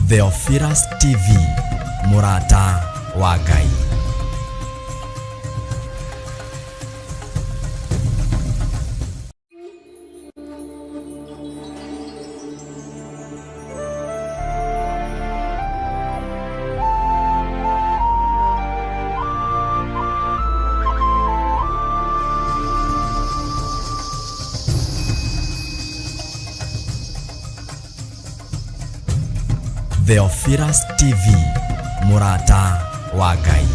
Theophilus TV, mũrata wa Ngai. Theophilus TV, mũrata wa Ngai.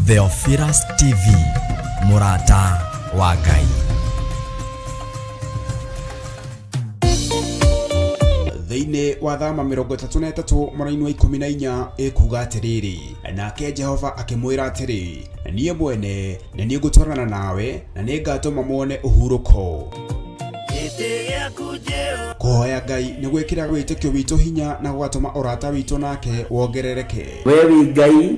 Theophilus TV, mũrata wa Ngai. Thĩinĩ wa Thama 33 mũraini wa 14 ĩkuga atĩrĩrĩ, nake Jehova akĩmwĩra atĩrĩ, niĩ mwene nĩ niĩ ngũtwarana nawe na nĩ ngatũma muone ũhurũko. Kũhoya Ngai nĩ gwĩkĩraga wĩtĩkio witũ hinya na gũgatũma ũrata witũ nake wongerereke. We wĩ Ngai,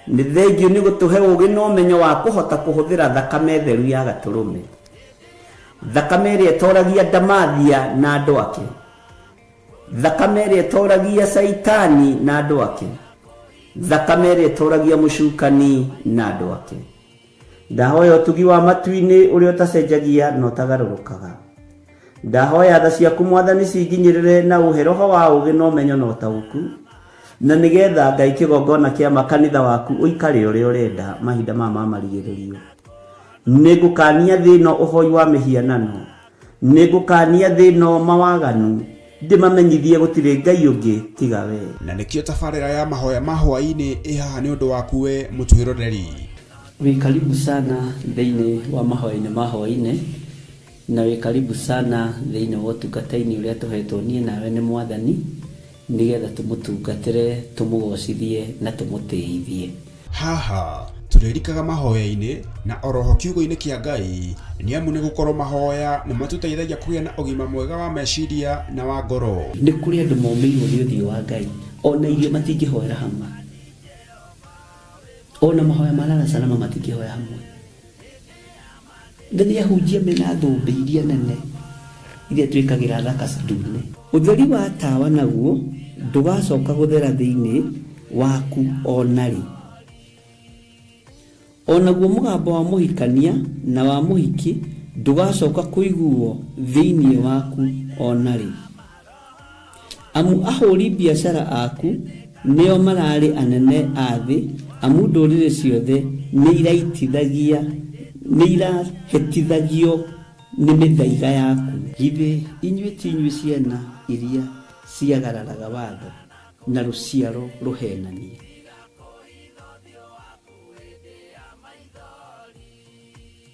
nĩ thengiũ nĩ gũtũhe ũũgĩ na ũmenyo wa kũhota kũhũthĩra thakame theru ya Gatũrũme. Thakame ĩrĩa ĩtoragia ndamathia na andũ ake. Thakame ĩrĩa ĩtoragia Caitani na andũ ake. Thakame ĩrĩa ĩtoragia mũcukani na andũ ake. Ndahoya ũtugi wa matu-inĩ ũrĩa ũtacenjagia na ũtagarũrũkaga. Ndahoya tha ciaku Mwathani cinginyĩrĩre na ũhe roho wa ũũgĩ na ũmenyo na ũtaũku, na nĩgetha Ngai kĩgongona kĩa ma kanitha waku ũikare ũrĩa ũrenda mahinda maya ma marigĩrĩrio. Nĩngũkaania thĩ ĩno ũhoi wa mĩhianano, nĩngũkaania thĩ ĩno mawaganu, ndĩmamenyithie gũtirĩ Ngai ũngĩ tiga wee. Na nĩkĩo tabarĩra ya mahoya ma hwaĩ-inĩ ĩ haha nĩ ũndũ waku we mũtwĩroreri. Wĩ karibu sana thĩinĩ wa mahoya-inĩ ma hwaĩ-inĩ, na wĩ karibu sana thĩinĩ wa ũtungata-inĩ ũrĩa tũhetwo niĩ nawe nĩ Mwathani, nĩgetha tũmũtungatĩre, tũmũgocithie na tũmũtĩithie. Haha tũrĩrikaga mahoya-inĩ na oroho kiugo-inĩ kĩa Ngai nĩ amu nĩ gũkorwo mahoya nĩ matũteithagia kũgĩa na ũgima mwega wa meciria na wa ngoro. Nĩ kũrĩ andũ momĩirwo nĩ ũthiũ wa Ngai, ona irio matingĩhoera hamwe, ona mahoya ma lala salama matingĩhoya hamwe. Na nĩ ahunjia mena thũmbĩ iria nene iria twĩkagĩra thaka ndune. Ũtheri wa tawa naguo ndũgacoka gũthera thĩinĩ waku o na rĩ. O naguo mũgambo wa mũhikania na wa mũhiki ndũgacoka kũiguwo thĩinĩ waku o na rĩ. Amu ahũri biacara aku nĩo mararĩ anene a thĩ, amu ndũrĩrĩ ciothe nĩirahĩtithagio nĩ mĩthaiga yaku. Githĩ inyuĩ ti inyuĩ ciana iria ciagararaga watho, na rũciaro rũheenania?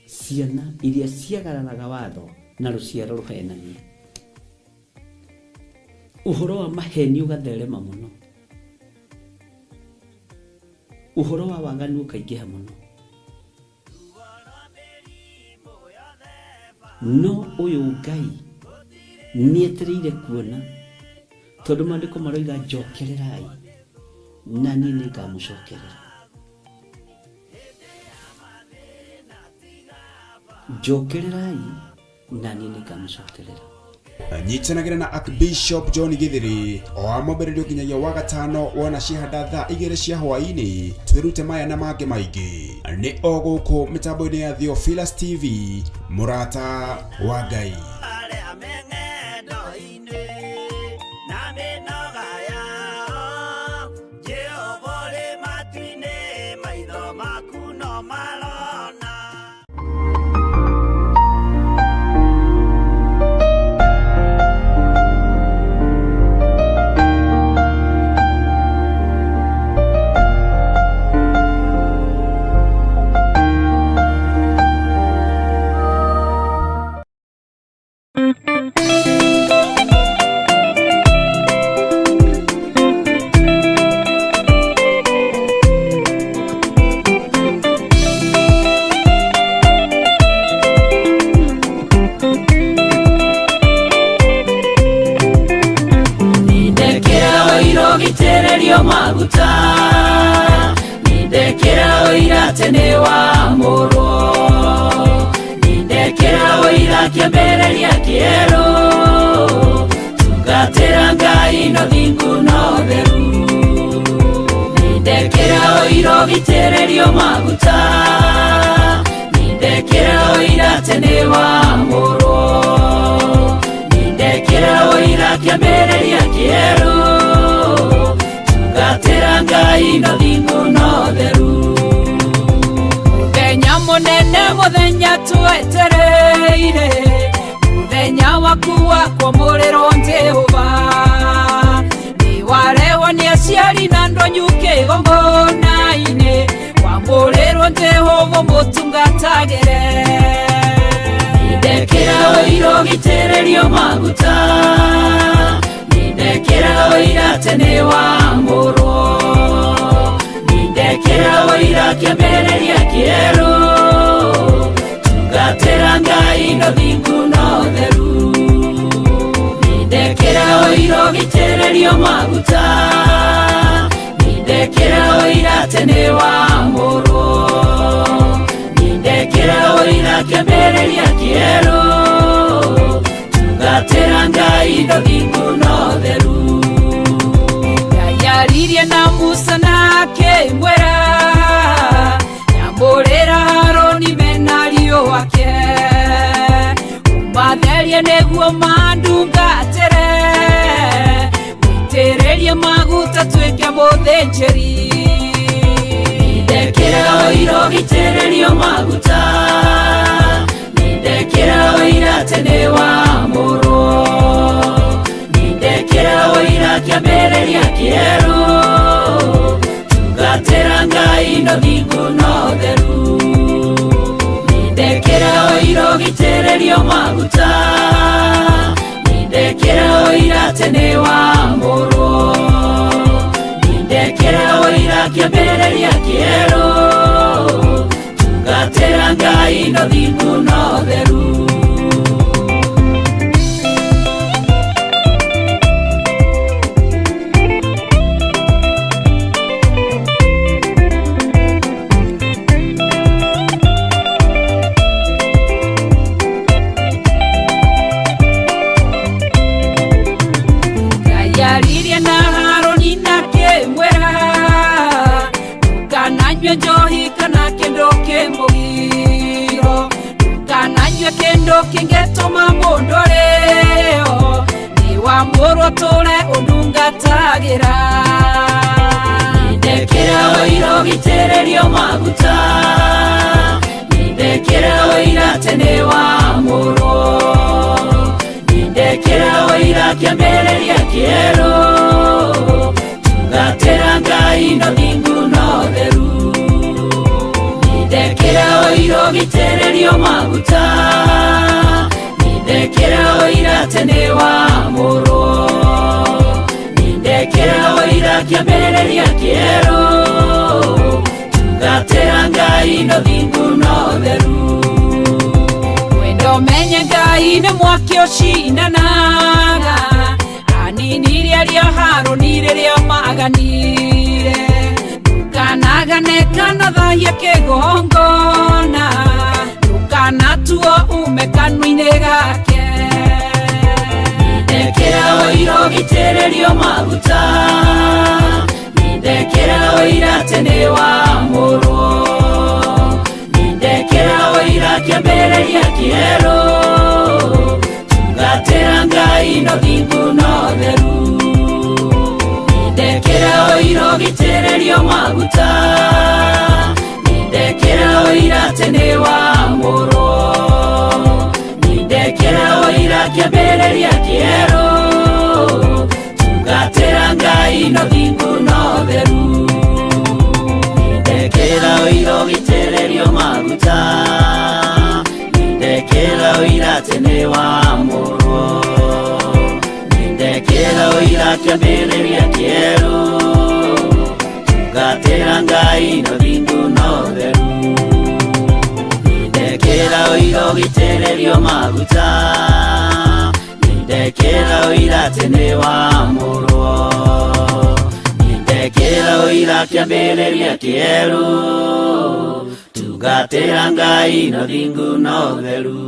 Ciana iria ciagararaga watho, na rũciaro rũheenania. Ũhoro wa maheni ũgatherema mũno, ũhoro wa waganu ũkaingĩha mũno. No ũyũ Ngai nĩetereire kuona, tondũ maandĩko maroiga njokererai na niĩ nĩngamũcokerera. Njokererai na niĩ nĩngamũcokerera. Nyitanagĩra na Archbishop John Githiri o wa mwambĩrĩrio nginyagia wa gatano wona ciahanda thaa 2 cia hwaĩ-inĩ twĩrute maya na mangĩ maingĩ nĩ o gũkũ mĩtambo-inĩ ya Theophilus TV mũrata wa Ngai. atĩ nĩ wamũrwo. Nindekĩra ũira kĩambĩrĩria kĩerũ, tungatĩra Ngai na thingu na ũtheru. Nindekĩra ũira ũgitĩrĩrio maguta, nindekĩra ũira atĩ nĩ wamũrwo. Nindekĩra ũira kĩambĩrĩria kĩerũ, tungatĩra Ngai na thingu na ũtheru. Mũthenya mũnene, mũthenya twetereire, mũthenya waku wa kwamũrĩrwo Jehova. Nĩwarehwo nĩ aciari na ndonyu kĩgongona-inĩ, wamũrĩrwo Jehova mũtungatagĩre. Nindekĩra ũira ũgitĩrĩrio maguta, nindekĩra ũira atĩ nĩ wamũrwo. Nindekĩra ũira kĩambĩrĩria kĩerũ, tungatĩra Ngai na thingu na ũtheru. Nindekĩra ũira ũgitĩrĩrio maguta, nindekĩra ũira atĩ nĩ wamũrwo. Nindekĩra ũira kĩambĩrĩria kĩerũ, tungatĩra Ngai na thingu na ũtheru. Ngai aririe na Musa na akĩmwĩra, nyamũrĩra Harũni mena ariũ ake, ũmatherie nĩguo mandungatĩre, wĩitĩrĩrie maguta tuĩke mũthĩnjĩri. Nindekĩra ũira ũgitĩrĩrio maguta, nindekĩra ũira atĩ nĩ wamũrwo. Nindekĩra ũira kĩambĩrĩria kĩerũ, tungatĩra Ngai na thingu na ũtheru. Nindekĩra ũira ũgitĩrĩrio maguta, nindekĩra ũira atĩ nĩ wamũrwo. Nindekĩra ũira kĩambĩrĩria kĩerũ, tungatĩra Ngai na thingu na ũtheru. Ngai aririe na Harũni na akĩmwĩra, ndũkananyue njohi kana kĩndũ kĩmũgiro, ndũkananyue kĩndũ kĩngĩtũma mũndũ arĩo, nĩ wamũrwo tũre ũndungatagĩra. Nindekĩra ũira ũgitĩrĩrio maguta, nindekĩra ũira atĩ nĩ wamũrwo. Nindekĩra ũira kĩambĩrĩria kĩerũ, tungatĩra Ngai na thingu na ũtheru. Nindekĩra ũira ũgitĩrĩrio maguta, nindekĩra ũira atĩ nĩ wamũrwo. Nindekĩra ũira kĩambĩrĩria kĩerũ, tungatĩra Ngai na thingu na ũtheru. Wendo menye Ngai nĩ mwaki ũcinanaga, aninirie arĩa Harũni rĩrĩa maganire. Ndũkanagane kana thahie kĩgongona, ndũkanatuo ume kanua-inĩ gake. Nindekĩra ũira ũgitĩrĩrio maguta, nindekĩra ũira atĩ nĩ wamũrwo. Nindekĩra ũira kĩambĩrĩria kĩerũ, tungatĩra Ngai na thingu na ũtheru. Nindekĩra ũira ũgitĩrĩrio maguta, nindekĩra ũira atĩ nĩ wamũrwo. Nindekĩra ũira kĩambĩrĩria kĩerũ, tungatĩra Ngai na thingu na ũtheru. Nindekĩra ũira ũgitĩrĩrio maguta, nindekĩra ũira atĩ nĩ wamũrwo. Nindekĩra ũira kĩambĩrĩria kĩerũ, tungatĩra Ngai na thingu na ũtheru. Nindekĩra ũira ũgitĩrĩrio maguta, nindekĩra ũira atĩ nĩ wamũrwo. Ndekĩra ũira kĩambĩrĩria kĩerũ, tungatĩra Ngai na thingu na ũtheru.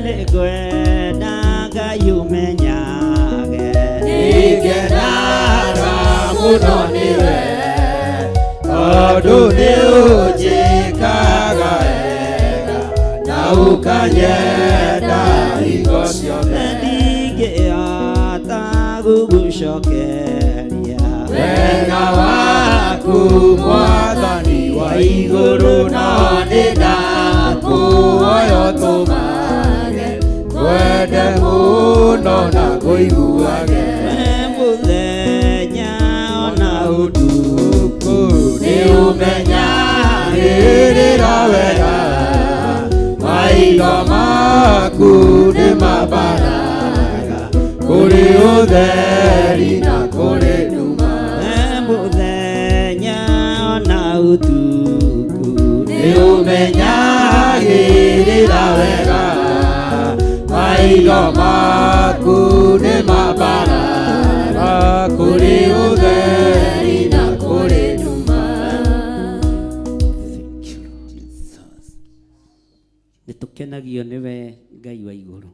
Nĩngwenda Ngai ũmenyage. Nĩngenaga mũno nĩwe, tondũ nĩũnjĩkaga wega na ũkanyenda hingo ciothe. Ndingĩhota gũgũcokeria Wega waku Mwathani wa igũrũ, no nĩndakũhoya ũtũmage ngwende mũno na ngũiguage. We mũthenya ona ũtukũ. Nĩũmenyagĩrĩra wega, maitho maku nĩmambaraga kũrĩ ũtheri na kũrĩ nduma. We mũthenya ona ũtukũ. Nĩũmenyagĩrĩra wega, maitho maku nĩmambaraga kũrĩ ũtheri na kũrĩ nduma. Thank you, Lord Jesus. Nĩ tũkenagio nĩwe Ngai wa igũrũ.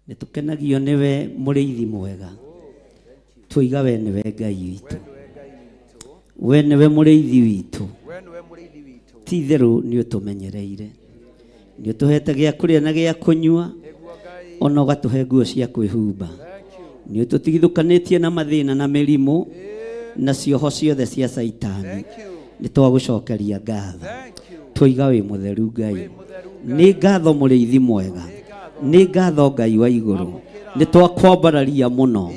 Nĩ tũkenagio nĩwe mũrĩithi mwega. Twoiga we nĩwe Ngai witũ. We nĩwe mũrĩithi witũ. Ti itherũ nĩ ũtũmenyereire. Nĩ ũtũhete gĩa kũrĩa na gĩa kũnyua, ona ũgatũhe nguo cia kwĩhumba. Nĩ ũtũtigithũkanĩtie na mathĩna na mĩrimũ na cioho ciothe cia Caitani. Nĩ twagũcokeria ngatho. Twoiga wĩ mũtheru Ngai. Nĩ ngatho mũrĩithi mwega. Nĩ ngatho Ngai wa igũrũ. Nĩ twakwambararia mũno.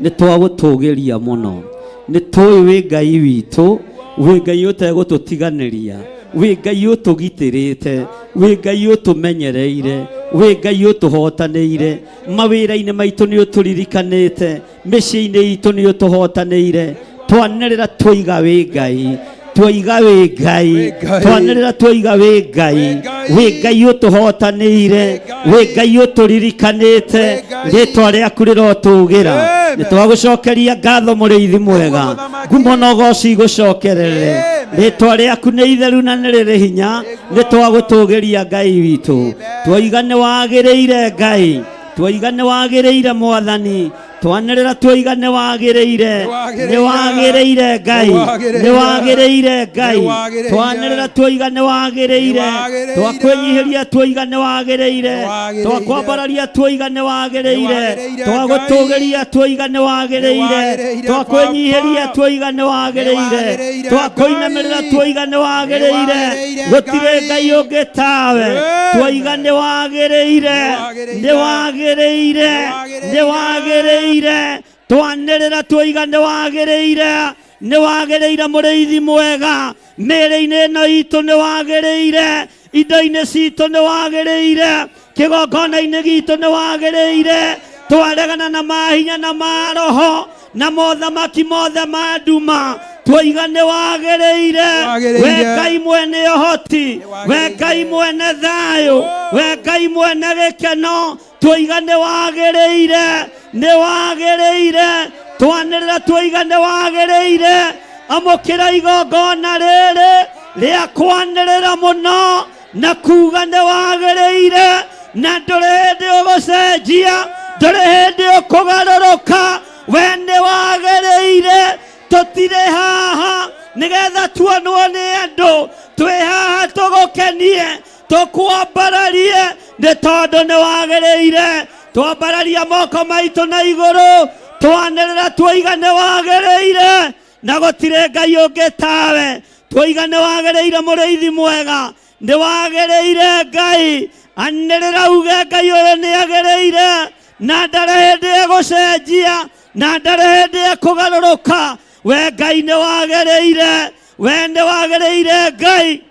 Nĩ twagũtũgĩria mũno. Nĩ tũĩ wĩ Ngai witũ, wĩ Ngai ũtegũtũtiganĩria, wĩ Ngai ũtũgitĩrĩte, wĩ Ngai ũtũmenyereire, wĩ Ngai ũtũhotanĩire. Mawĩra-inĩ maitũ nĩ ũtũririkanĩte, mĩciĩ-inĩ itũ nĩ ũtũhotanĩire. Twanĩrĩra twoiga wĩ Ngai, twoiga wĩ Ngai, twanĩrĩra twoiga wĩ Ngai, wĩ Ngai ũtũhotanĩire, wĩ Ngai ũtũririkanĩte. Rĩtwa rĩaku rĩrotũgĩra. Nĩ twagũcokeria ngatho mũrĩithi mwega, ngumo na ũgoci igũcokerere. Rĩtwa rĩaku nĩ itheru na nĩ rĩrĩ hinya. Nĩ twagũtũgĩria Ngai witũ. Twoiga nĩ wagĩrĩire Ngai, twoiga nĩ wagĩrĩire Mwathani. Twanĩrĩra twoiga nĩ wagĩrĩire, nĩ wagĩrĩire Ngai, nĩ wagĩrĩire Ngai. Twanĩrĩra twoiga nĩ wagĩrĩire, twakwĩnyihĩria twoiga nĩ wagĩrĩire, twakwambararia twoiga nĩ wagĩrĩire, twagũtũgĩria twoiga nĩ wagĩrĩire, twakwĩnyihĩria twoiga nĩ wagĩrĩire, twakũinamĩrĩra twoiga nĩ wagĩrĩire. Gũtirĩ Ngai ũngĩ tawe. Twoiga nĩ wagĩrĩire, nĩ wagĩrĩire, nĩ wagĩrĩire. Twanĩrĩra twoiga nĩ wagĩrĩire, nĩ wagĩrĩire mũrĩithi mwega. Mĩĩrĩ-inĩ ĩno itũ nĩ wagĩrĩire, indo-inĩ citũ nĩ wagĩrĩire, kĩgongona-inĩ gitũ nĩ wagĩrĩire. Twaregana na mahinya na maroho na mothamaki mothe ma nduma, twoiga nĩ wagĩrĩire. We Ngai mwene ũhoti, we Ngai mwene thayũ, we Ngai mwene gĩkeno, twoiga nĩ wagĩrĩire, nĩ wagĩrĩire. Twanĩrĩra twoiga nĩ wagĩrĩire. Amũkĩra igongona rĩrĩ rĩa kwanĩrĩra mũno na kuga nĩ wagĩrĩire, na ndũrĩ hĩndĩ ũgũcenjia, ndũrĩ hĩndĩ ũkũgarũrũka. We nĩ wagĩrĩire. Nĩgetha tuonwo nĩ andũ. Twĩ haha tũgũkenie, tũkwambararie, nĩ tondũ nĩ wagĩrĩire. Twambararia moko maitũ na igũrũ, twanĩrĩra tuoiga nĩ wagĩrĩire, na gũtirĩ Ngai ũngĩ tawe. Tuoiga nĩ wagĩrĩire, mũrĩithi mwega, nĩ wagĩrĩire Ngai. Anĩrĩra uge Ngai ũyũ nĩ agĩrĩire, na ndarĩ hĩndĩ egũcenjia, na ndarĩ hĩndĩ ekũgarũrũka. We Ngai nĩ wagĩrĩire, we nĩ wagĩrĩire Ngai.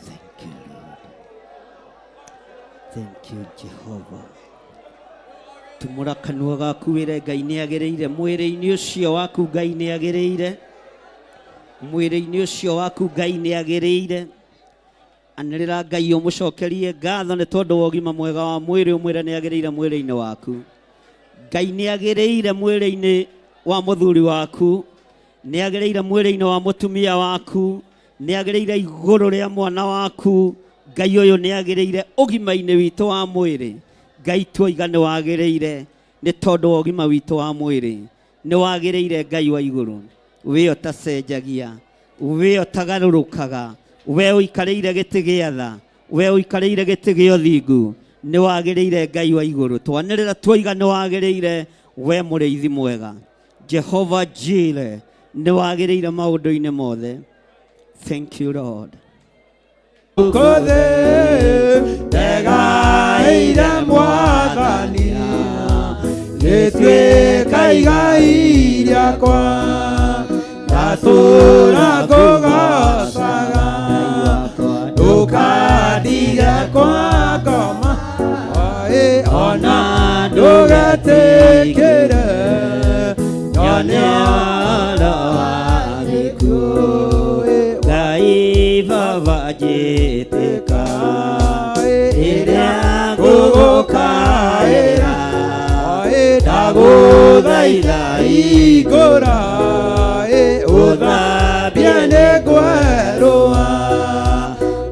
Thank you, Lord. Thank you, Jehovah. Tumũra kanua gaku wĩre Ngai nĩ agĩrĩire mwĩrĩ-inĩ ũcio waku. Ngai nĩ agĩrĩire mwĩrĩ-inĩ ũcio waku. Ngai nĩ agĩrĩire. Anĩrĩra Ngai ũmũcokerie ngatho nĩ tondũ wa ũgima mwega wa mwĩrĩ. Ũmwĩre nĩ agĩrĩire mwĩrĩ-inĩ waku. Ngai nĩ agĩrĩire mwĩrĩ-inĩ wa mũthuri waku, nĩ agĩrĩire mwĩrĩ-inĩ wa mũtumia waku, nĩ agĩrĩire igũrũ rĩa mwana waku. Ngai ũyũ nĩ agĩrĩire ũgima-inĩ witũ wa mwĩrĩ. Ngai, tuoiga nĩ wagĩrĩire nĩ tondũ wa ũgima witũ wa mwĩrĩ. Nĩ wagĩrĩire, Ngai wa igũrũ, we ũtacenjagia, we ũtagarũrũkaga, we ũikarĩire gĩtĩ gĩa tha, we ũikarĩire gĩtĩ gĩa ũthingu. Nĩ wagĩrĩire, Ngai wa igũrũ. Twanĩrĩra tuoiga nĩ wagĩrĩire, we mũrĩithi mwega, Jehova Jire, nĩ wagĩrĩire maũndũ-inĩ mothe. Thank you, Lord. Kũthĩ ndegaĩire Mwathani. Rĩtuĩka igai rĩakwa ndatũra ngũgocaga ndũkandige kwa ngoma ĩ ona ndũgetĩkĩre nyone ũhoro wa gĩkuũ Ngai baba njĩtĩka rĩrĩa ngũgũkaĩra ndagũthaitha igũra ũthambie nĩ ngwerũa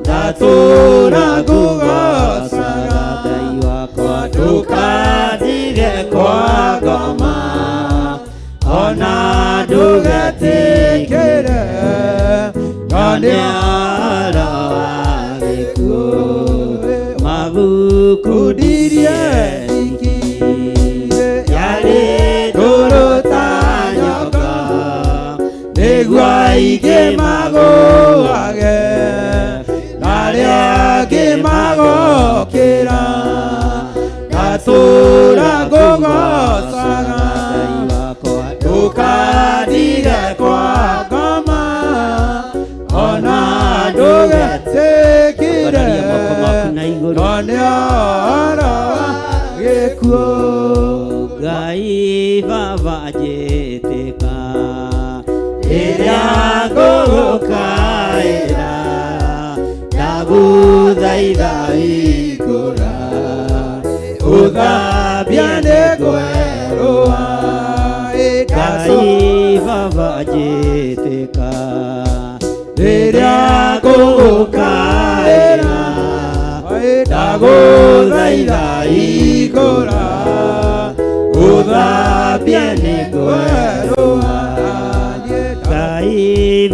ndatũra ngũgocaga Ngai wakwa ndũkandige kwa ngoma ona ndũgetĩkĩre nyone ũhoro wa gĩkuũ magukundirie kundirie thikire yarĩ ndũrũ ta nyoka nĩguo aingĩ magũage na arĩa angĩ magokĩra ngatũra ngũgocaga Ngai wakwa ndũkandige kwa ngoma ona ndũgetĩkĩre Ambararia moko maku na igũrũ. none ũhoro wa gĩkuũ Ngai baba njĩtĩka rĩrĩa ngũgũkaĩra ndagũthaitha igũra ũthambia nĩ ngwerũa Ngai baba njĩtĩka rĩrĩa ngũgũkaĩra ndagũthaitha igũra ũthambia nĩ ngwerũa Ngai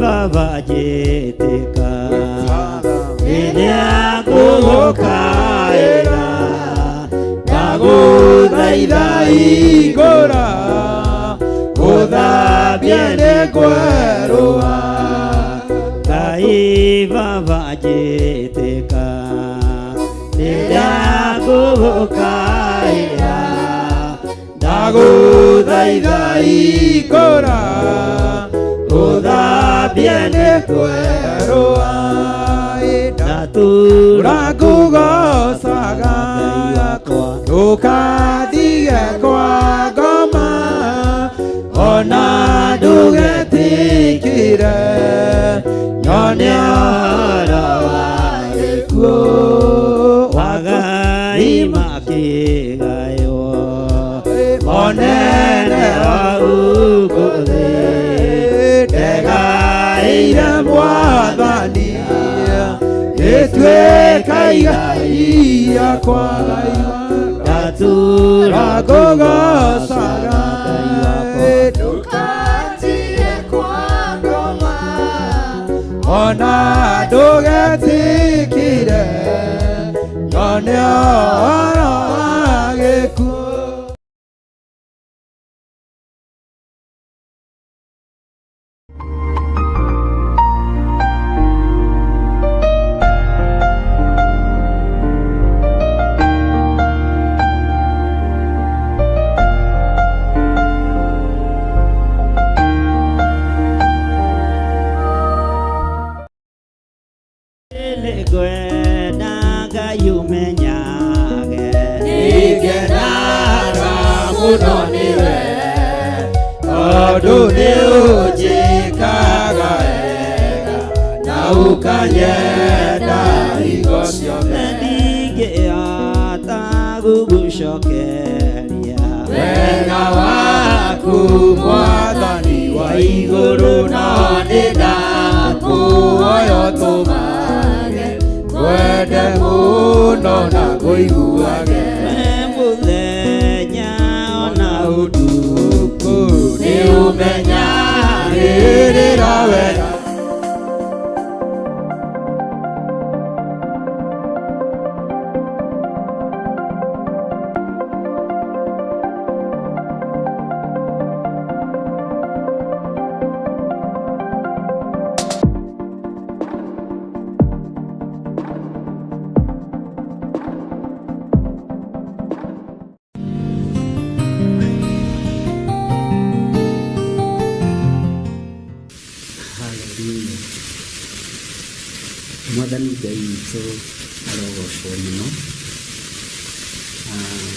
baba njĩtĩka rĩrĩa ngũgũkaĩra ndagũthaitha igũra ũthambia nĩ ngwerũa Ngai baba njĩtĩka rĩrĩa ngũgũkaĩra ndagũthaitha igũra ũthambie nĩ ngwerũa ndatũra ũrangũgocaga Ngai wakwa ndũkandige kwa ngoma ona ndũgetĩkĩre nyone ũhoro wa gĩkuũ wagai makĩgaywo monene wa gũkũ thĩ ndegaĩire mwathani rĩtuĩka igai rĩakwa ndatũra ngũgocaga Ngai wakwa ndũkandige kwa ngoma ona ndũgetĩkĩre nyone ũhoro wa gĩkuũ. Nĩngwenda Ngai ũmenyage Nĩngenaga mũno nĩwe tondũ nĩ ũnjĩkaga wega na ũkanyenda hingo ciothe ndingĩhota gũgũcokeria wega waku mwathani wa igũrũ no nĩ ndakũhoya ũtũmage ngwende mũno na ngũiguage We mũthenya ona ũtukũ nĩ ũmenyagĩrĩra wega. Mwathani Ngai witũ arogocwo mũno. Ah,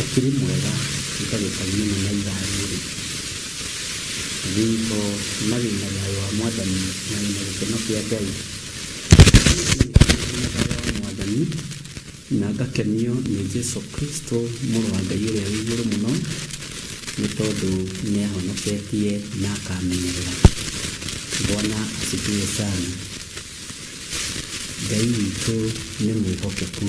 ũkĩrĩ mwega ndagĩka ĩno na ithaa rĩrĩ. Wĩho na wĩna thayũ wa Mwathani na wĩna gĩkeno kĩa Ngai. Wĩna thayũ wa Mwathani na ngakenio nĩ Jesu Kristo mũrũ wa Ngai ũrĩa wĩ igũrũ mũno nĩ tondũ nĩ ahonoketie na akamenyerera. Bwana asifiwe sana. Ngai witũ nĩ mwĩhokeku.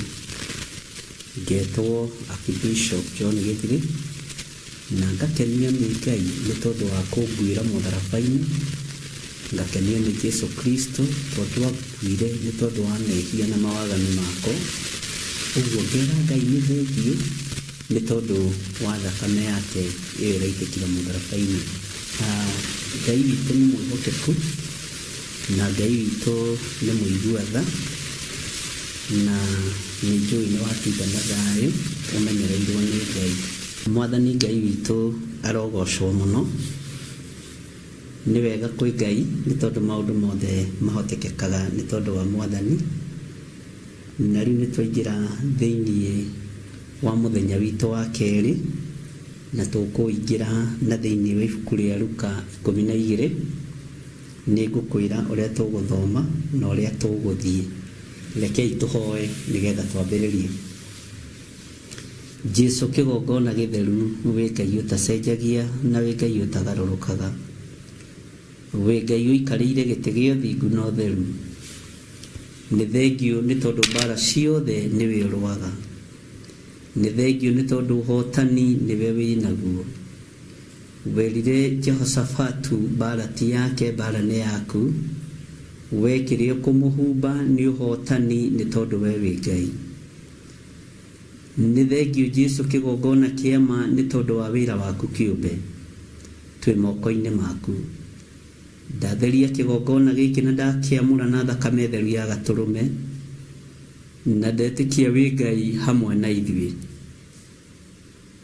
Ngetwo Archbishop John Gĩthiri na ngakenio nĩ Ngai nĩ tondũ wa kũnguĩra mũtharaba-inĩ, ngakenio nĩ Jesu Kristo tondũ akuire nĩ tondũ wa mehia na mawaganu makwa. Ũguo ngera Ngai nĩ thengiũ nĩ tondũ wa thakame yake ĩyo ĩraitĩkire mũtharaba-inĩ. Ngai witũ nĩ mwĩhokeku na Ngai witũ nĩ mũigua tha na nĩ njũĩ nĩ watinda na thayũ ũmenyereirwo nĩ Ngai. Mwathani Ngai witũ arogocwo mũno. Nĩ wega kwĩ Ngai nĩ tondũ maũndũ mothe mahotekekaga nĩ tondũ wa Mwathani. Na rĩu nĩ twaingĩra thĩinĩ wa mũthenya witũ wa kerĩ na tũkũingĩra na thĩinĩ wa ibuku rĩa Luka 12. Nĩ ngũkwĩra ũrĩa tũgũthoma na ũrĩa tũgũthiĩ. Rekei tũhoe nĩgetha twambĩrĩrie. Jesu kĩgongona gĩtheru, wĩ Ngai ũtacenjagia na wĩ Ngai ũtagarũrũkaga. Wĩ Ngai ũikarĩire gĩtĩ gĩa ũthingu na ũtheru. Nĩ thengiũ nĩ tondũ mbara ciothe nĩwe ũrũaga. Nĩ thengiũ nĩ tondũ ũhotani nĩwe wĩ naguo. Werire Jehoshafatu mbara ti yake mbara nĩ yaku. We kĩrĩa ũkũmũhumba nĩ ũhotani nĩ tondũ we wĩ Ngai. Nĩ thengiũ Jesu kĩgongona kĩa ma nĩ tondũ wa wĩra waku kĩũmbe. Twĩ moko-inĩ maku. Ndatheria kĩgongona gĩkĩ na ndakĩamũra na thakame theru ya gatũrũme, na ndetĩkia wĩ Ngai hamwe na ithuĩ.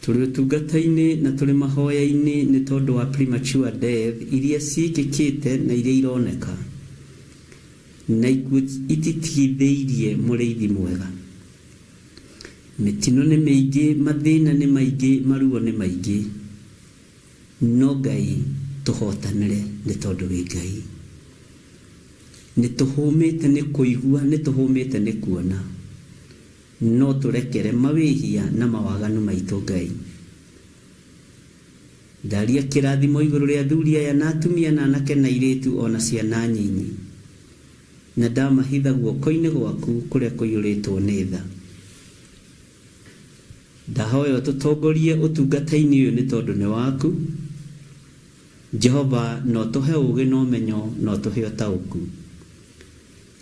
Tũrĩ ũtungata-inĩ na tũrĩ mahoya-inĩ nĩ tondũ wa premature death iria ciĩkĩkĩte na iria ironeka, na ikuũ ititigithĩirie mũrĩithi mwega. Mĩtino nĩ mĩingĩ, mathĩna nĩ maingĩ, maruo nĩ maingĩ, no Ngai tũhotanĩre nĩ tondũ wĩ Ngai. Nĩ tũhũmĩte nĩ kũigua, nĩ tũhũmĩte nĩ kuona, no tũrekere mawĩhia na mawaganu maitũ Ngai. Ndaria kĩrathimo igũrũ rĩa athuri aya na atumia na anake na airĩtu o na ciana nyinyi, na ndamahitha guoko-inĩ gwaku kũrĩa kũiyũrĩtwo nĩ tha. Ndahoya ũtũtongorie ũtungata-inĩ ũyũ nĩ tondũ nĩ waku. Jehova, na ũtũhe ũũgĩ na ũmenyo na ũtũhe ũtaũku.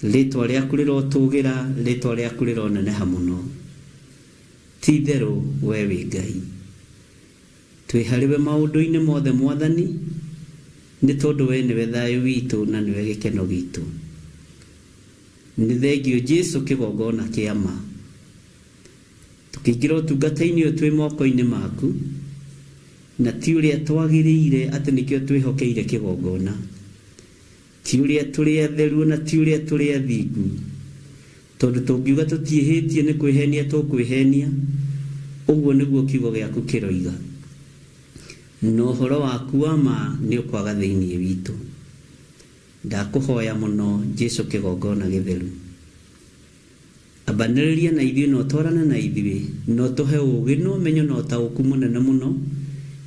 Rĩĩtwa rĩaku rĩrotũũgĩra, rĩĩtwa rĩaku rĩroneneha mũno. Ti-itherũ wee wĩ Ngai. Twĩ harĩ we maũndũ-inĩ mothe Mwathani, nĩ tondũ we nĩwe thayũ witũ na nĩwe gĩkeno gitũ. Nĩ thengiũ Jesu kĩgongona kĩa ma. Tũkĩingĩra ũtungata-inĩ ũyũ twĩ moko-inĩ maku, na ti ũrĩa twagĩrĩire atĩ nĩkĩo twĩhokeire kĩgongona. Ti ũrĩa tũrĩ atheru ona ti ũrĩa tũrĩ athingu, tondũ tũngiuga tũtiĩhĩtie nĩ kwĩhenia tũkwĩhenia, ũguo nĩguo kiugo gĩaku kĩroiga. Na ũhoro waku wa ma nĩ ũkwaga thĩinĩ witũ. Ndakũhoya mũno Jesu kĩgongona gĩtheru. Ambanĩrĩria na ithuĩ na ũtwarane na ithuĩ, na ũtũhe ũũgĩ na ũmenyo na ũtaũku mũnene mũno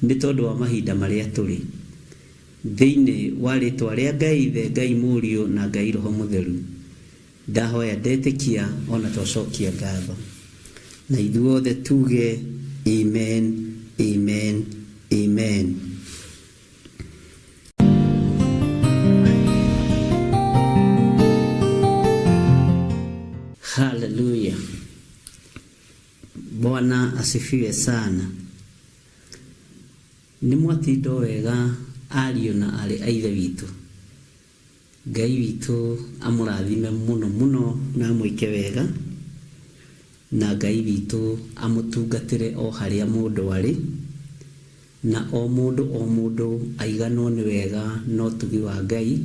nĩ tondũ wa mahinda marĩa tũrĩ. Thĩinĩ wa rĩtwa rĩa Ngai Ithe, Ngai Mũriũ na Ngai Roho Mũtheru, ndahoya ndetĩkia o na twacokia ngatho. Na ithuothe tuge Amen, Amen, Amen. Haleluya. Bwana asifiwe sana. Nĩ mwatinda wega ariũ na aarĩ a Ithe witũ. Ngai witũ amũrathime mũno mũno na amwĩke wega, na Ngai witũ amũtungatĩre o harĩa mũndũ arĩ, na o mũndũ o mũndũ aiganwo nĩ wega na ũtugi wa Ngai.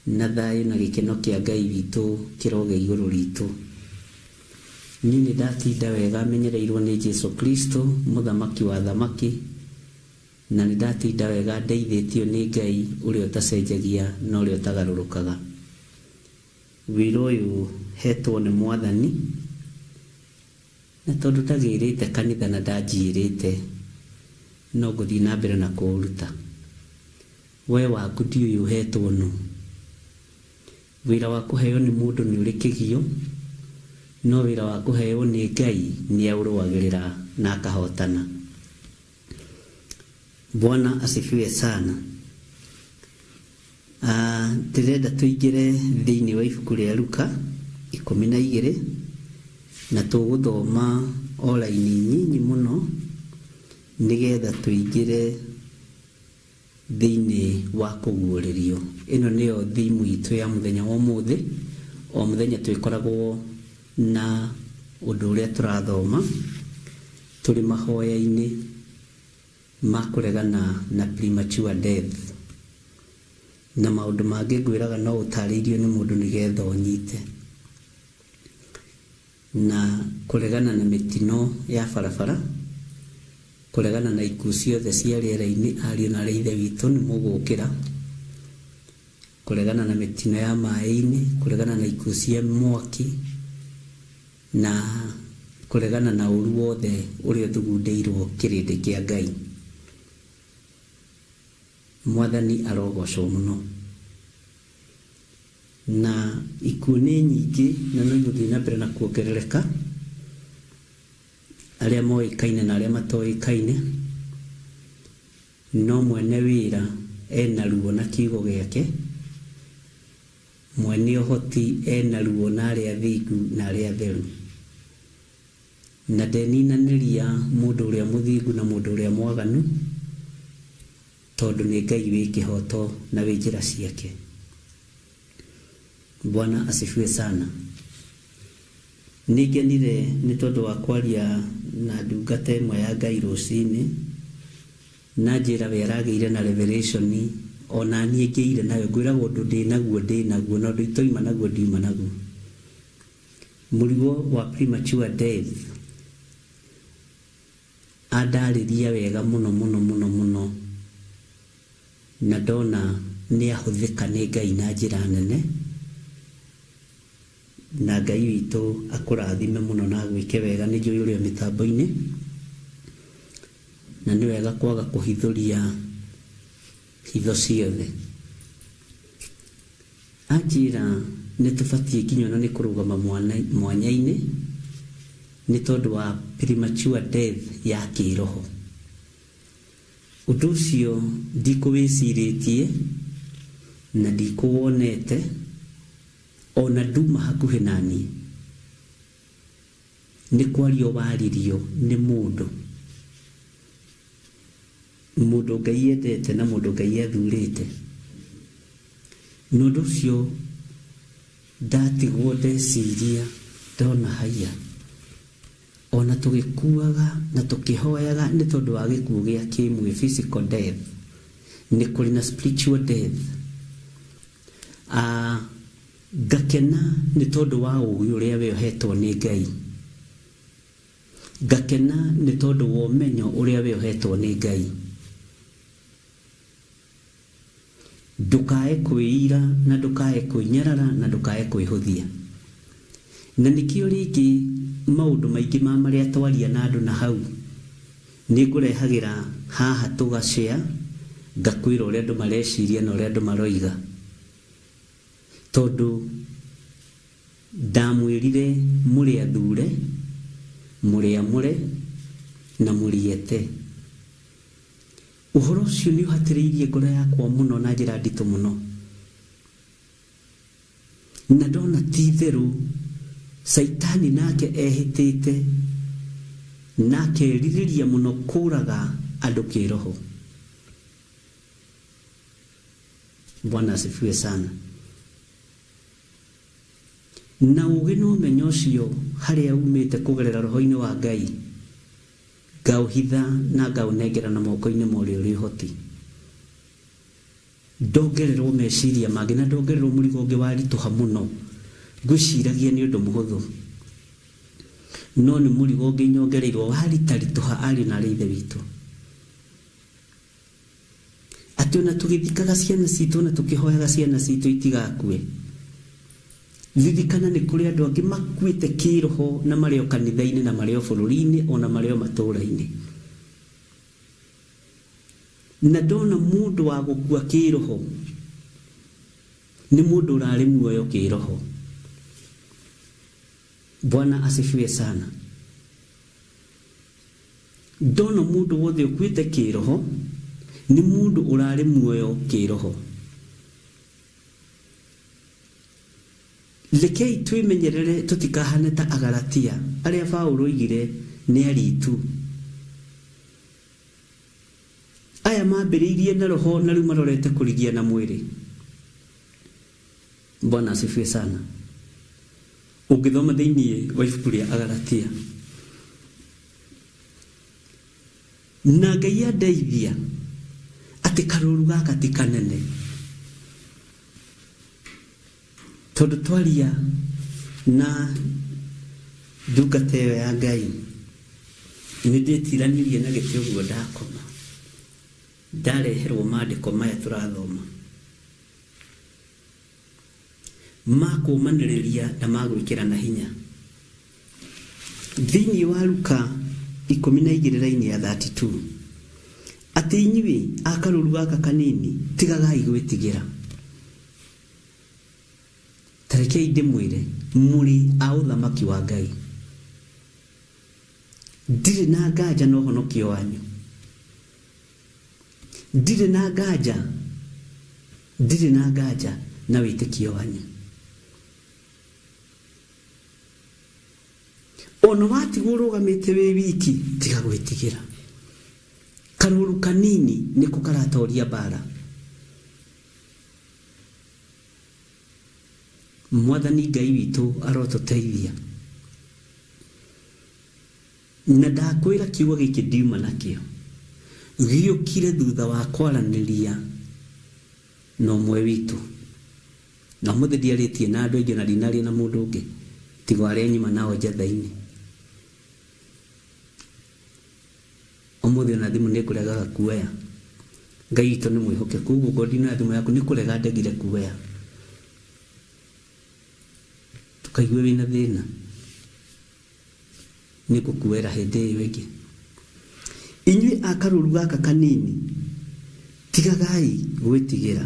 Na thayũ na gĩkeno kĩa Ngai witũ kĩrogĩa igũrũ ritũ. Niĩ nĩ ndatinda wega menyereirwo nĩ Jesu Kristo, Mũthamaki wa athamaki, na nĩ ndatinda wega ndeithĩtio nĩ Ngai ũrĩa ũtacenjagia na ũrĩa ũtagarũrũkaga. Wĩra ũyũ hetwo nĩ Mwathani, na tondũ ndagĩrĩte kanitha na ndanjiĩrĩte, no ngũthiĩ na mbere na kũũruta. We waku ndiũĩ ũhetwo nũ. Wĩra wa kũheo nĩ mũndũ nĩ ũrĩ kĩgio, no wĩra wa kũheo nĩ Ngai nĩ aũrũagĩrĩra na akahotana. Bwana asifiwe sana. Ah, ndĩrenda tũingĩre thĩinĩ wa ibuku rĩa Luka 12 na tũgũthoma o raini nyinyi mũno nĩgetha tũingĩre thĩinĩ wa kũguũrĩrio. Ĩno nĩyo theme itũ ya mũthenya wa ũmũthĩ. O mũthenya twĩkoragwo na ũndũ ũrĩa tũrathoma tũrĩ mahoya-inĩ ma kũregana na premature death. Na maũndũ mangĩ ngwĩraga no ũtarĩirio nĩ mũndũ nĩgetha ũnyite. Na kũregana na mĩtino ya barabara, kũregana na ikuũ ciothe cia rĩera-inĩ, ariũ na aarĩ a Ithe witũ nĩ mũgũkĩra, kũregana na mĩtino ya maĩ-inĩ, kũregana na ikuũ cia mwaki, na kũregana na ũru wothe ũrĩa ũthugundĩirwo kĩrĩndĩ kĩa Ngai. Mwathani arogocwo mũno. Na ikuũ nĩ nyingĩ na no igũthiĩ na mbere na kuongerereka, arĩa moĩkaine na arĩa matoĩkaine, no mwene wĩra ena ruo na kiugo gĩake, mwene ũhoti ena ruo na arĩa athingu na arĩa atheru. Na ndeninanĩria mũndũ ũrĩa mũthingu na mũndũ ũrĩa mwaganu, Tondũ nĩ Ngai wĩ kĩhoto na wĩ njĩra ciake. Bwana asifiwe sana. Nĩngenire nĩ tondũ wa kwaria na ndungata ĩmwe ya Ngai rũcinĩ, na anjĩra we aragĩire na revelation o na niĩ ngĩire nayo. Ngwĩraga ũndũ ndĩnaguo ndĩnaguo, na ũndũ itoima naguo ndiuma naguo. Mũrigo wa premature death. Andarĩria wega mũno mũno mũno mũno na ndona nĩahũthĩka nĩ Ngai na njĩra nene na Ngai witũ akũrathime mũno na agwĩke wega nĩnjũĩ ũrĩ o mĩtambo-inĩ na nĩ wega kwaga kũhithũria hitho ciothe. Anjĩra nĩtũbatiĩ nginya ona nĩ kũrũgama mwanya-inĩ nĩ tondũ wa premature death ya kĩroho. Ũndũ ũcio ndikũwĩcirĩtie na ndikũwonete ona nduma hakuhĩ naniĩ. Nĩ kwario waririo nĩ mũndũ. Mũndũ Ngai endete na mũndũ Ngai athurĩte. Na ũndũ ũcio ndatigwo ndeciria ndona haiya, ona tũgĩkuaga na tũkĩhoyaga nĩ tondũ wa gĩkuũ gĩa kĩmwĩrĩ, physical death, nĩ kũrĩ na spiritual death. Ah, ngakena nĩ tondũ wa ũgĩ ũrĩa we ũhetwo nĩ Ngai. Ngakena nĩ tondũ wa ũmenyo ũrĩa we ũhetwo nĩ Ngai. Ndũkae kwĩira na ndũkae kwĩnyarara na ndũkae kwĩhũthia. Na nĩkĩo rĩngĩ maũndũ maingĩ ma marĩa twaria na andũ na hau nĩ ngũrehagĩra haha tũga share ngakwĩra ũrĩa andũ mareciria na ũrĩa andũ maroiga. Tondũ Ndamwĩrire mũrĩ athuure, mũrĩ amũre, na mũrĩ ete. Ũhoro ũcio nĩũhatĩrĩirie ngoro yakwa mũno na njĩra nditũ mũno. Na ndona ti-itherũ Caitani nake ehĩtĩte na akerirĩria mũno kũũraga andũ kĩĩroho. Bwana asifiwe sana. Na ũũgĩ na ũmenyo ũcio harĩa uumĩte kũgerera Roho-inĩ wa Ngai, ngaũhitha na ngaũnengerana moko-inĩ ma ũrĩa ũrĩ ũhoti. Ndongererwo meciria mangĩ na ndongererwo mũrigo ũngĩ waritũha mũno. Ngwĩciragia nĩ ũndũ mũhũthũ. No nĩ mũrigo ũngĩ nyongereirwo waritaritũha ariũ na aarĩ a Ithe witũ. Atĩ ona tũgĩthikaga ciana citũ na tũkĩhoyaga ciana citũ itigakue. Ririkana nĩ kũrĩ andũ angĩ makuĩte kĩroho na marĩ o kanitha-inĩ na marĩ o bũrũri-inĩ ona marĩ o matũũra-inĩ. Na ndona mũndũ wa gũkua kĩroho nĩ mũndũ ũrarĩ muoyo kĩroho. Bwana asifiwe sana. Ndona mũndũ wothe ũkuĩte kĩroho nĩ mũndũ ũrarĩ muoyo kĩroho. Rekei twĩmenyerere tũtikahane ta Agalatia arĩa Paulo oigire nĩ aritu. Aya mambĩrĩirie na roho na rĩu marorete kũrigia na mwĩrĩ. Bwana asifiwe sana. Ũngĩthoma thĩinĩ wa ibuku rĩa Agalatia. Na Ngai andeithia atĩ karũru gaka ti kanene. Tondũ twaria na ndungata ĩyo ya Ngai, nĩ ndĩtiranirie na gĩtĩ ũguo ndakoma, ndareherwo mandĩko maya tũrathoma ma kũũmanĩrĩria na ma gwĩkĩrana hinya. Thĩinĩ wa Luka 12 raini ya 32, atĩ inyuĩ a karũru gaka kanini tigagai gwĩtigĩra. Ta rekei ndĩmwĩre, mũrĩ a ũthamaki wa Ngai. Ndirĩ na nganja na ũhonokio wanyu. Ndirĩ na nganja, ndirĩ na nganja na wĩtĩkio wanyu. Ona watigwo ũrũgamĩte wĩ wiki, tiga gwĩtigĩra. Karũru kanini nĩko karatoria mbara. Mwathani Ngai witũ arotũteithia. Na ndakwĩra kiugo gĩkĩ ndiuma nakĩo. Gĩũkire thutha wa kwaranĩria na ũmwe witũ. Na ũmũthĩ ndiarĩtie na andũ aingĩ ona ndinaria na mũndũ ũngĩ tiga o arĩa nyuma nao njetha-inĩ. Ũmũthĩ ona thimũ nĩ ngũregaga kuoya. Ngai witũ nĩ mwĩhokeku ũguo ngorwo ndinoya thimũ yaku nĩ kũrega ndegire kuoya. Ndũkaigue wĩna thĩna. Nĩ ngũkuoera hĩndĩ ĩyo ĩngĩ. Inyuĩ a karũũru gaka kanini, tigagai gwĩtigĩra.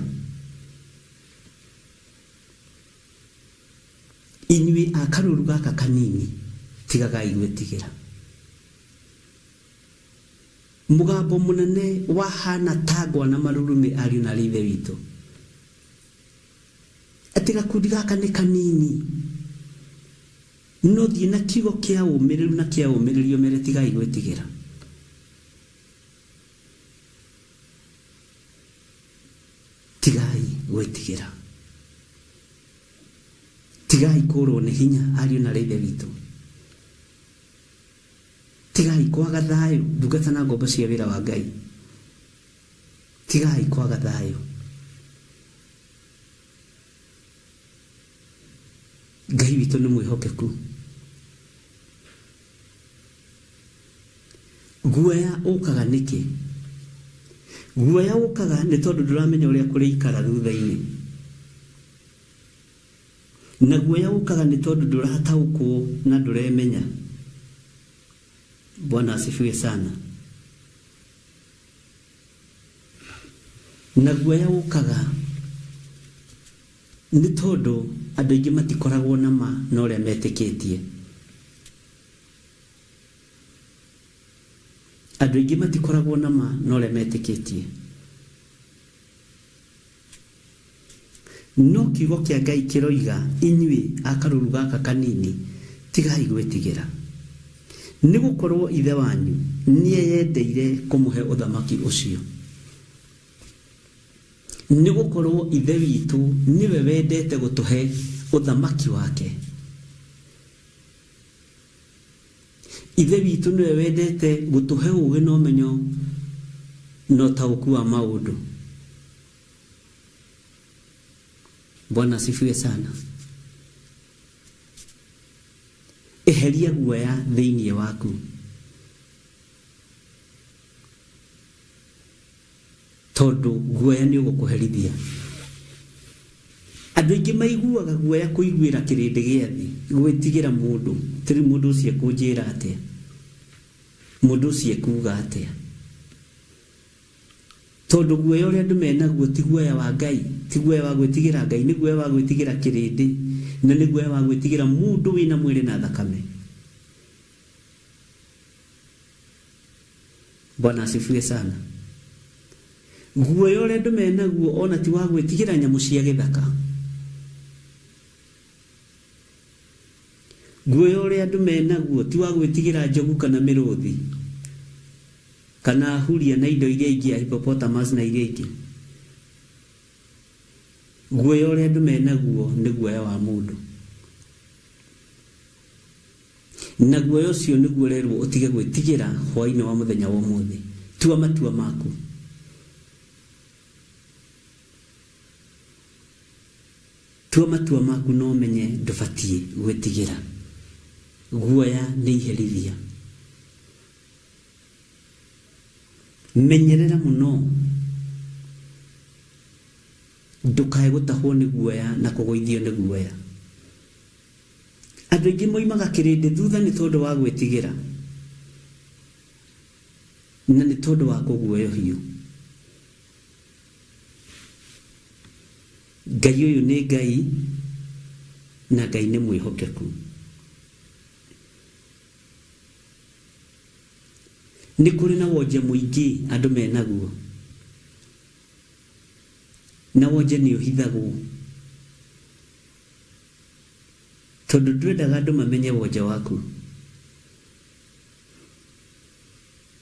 Inyuĩ a karũũru gaka kanini, tigagai gwĩtigĩra. Mũgambo mũnene wahana ta ngwa na marurumĩ ariũ na aarĩ a Ithe witũ, atĩ gakundi gaka nĩ kanini. No thiĩ na kiugo kĩa ũmĩrĩru na kĩa ũmĩrĩrio mere tigai gwĩtigĩra. Tigai gwĩtigĩra. Tigai kũrwo nĩ hinya ariũ na aarĩ a Ithe witũ. Tigai kwaga thayũ ndungata na ngombo cia wĩra wa Ngai. Tigai kwaga thayũ. Ngai witũ nĩ mwĩhokeku. Guoya ũkaga nĩkĩ? Guoya ũkaga nĩ tondũ ndũramenya ũrĩa kũrĩikara thutha-inĩ. Na guoya ũkaga nĩ tondũ ndũrataũkwo na ndũremenya. Bwana asifiwe sana. Na guoya ũkaga nĩ tondũ andũ aingĩ matikoragwo na ma na ũrĩa metĩkĩtie. Andũ aingĩ matikoragwo na ma na ũrĩa metĩkĩtie. No kiugo kĩa Ngai kĩroiga, Inyuĩ a karũũru gaka kanini, tigai gwĩtigĩra, nĩ gũkorũo Ithe wanyu nĩeyendeire kũmũhe ũthamaki ũcio. Nĩ gũkorũo Ithe witũ nĩwe wendete gũtũhe ũthamaki wake. Ithe witũ nĩwe wendete gũtũhe ũũgĩ na ũmenyo na ũtaũku wa maũndũ. Bwana asifiwe sana. Eheria guoya thĩinĩ waku. Tondũ guoya nĩ ũgũkũherithia. Andũ aingĩ maiguaga guoya kũiguĩra kĩrĩndĩ gĩa thĩ, gwĩtigĩra mũndũ, atĩ rĩu mũndũ ũcio ekũnjĩra atĩa, mũndũ ũcio ekuga atĩa. Tondũ guoya ũrĩa andũ menaguo ti guoya wa Ngai, ti guoya wa gwĩtigĩra Ngai, nĩ guoya wa gwĩtigĩra kĩrĩndĩ, na nĩ guoya wa gwĩtigĩra mũndũ wĩna mwĩrĩ na thakame. Bwana asifiwe sana. Guoya ũrĩa andũ menaguo ona ti wa gwĩtigĩra nyamũ cia gĩthaka. Guoya ũrĩa andũ menaguo ti wa gwĩtigĩra njogu kana mĩrũthi kana huria na indo iria ingĩ, hippopotamus na iria ingĩ. Guoya ũrĩa andũ menaguo nĩ guoya wa mũndũ. Na guoya ũcio nĩguo ũrerwo ũtige gwĩtigĩra hwaĩ-inĩ wa mũthenya wa ũmũthĩ. Tua matua maku. Tua matua maku na ũmenye ndũbatiĩ gwĩtigĩra. Guoya nĩ iherithia. Menyerera mũno ndũkae gũtahwo nĩ guoya na kũgũithio nĩ guoya. Andũ aingĩ moimaga kĩrĩndĩ thutha nĩ tondũ wa gwĩtigĩra na nĩ tondũ wa kũguoyohio. Ngai ũyũ nĩ Ngai na Ngai nĩ mwĩhokeku. Nĩ kũrĩ na wonje mũingĩ andũ menaguo, na wonje nĩ ũhithagwo tondũ ndwendaga andũ mamenye wonje waku.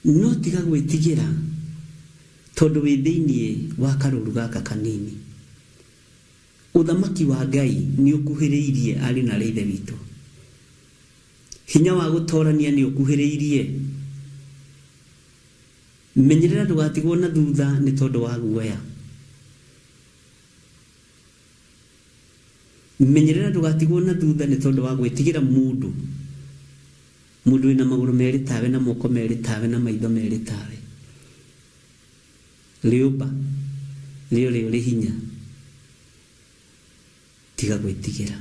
No tiga gwĩtigĩra tondũ wĩ thĩinĩ wa karũũru gaka kanini. Ũthamaki wa Ngai nĩ ũkuhĩrĩirie ariũ na aarĩ a Ithe witũ. Hinya wa gũtoorania nĩ ũkuhĩrĩirie. Menyerera ndũgatigwo na thutha nĩ tondũ wa guoya. Menyerera ndũgatigwo na thutha nĩ tondũ wa gwĩtigĩra mũndũ. Mũndũ wĩna magũrũ merĩ tawe na moko merĩ tawe na maitho merĩ tawe. Rĩũmba rĩ ũrĩa ũrĩ hinya, tiga gwĩtigĩra.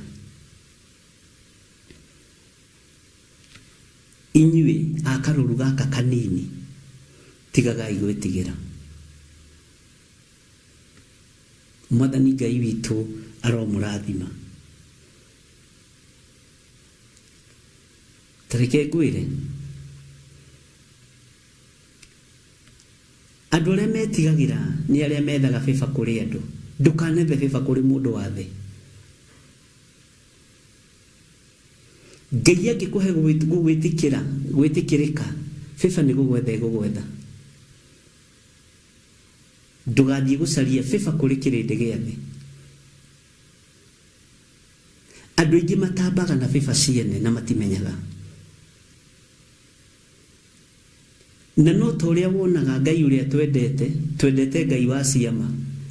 Inyuĩ a karũũru gaka kanini, tigagai gwĩtigĩra. Mwathani Ngai witũ aromũrathima. Ta reke ngwĩre, andũ arĩa metigagĩra nĩ arĩa methaga bĩba kũrĩ andũ. Ndũkanethe bĩba kũrĩ mũndũ wa thĩ. Ngai angĩkũhe gwĩtĩkĩra, gwĩtĩkĩrĩka, bĩba nĩ gũgwetha ĩgũgwetha. Ndũgathiĩ gũcaria bĩba kũrĩ kĩrĩndĩ gĩa thĩ. Andũ aingĩ matambaga na bĩba ciene na matimenyaga. Na no ta ũrĩa wonaga Ngai ũrĩa twendete, twendete Ngai wa ciama,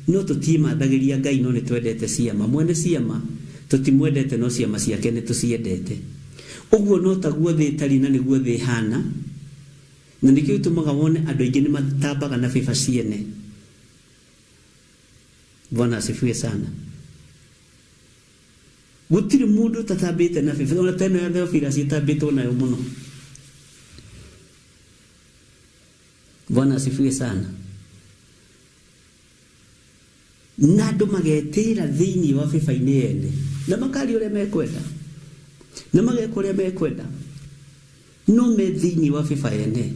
no tũtiĩmathagĩria Ngai no nĩ twendete ciama. Mwene ciama tũtimwendete no ciama ciake nĩ tũciendete. Ũguo no taguo thĩ ĩtariĩ na nĩguo thĩ ĩhana, na nĩkĩo gĩtũmaga wone andũ aingĩ nĩ matambaga na bĩba ciene. Bwana asifiwe sana. Gũtirĩ mũndũ ũtatambĩte na bĩba, ona ta ĩno ya Theophilus ĩtambĩtwo nayo mũno. Bwana asifiwe sana. Na andũ magetĩra thĩinĩ wa bĩba-inĩ yene na makaria ũrĩa mekwenda na mageka ũrĩa mekwenda no me thĩinĩ wa bĩba yene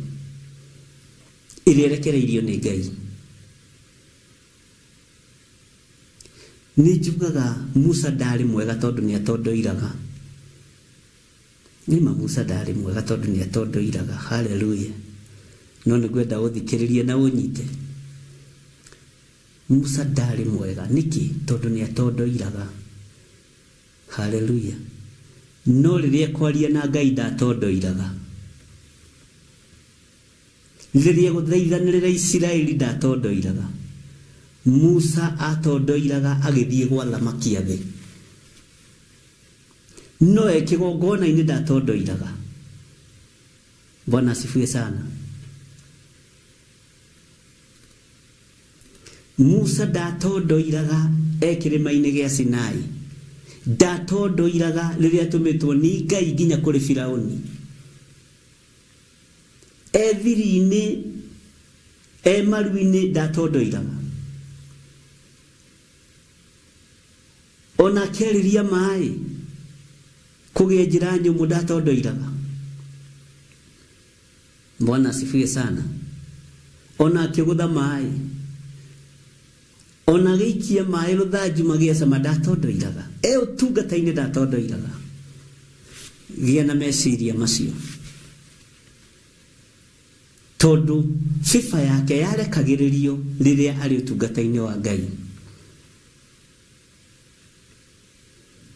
ĩrĩa ĩrekereirio nĩ Ngai. Nĩ njugaga Musa ndarĩ mwega tondũ nĩ atondoiraga. Nĩma Musa ndarĩ mwega tondũ nĩ atondoiraga. Haleluya. No nĩ ngwenda ũthikĩrĩrie na ũnyite. Musa ndarĩ mwega. Nĩkĩ? Tondũ nĩ atondoiraga. Haleluya. No rĩrĩa ekwaria na Ngai ndatondoiraga. Rĩrĩa egũthaithanĩrĩra Isiraeli ndatondoiraga. Musa atondoiraga agĩthiĩ gwa thamaki a thĩ, no e kĩgongona-inĩ ndatondoiraga. Bwana asifiwe sana. Musa ndatondoiraga e kĩrĩma-inĩ gĩa Sinai, ndatondoiraga rĩrĩa atũmĩtwo nĩ Ngai nginya kũrĩ Firauni, e thiri-inĩ, e maru-inĩ ndatondoiraga. Ona akĩarĩria maĩ kũgĩe njĩra nyũmũ ndatondoiraga. Bwana asifiwe sana. Ona akĩgũtha maĩ, ona agĩikia maĩ rũthanju magĩe cama ndatondoiraga. E ũtungata-inĩ ndatondoiraga. Gĩa na meciria macio, tondũ favor yake yarekagĩrĩrio rĩrĩa arĩ ũtungata-inĩ wa Ngai.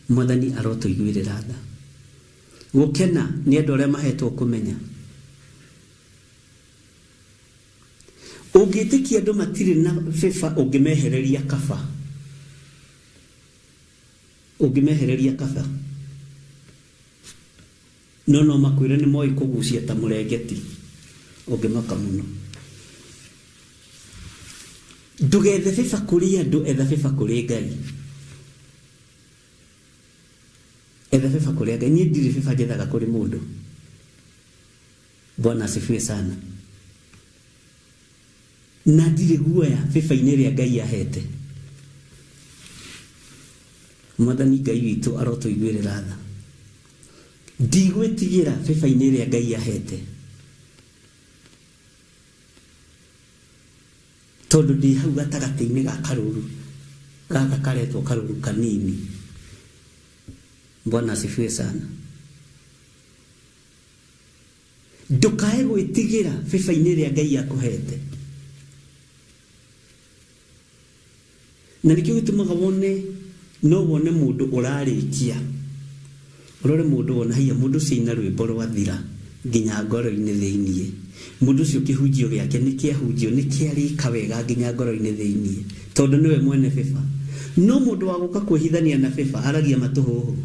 Mwathani arotũiguĩrĩra tha. Gũkena nĩ andũ arĩa mahetwo kũmenya. Ũngĩtĩkia andũ matirĩ na favor, ũngĩmehereria kaba, ũngĩmehereria kaba, no no makwĩre nĩ moĩ kũgucia ta mũrengeti. Ũngĩmaka mũno, ndũgethe favor kũrĩ andũ, etha favor kũrĩ Ngai, etha favor kũrĩ Ngai. Niĩ ndirĩ favor njethaga kũrĩ mũndũ. Bwana asifiwe sana. Na ndirĩ guoya favor-inĩ ĩrĩa Ngai ahete. Mwathani Ngai witũ arotũiguĩrĩra tha. Ndigwĩtigĩra favor-inĩ ĩrĩa Ngai ahete, tondũ ndĩ hau gatagatĩ-inĩ ga karũru gaka karetwo karũru kanini. Bwana asifiwe sana. Ndũkae gwĩtigĩra favor-inĩ ĩrĩa Ngai akũhete, na nĩkĩo gĩtũmaga wone no wone mũndũ ũrarĩkia, ũrore mũndũ wona haiya mũndũ ũcio aina rwĩmbo rwathira nginya ngoro-inĩ thĩiniĩ. Mũndũ ũcio kĩhunjio gĩake nĩ kĩahunjio, nĩ kĩarĩka wega nginya ngoro-inĩ thĩiniĩ, tondũ nĩwe mwene favor. No mũndũ wa gũka kwĩhithania na favor aragia matũhũhũ,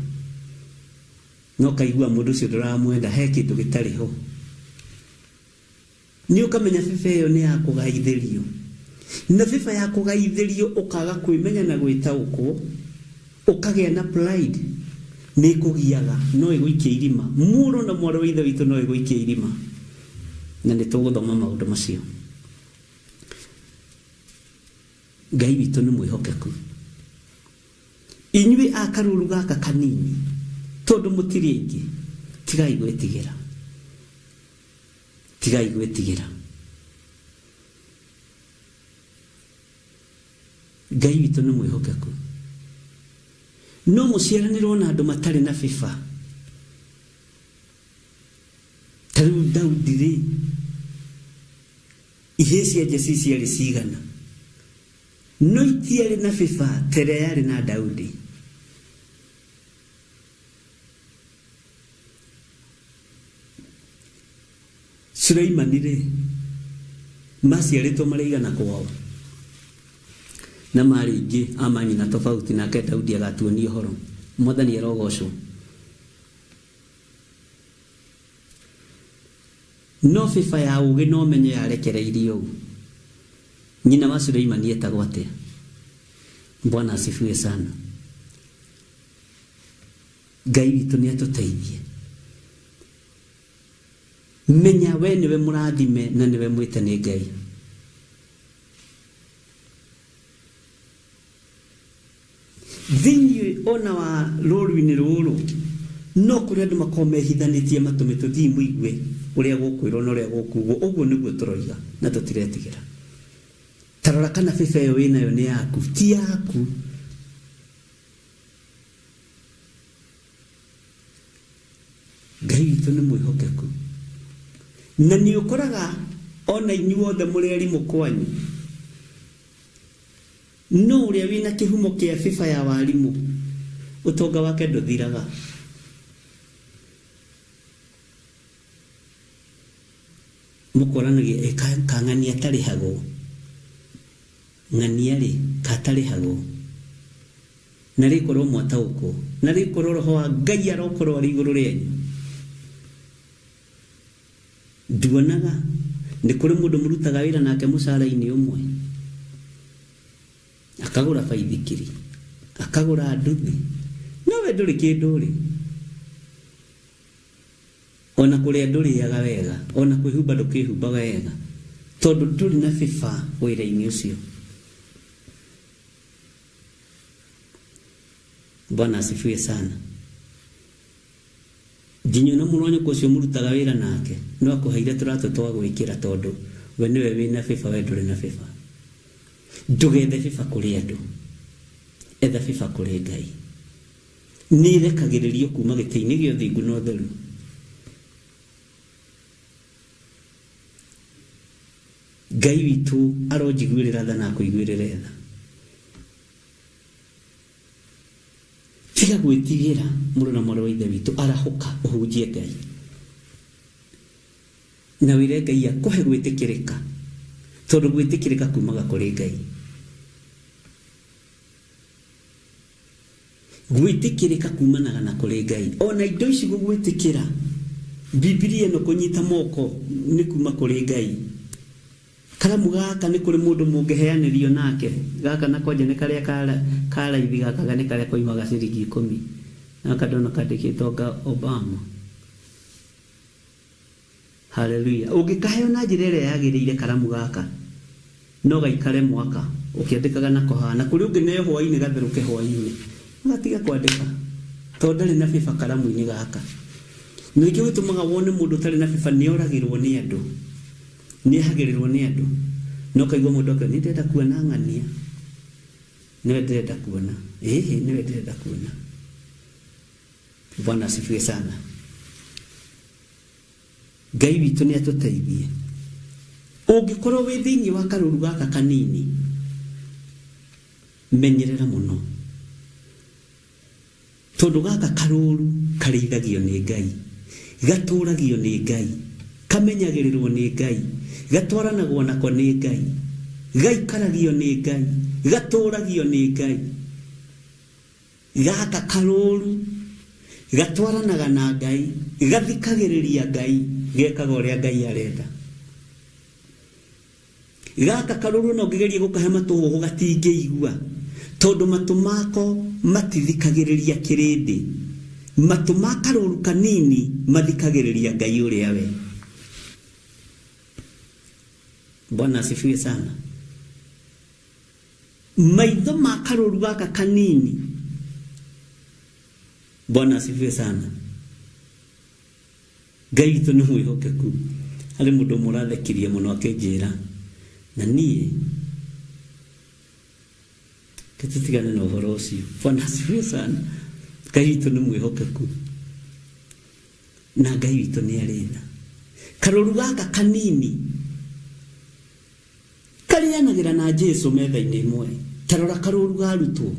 no kaigua mũndũ ũcio ndũramwenda, he kĩndũ gĩtarĩ ho. Nĩ ũkamenya favor ĩyo nĩ ya kũgaithĩrio, na favor ya kũgaithĩrio ũkaga kwĩmenya na gwĩtaũkwo, ũkagĩa na pride, nĩ ĩkũgiaga, no ĩgũikie irima. Mũrũ na mwarĩ wa Ithe witũ, no ĩgũikie irima, na nĩ tũgũthoma maũndũ macio. Ngai witũ nĩ mwĩhokeku. Inyuĩ a karũru gaka kanini, tondũ mũtirĩ aingĩ, tigai gwĩtigĩra, tigai gwĩtigĩra. Ngai witũ nĩ mwĩhokeku. No mũciaranĩrwo na andũ matarĩ na favor. Ta rĩu Daudi rĩ, ihĩĩ cia Jesii ciarĩ cigana? No itiarĩ na favor ta ĩrĩa yarĩ na Daudi. Suleimani rĩ, maciarĩtwo marĩ aigana kwao? Na marĩ aingĩ a manyina tofauti, nake Daudi agatuonia ũhoro. Mwathani arogocwo. No favor ya ũgĩ na ũmenyo yarekereirio ũ? Nyina wa Suleimani etagwo atĩa? Bwana asifiwe sana. Ngai witũ nĩ atũteithie. Menya we nĩwe mũrathime na nĩwe mwĩte nĩ Ngai. Thĩinĩ ona wa rũru-inĩ rũrũ no kũrĩ andũ makoragwo mehithanĩtie matũmĩtwo. Thiĩ mũigue ũrĩa gũkwĩrwo na ũrĩa gũkugwo. Ũguo nĩguo tũroiga na tũtiretigĩra. Ta rora kana favor ĩyo wĩnayo nĩ yaku, ti yaku. Ngai witũ nĩ mwĩhokeku, na nĩ ũkoraga ona inyuothe mũrĩ arimũ kwanyu, no ũrĩa wĩna kĩhumo kĩa favor ya warimũ, ũtonga wake ndũthiraga. Mũkoranagia kang'ani atarĩhagwo. Ng'ania rĩ, katarĩhagwo? Na rĩ korwo mwataũkwo, na rĩ korwo Roho wa Ngai arokorwo arĩ igũrũ rĩanyu. Nduonaga nĩ kũrĩ mũndũ mũrutaga wĩra nake mũcara-inĩ ũmwe, akagũra baithikiri, akagũra nduthi, no we ndũrĩ kĩndũ ũrĩ. O na kũrĩa ndũrĩaga wega, o na kwĩhumba ndũkĩĩhumbaga wega, tondũ ndũrĩ na bĩba wĩra-inĩ ũcio. Bwana asifiwe sana. Nginya ona mũrũ wa nyũkwa ũcio mũrutaga wĩra nake no akũheire tũratũ twa gwĩkĩra tondũ we nĩwe wĩna bĩba we ndũrĩ na bĩba. Ndũgethe bĩba kũrĩ andũ, etha bĩba kũrĩ Ngai. Nĩ ĩrekagĩrĩrio kuuma gĩtĩ-inĩ gĩa ũthingu na ũtheru. Ngai witũ aronjiguĩrĩra tha na akũiguĩrĩre tha. Tiga gwĩtigĩra mũrũ na mwarĩ wa Ithe witũ, arahũka ũhunjie Ngai. Na wĩre Ngai akũhe gwĩtĩkĩrĩka, tondũ gwĩtĩkĩrĩka kuumaga kũrĩ Ngai. Gwĩtĩkĩrĩka kumanaga na kũrĩ Ngai. O na indo ici gũgwĩtĩkĩra, Bibilia ĩno kũnyita moko nĩ kuma kũrĩ Ngai. Karamu gaka nĩ kũrĩ mũndũ mũngĩheanĩrio nake. Gaka nako nja nĩ karĩa ka raithi gaka nĩ karĩa koimaga ciringi ikũmi. Gaka ndona kandĩkĩtwo anga Obama. Haleluya. Ũngĩkaheo na njĩra ĩrĩa yagĩrĩire karamu gaka, no gaikare mwaka ũkĩandĩkaga nako haha. Na kũrĩ ũngĩneo hwaĩ-inĩ gatherũke hwaĩ-inĩ, gatiga kwandĩka tondũ ndarĩ na bĩba karamu-inĩ gaka. Na nĩkĩo gĩtũmaga wone mũndũ ũtarĩ na bĩba nĩ oragĩrwo nĩ andũ, nĩ ehagĩrĩrwo nĩ andũ. Na ũkaigua mũndũ akiuga niĩ ndĩrenda kuona ng'ania, nĩwe ndĩrenda kuona, ĩhĩ nĩwe ndĩrenda kuona. Bwana asifiwe sana. Ngai witũ nĩ atũteithie. Ũngĩkorwo wĩ thĩinĩ wa karũru gaka kanini, menyerera mũno. Tondũ gaka karũru karĩithagio nĩ Ngai, gatũragio nĩ Ngai, kamenyagĩrĩrwo nĩ Ngai, gatwaranagwo nako nĩ Ngai, gaikaragio nĩ Ngai, gatũragio nĩ Ngai. Gaka karũũru gatwaranaga na Ngai, gathikagĩrĩria Ngai, gekaga ũrĩa Ngai arenda. Gaka karũũru ona ũngĩgeria gũkahe matũhũhũ gatingĩigua, tondũ matũ mako matithikagĩrĩria kĩrĩndĩ. Matũ ma karũũru kanini mathikagĩrĩria Ngai ũrĩa we. Bwana asifiwe sana. Maitho ma karũru gaka kanini. Bwana asifiwe sana. Ngai witũ nĩ mwĩhokeku. Harĩ mũndũ ũmwe ũrathekirie mũno akĩnjĩra, na niĩ reke tũtigane na ũhoro ũcio. Bwana asifiwe sana. Ngai witũ nĩ mwĩhokeku na Ngai witũ nĩ arĩ tha. Karũru gaka kanini Karĩanagĩra na Jesu metha-inĩ ĩmwe. Ta rora karũũru ga arutwo.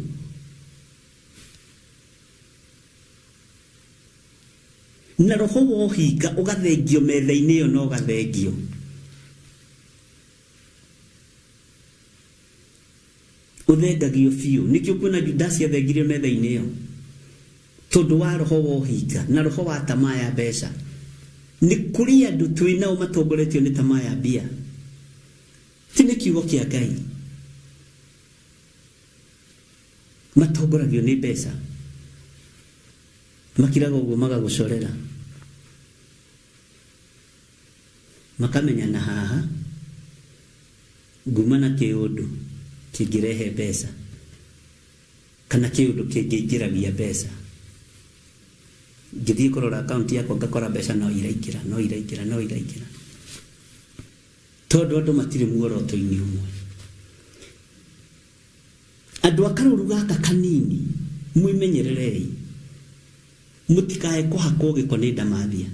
Na roho wa ũhinga ũgathengio metha-inĩ ĩyo na ũgathengio. Ũthengagio biũ. Nĩkĩo ũkuona Judasi athengirio metha-inĩ ĩyo. Tondũ wa roho wa ũhinga na roho wa tamaa ya mbeca. Nĩ kũrĩ andũ twĩ nao matongoretio nĩ tamaa ya mbia. Ti nĩ kiugo kĩa Ngai. Matongoragio nĩ mbeca. Makiraga ũguo magagũcorera. Makamenya na haha nguma na kĩũndũ kĩngĩrehe mbeca. Kana kĩũndũ kĩngĩingĩragia mbeca. Ngĩthiĩ kũrora akaunti yakwa ngakora mbeca no iraingĩra, no iraingĩra, no iraingĩra. Tondũ andũ matirĩ muoroto-inĩ ũmwe. Andũ a karũru gaka kanini, mwĩmenyererei mũtikae kũhakwo gĩko nĩ ndamathia.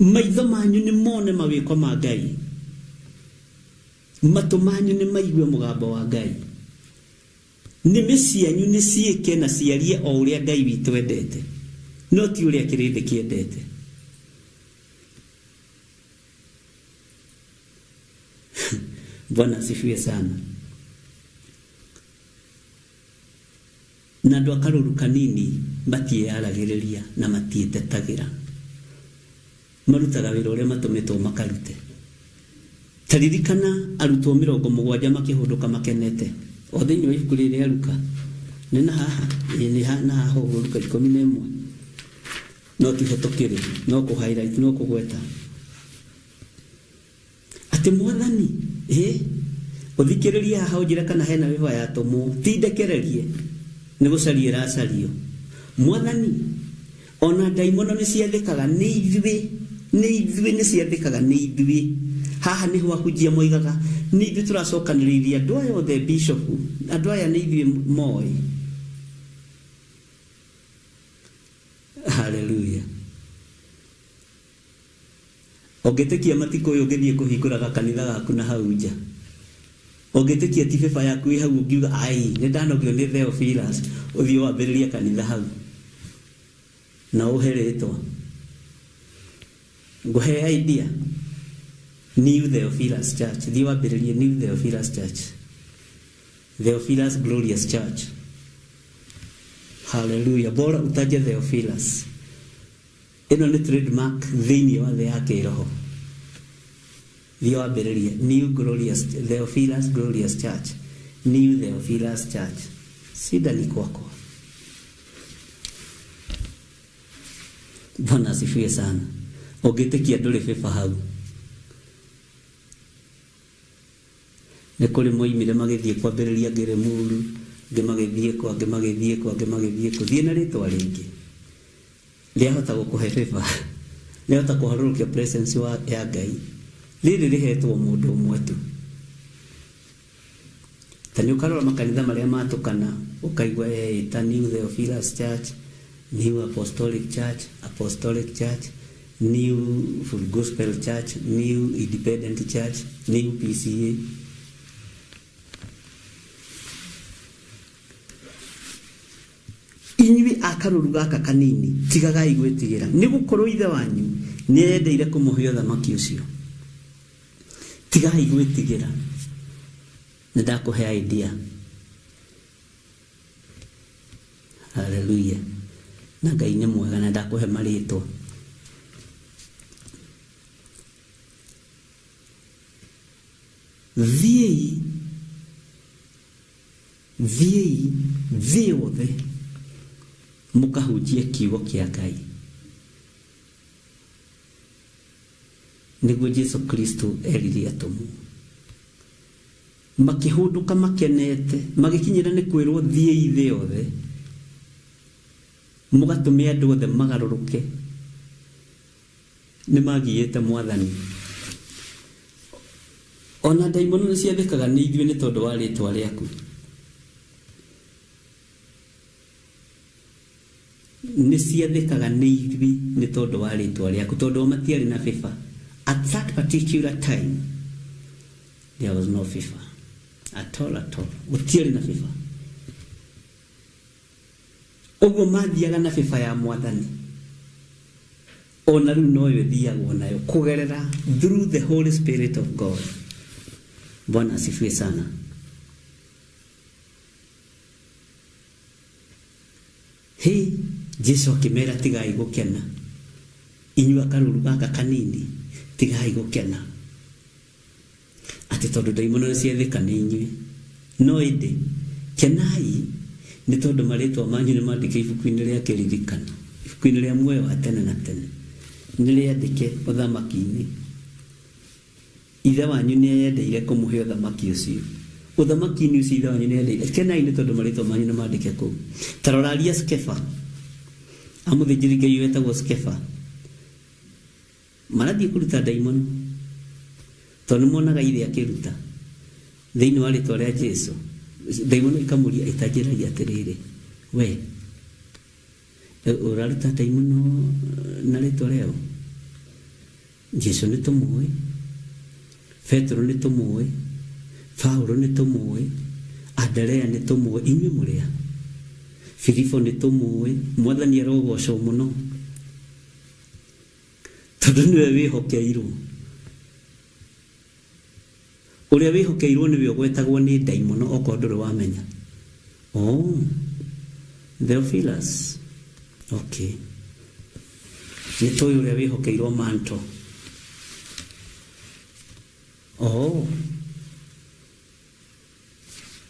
Maitho manyu nĩ mone mawĩko ma Ngai. Matũ manyu nĩ maigue mũgambo wa Ngai. Nĩmĩ cianyu nĩ ciĩke na ciarie o ũrĩa Ngai witũ endete, no ti ũrĩa kĩrĩndĩ kĩendete. Bwana asifiwe sana. Na andũ a karũru kanini matiĩyaragĩrĩria na matiĩtetagĩra. Marutaga wĩra ũrĩa matũmĩtwo makarute. Ta ririkana arutwo 70 makĩhũndũka makenete. O thĩinĩ wa ibuku rĩrĩ rĩa Luka. Nĩ na haha? Ĩĩ nĩ na haha ũguo Luka 11. No tiho tũkĩrĩ, no kũ highlight, no kũgweta. Atĩ Mwathani, ĩ, ũthikĩrĩrie haha ũnjĩre kana hena wĩva yatũmwo, ti ndekererie, nĩ gũcario ĩracario. Mwathani, o na ndaimono nĩ ciathĩkaga nĩ ithuĩ, nĩ ithuĩ, nĩ ciathĩkaga nĩ ithuĩ. Haha nĩho ahunjia moigaga, nĩ ithuĩ tũracokanĩrĩirie andũ aya othe, bishopu, andũ aya nĩ ithuĩ moĩ. Haleluya. Ũngĩtĩkia matikũ ũyũ ũngĩthiĩ kũhingũra gakanitha gaku na hau nja. Ũngĩtĩkia ti bĩba yaku ĩ hau ũngiuga ai nĩ ndanogio nĩ Theophilus ũthiĩ wambĩrĩrie kanitha hau. Na ũhe rĩtwa. Ngũhe idea. New Theophilus Church. Thiĩ wambĩrĩrie New Theophilus Church. Theophilus Glorious Church. Hallelujah. Bora utaje Theophilus. Ĩno nĩ trademark thĩinĩ wa thĩ ya kĩroho. Thiĩ wambĩrĩrie New Glorious, Theophilus Glorious Church. New Theophilus Church. Shida ni kwakwa. Bwana asifiwe sana. Ũngĩtĩkia ndũrĩ bĩba hau. Nĩ kũrĩ moimire magĩthiĩ kwambĩrĩria angĩ Limuru, angĩ magĩthiĩ kũ, angĩ magĩthiĩ kũ, angĩ magĩthiĩ kũ. Thiĩ na rĩtwa rĩngĩ. Rĩahota gũkũhe favor. Rĩahota kũharũrũkia presence wa, ya Ngai. Rĩrĩ rĩhetwo mũndũ ũmwe tu. Ta nĩ ũkarora makanitha marĩa matũkana, ũkaigua eĩta New Theophilus Church, New Apostolic Church, Apostolic Church, New Full Gospel Church, New Independent Church, New PCA. Inyuĩ a karũũru gaka kanini, tigagai gwĩtigĩra, nĩ gũkorũo Ithe wanyu nĩeyendeire kũmũhe ũthamaki ũcio. Tigai gwĩtigĩra. Nĩ ndakũhe idea. Haleluya. Na Ngai nĩ mwega na ndakũhe marĩtwa. Thiĩi, thiĩi thĩ yothe mũkahunjie kiugo kĩa Ngai. Nĩguo Jesu Kristo erire atũmwo. Makĩhũndũka makenete, magĩkinyĩra nĩ kwĩrwo thiĩi thĩ yothe, mũgatũme andũ othe magarũrũke. Nĩ magiĩte Mwathani. O na ndaimono nĩ ciathĩkaga nĩ ithuĩ nĩ tondũ wa rĩĩtwa rĩaku. Nĩ ciathĩkaga nĩ ithuĩ nĩ tondũ wa rĩĩtwa rĩaku, tondũ o matiarĩ na favor. At that particular time, there was no favor. At all, at all. Gũtiarĩ na favor. Ũguo mathiaga na favor ya Mwathani. O na rĩu noyo ĩthiagwo nayo kũgerera through the Holy Spirit of God. Bwana asifiwe sana. Hĩ, Jesu akĩmera tigai gũkena. Inyuĩ akarũru gaka kanini, tigai gũkena. Atĩ tondũ ndaimono nĩ ciathĩka nĩ inyuĩ. No ĩndĩ, kenai nĩ tondũ marĩtwa manyu nĩ mandĩke ibuku-inĩ rĩa kĩririkano, ibuku-inĩ rĩa muoyo wa tene na tene. Nĩ rĩandĩke ũthamaki-inĩ. Ithe wanyu nĩeyendeire kũmũhe ũthamaki ũcio. Ũthamaki-inĩ ũcio Ithe wanyu nĩeyendeire. Kenai nĩ tondũ marĩĩtwa manyu nĩmandĩke kũu. Ta roraria Skefa, a mũthĩnjĩri Ngai wetagwo Skefa. Marathiĩ kũruta ndaimono tondũ nĩmonaga ithe akĩruta thĩinĩ wa rĩtwa rĩa Jesu. Ndaimono ikamũria itanjĩragia atĩrĩrĩ, we ũraruta ndaimono na rĩtwa rĩao? Jesu nĩ tũmũĩ, Petero nĩ tũmũĩ, Paulo nĩ tũmũĩ, Anderea nĩ tũmũĩ, inyuĩ mũrĩ a? Filipo nĩ tũmũĩ, Mwathani arogocwo mũno, tondũ nĩwe wĩhokeirwo. Ũrĩa wĩhokeirwo nĩwe ũgwetagwo nĩ ndaimono okorwo ndũrĩ wamenya. Oh, Theophilus. Okay. Nĩ tũĩ ũrĩa wĩhokeirwo manto. Oh.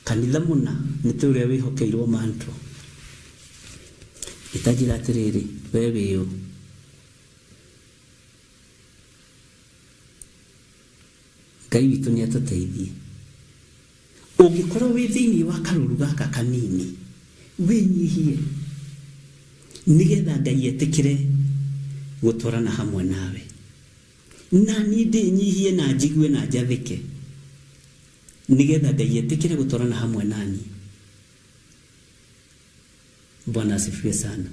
Kanitha mũna nĩ tũĩ ũrĩa wĩhokeirwo manto. Ĩtanjĩra atĩrĩrĩ, we wĩũ? Ngai witũ nĩ atũteithie. Ũngĩkorwo wĩ thĩinĩ wa karũru gaka kanini, wĩnyihie nĩgetha Ngai etĩkĩre gũtwarana hamwe nawe. Na niĩ ndĩnyihie na njigue na njathĩke nĩgetha Ngai etĩkĩre gũtwarana hamwe na niĩ. Bwana asifiwe sana.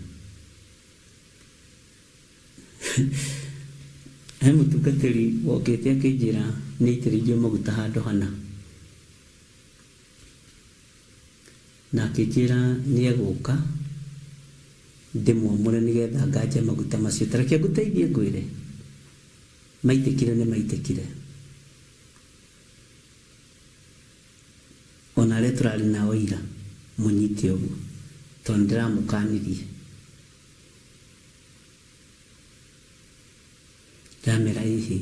He mũtungatĩri wokĩte akĩnjĩra nĩ aitĩrĩirio maguta handũ hana. Na akĩnjĩra nĩ egũka ndĩmwamũre nĩgetha nganje maguta macio. Ta reke ngũteithie ngwĩre, maitĩkire nĩ maitĩkire. Ona arĩa tũrarĩ nao ira mũnyite ũguo, tondũ nĩ ndĩramũkanirie. Ndamera ĩhĩ.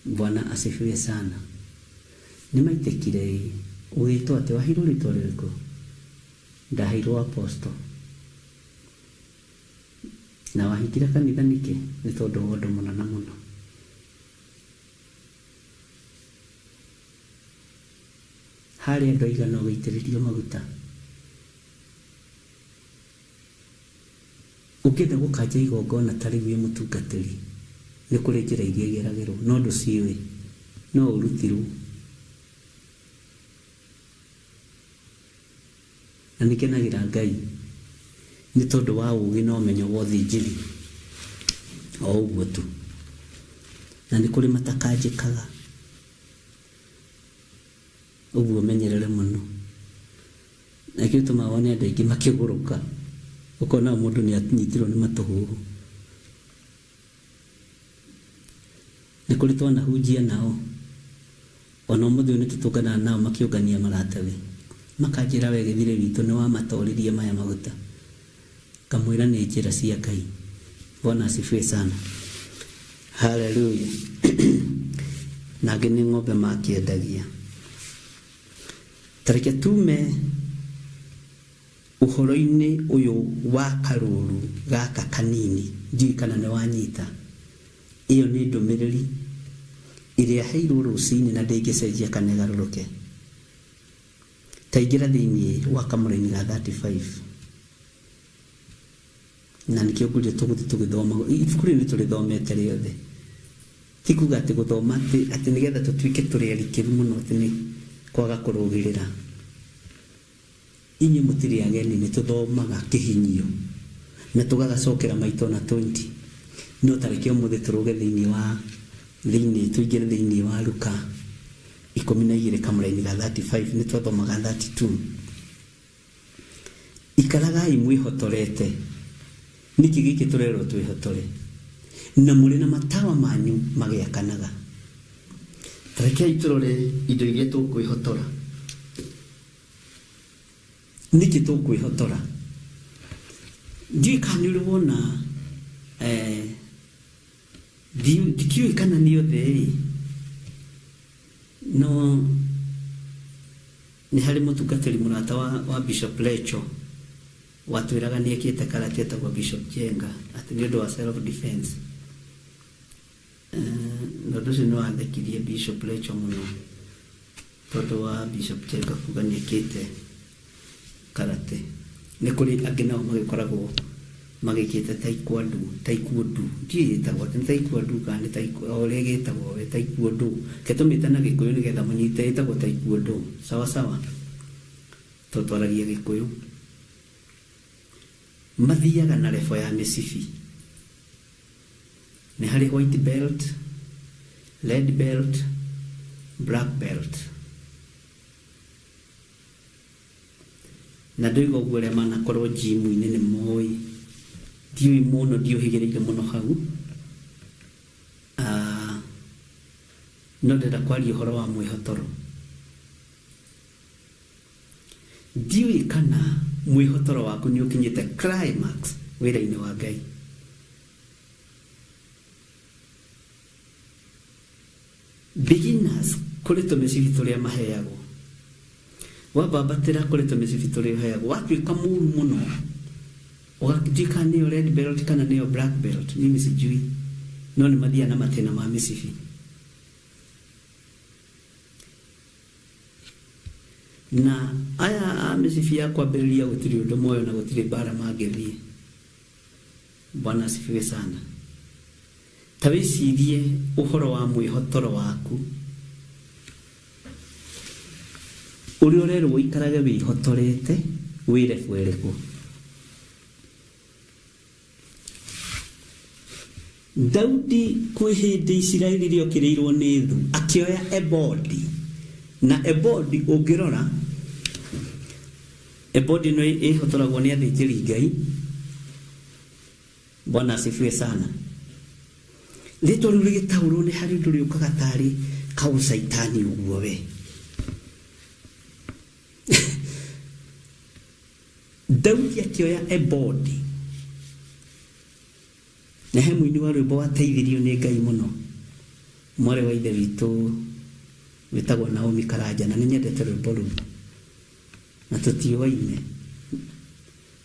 Bwana asifiwe sana. Nĩmaitĩkire ĩ. Ũgĩtwo atĩa? Waheirwo rĩtwa rĩrĩkũ? Ndaheirwo Apostle. Na wahingire kanitha nĩkĩ? Nĩ tondũ wa ũndũ mũna na mũna. Harĩ andũ aigana ũgĩitĩrĩrio maguta? Ũngĩenda gũkanja igongona ta rĩu wĩ mũtungatĩri, nĩ kũrĩ njĩra iria igeragĩrwo, no ndũciũĩ, no ũrutirwo. Na nĩ ngenagĩra Ngai nĩ tondũ wa ũũgĩ na ũmenyo wa ũthĩnjĩri o ũguo tu. Na nĩ kũrĩ matakanjĩkaga. Ũguo ũmenyerere mũno. Na nĩkĩo gĩtũmaga wone andũ aingĩ makĩgũrũka. Ũkona mũndũ nĩ anyitirwo nĩ matũhũhũ. Nĩ kũrĩ twanahunjia nao, ona ũmũthĩ ũyũ nĩ tũtũnganaga nao makĩũngania maratathi. Makanjĩra we gĩthirĩ witũ nĩ wamatoririe maya maguta. Ngamwĩra nĩ njĩra cia Ngai. Bwana asifiwe sana. Haleluya. Na angĩ nĩ ng'ombe makĩendagia. Ta reke tume ũhoro-inĩ ũyũ wa karũũru gaka kanini, ndiũĩ kana nĩ wanyita. Ĩyo nĩ ndũmĩrĩri ĩrĩa heirwo rũcinĩ na ndĩngĩcenjia kana ĩgarũrũke. Ta ingĩra thĩinĩ wa kamũraini ga 35. Na nĩkĩo ngwĩrire tũgũthiĩ tũgĩthoma ibuku rĩrĩ nĩ tũrĩthomete rĩothe. Ti kuga atĩ gũthoma atĩ atĩ nĩgetha tũtuĩke tũrĩ arikĩru mũno atĩ nĩ kwaga kũrũgĩrĩra. Inyuĩ mũtirĩ ageni nĩ tũthomaga kĩhinyio na tũgagacokera maita ona 20. No ta reke ũmũthĩ tũrũge thĩinĩ wa thĩinĩ tũingĩre thĩinĩ wa Luka 12 kamũraini ga 35 nĩ twathomaga 32. Ikaragai mwĩhotorete. Nĩkĩ gĩkĩ tũrerwo twĩhotore? Na mũrĩ na matawa manyu magĩakanaga. Ta rekei tũrore indo iria tũkwĩhotora. Nĩkĩ tũkwĩhotora? Ndiũĩ kana nĩ ũrĩ wona eh, ndikĩũĩ kana nĩ othe-ĩ, no Nĩ harĩ mũtungatĩri mũrata wa, wa Bishop Lecho watwĩraga nĩ ekĩte karate etagwo Bishop Jenga atĩ nĩ ũndũ wa self defense. Na ũndũ ũcio nĩ wathekirie Bishop Lecho mũno tondũ wa Bishop Jenga kuga nĩ ekĩte karate. Nĩ kũrĩ angĩ nao magĩkoragwo magĩkĩte taekwondo, taekwondo, ndiũĩ ĩtagwo atĩa, nĩ taekwondo kana nĩ taekwondo, o ũrĩa ĩgĩtagwo we, taekwondo. Reke tũmĩte na Gĩkũyũ nĩgetha mũnyite, ĩtagwo taekwondo, sawa sawa, tondũ twaragia Gĩkũyũ. Mathiaga na level ya mĩcibi. Nĩ harĩ white belt, red belt, black belt. Na ndoiga ũguo arĩa manakorwo gym-inĩ nĩ moĩ, ndiũĩ mũno ndiũhĩgĩrĩire mũno hau. No ndĩrenda kwaria ũhoro wa mwĩhotoro. Ndiũĩ kana mwĩhotoro waku nĩ ũkinyĩte climax wĩra-inĩ wa Ngai. Beginners kũrĩ tũmĩcibi tũrĩa maheagwo. Wambambatĩra kũrĩ tũmĩcibi tũrĩa ũheagwo, watuĩka mũru mũno, ndiũĩ kana nĩyo red belt kana nĩyo black belt, mimi sijui, no nĩ mathiaga na matĩna ma mĩcibi. Na aya a mĩcibi ya kwambĩrĩria gũtirĩ ũndũ moĩ na gũtirĩ mbara mangĩthiĩ. Bwana asifiwe sana. Ta wĩcirie ũhoro wa mwĩhotoro waku ũrĩa ũrerwo ũikarage wĩhotorete wĩ level ĩrĩkũ. Daudi kwĩ hĩndĩ Isiraeli rĩokĩrĩirwo nĩ thũ akĩoya ebodi na ebodi ũngĩrora ebodi ĩno ĩhotoragwo nĩ athĩnjĩri Ngai. Bwana asifiwe sana. Rĩtwa rĩu rĩgĩtaũrwo nĩ harĩ ũndũ rĩũkaga tarĩ kaũcaitani ũguo we. Daudi akĩoya ebodi na he mũini wa rwĩmbo wateithirio nĩ Ngai mũno, mwarĩ wa ithe witũ wĩtagwo Naomi Karanja, na nĩ nyendete rwĩmbo rũu na tũtiũaine.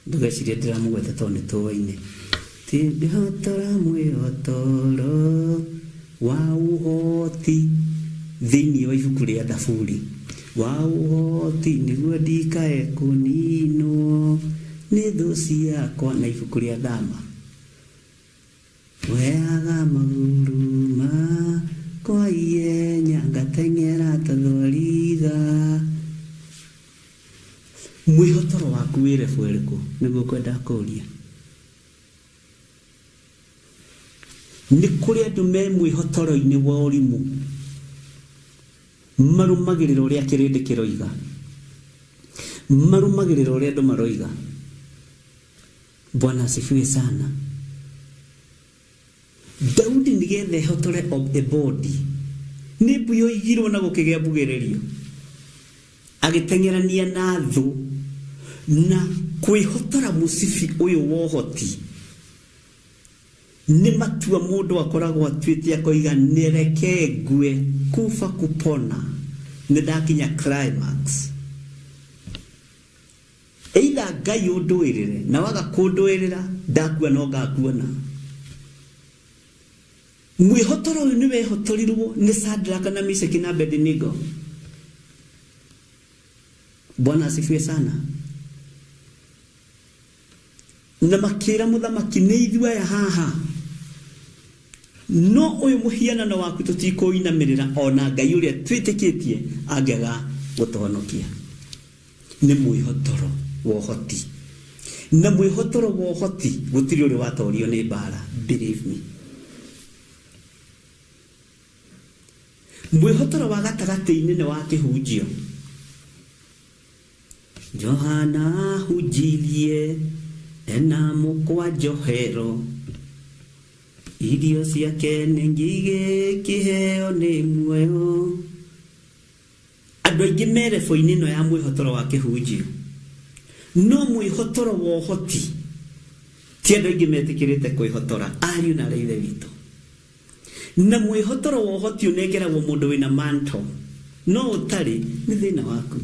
Ndũgecirie ndĩramũgweta tondũ nĩ tũũaine. Ti ndĩhotora mwĩhotoro wa ũhoti thĩinĩ wa ibuku rĩa Thaburi wa ũhoti nĩguo ndikae kũninwo nĩ thũ ciakwa na ibuku rĩa Thama Weaga magũrũ makwa ihenya ngateng'era ta thwariga. Mwĩhotoro waku wĩ level ĩrĩkũ? Nĩguo ngwendaga kũria. Nĩ kũrĩ andũ me mwĩhotoro-inĩ wa ũrimũ, marũmagĩrĩra ũrĩa kĩrĩndĩ kĩroiga, marũmagĩrĩra ũrĩa andũ maroiga. Bwana asifiwe sana. Daudi nĩgetha ehotore ebodi nĩ mbu yoigirwo na gũkĩgĩa mbugĩrĩrio agĩteng'erania na thũ na kwĩhotora mũcibi ũyũ wa ũhoti nĩ matua mũndũ akoragwo atuĩte akoiga nĩreke ngue kufa kupona nĩ ndakinya climax. Either Ngai ũndũĩrĩre na waga kũndũĩrĩra ndakua no ngakuona. Mwĩhotoro ũyũ nĩ wehotorirwo nĩ Sadraka na Mishaki na Abednego. Bwana asifiwe sana. Na makĩra mũthamaki nĩ ithuĩ aya haha no ũyũ mũhianano waku tũtikũinamĩrĩra ona Ngai ũrĩa twĩtĩkĩtie angĩaga gũtũhonokia. Nĩ mwĩhotoro wa ũhoti. Na mwĩhotoro wa ũhoti gũtirĩ ũrĩ watorio nĩ mbara, believe me. Mwĩhotoro wa gatagatĩ-inĩ nĩ wa kĩhunjio. Johana ahunjirie ena mũkwa njohero, irio ciake nĩ ngigĩ kĩheo nĩ muoyo. Andũ aingĩ me rebo-inĩ ĩno ya mwĩhotoro wa kĩhunjio, no mwĩhotoro wa ũhoti ti andũ aingĩ metĩkĩrĩte kwĩhotora, ariũ na aarĩ a Ithe witũ. Na mwĩhotoro wa ũhoti ũnengeragwo mũndũ wĩna mantle, no ũtarĩ, nĩ thĩna waku.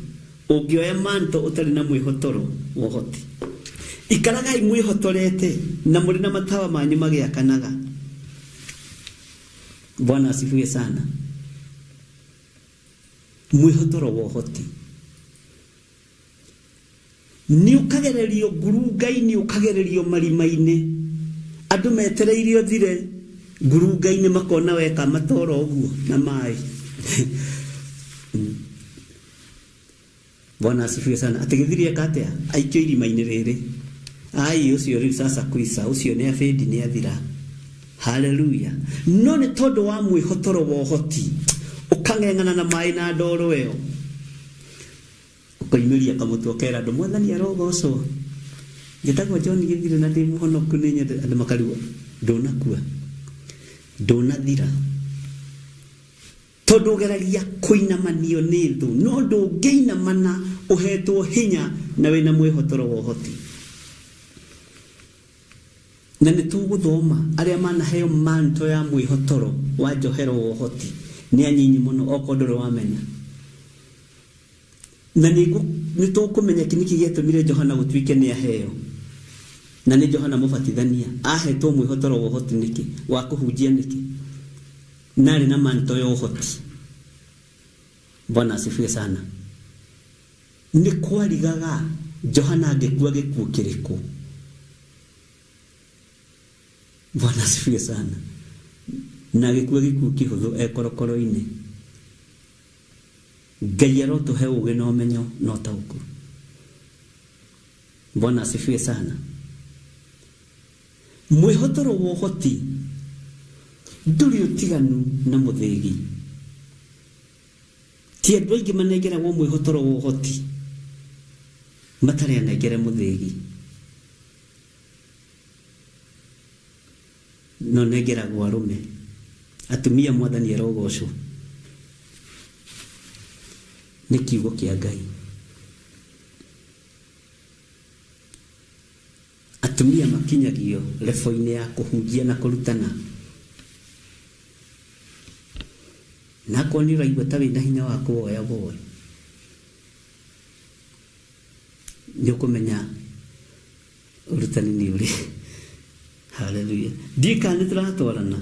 Ũngĩoya mantle ũtarĩ na mwĩhotoro wa ũhoti. Ikaragai mwĩhotorete na mũrĩ na matawa manyu magĩakanaga. Bwana asifiwe sana. Mwĩhotoro wa ũhoti. Nĩ ũkagererio ngurunga-inĩ, ũkagererio marima-inĩ. Andũ metereire ũthire ngurunga-inĩ makona weka matoro ũguo na maĩ. Bwana asifiwe sana. Atĩ gĩthiri eka atĩa? Aikio irima-inĩ rĩrĩ. Ai ũcio rĩu sasa kuisa, ũcio nĩ abĩndi nĩ athira. Haleluya. No nĩ tondũ wa mwĩhotoro wa ũhoti, ũkang'eng'ana na maĩ na ndoro ĩyo. Ũkoimĩria kamũtwe ũkera andũ mwathani arogocwo. Njĩtagwo John Gĩthirĩ na ndĩ mũhonoku nĩ nyende andũ makarigwo ndũnakua ndũnathira. Tondũ ũgeragia kũinamanio nĩ thũ, no ndũngĩinamana ũhetwo hinya na wĩna mwĩhotoro wa ũhoti. Na nĩ tũgũthoma arĩa manaheo manto ya mwĩhotoro wa njohero wa ũhoti nĩ anyinyi mũno, okorwo ndũrĩ wamenya. Na nĩ tũkũmenya kĩ nĩkĩ gĩatũmire Johana gũtuĩke nĩ aheo. Na nĩ Johana Mũbatithania ahetwo mwĩhotoro wa ũhoti nĩkĩ, wa kũhunjia nĩkĩ, na arĩ na manto ya ũhoti. Bwana asifiwe sana. Nĩ kwarigaga Johana angĩkua gĩkuũ kĩrĩkũ. Bwana asifiwe sana. Na agĩkua gĩkuũ kĩhũthũ e korokoro-inĩ. Ngai arotũhe ũũgĩ na ũmenyo na ũtaũku. Bwana asifiwe sana. Mwĩhotoro wa ũhoti ndũrĩ ũtiganu na mũthĩgi. Ti andũ aingĩ manengeragwo mwĩhotoro wa ũhoti matarĩ anengere mũthĩgi. No nengeragwo arũme. Atumia Mwathani arogocwo. Nĩ kiugo kĩa Ngai. Atumia makinyagio lebo-inĩ ya kũhunjia na kũrutana. Na akorwo nĩ ũraigua ta wĩna hinya wa kũwoya woe, nĩ ũkũmenya ũrutani nĩ ũrĩ. Haleluya. Ndiũĩ kana nĩ tũratwarana.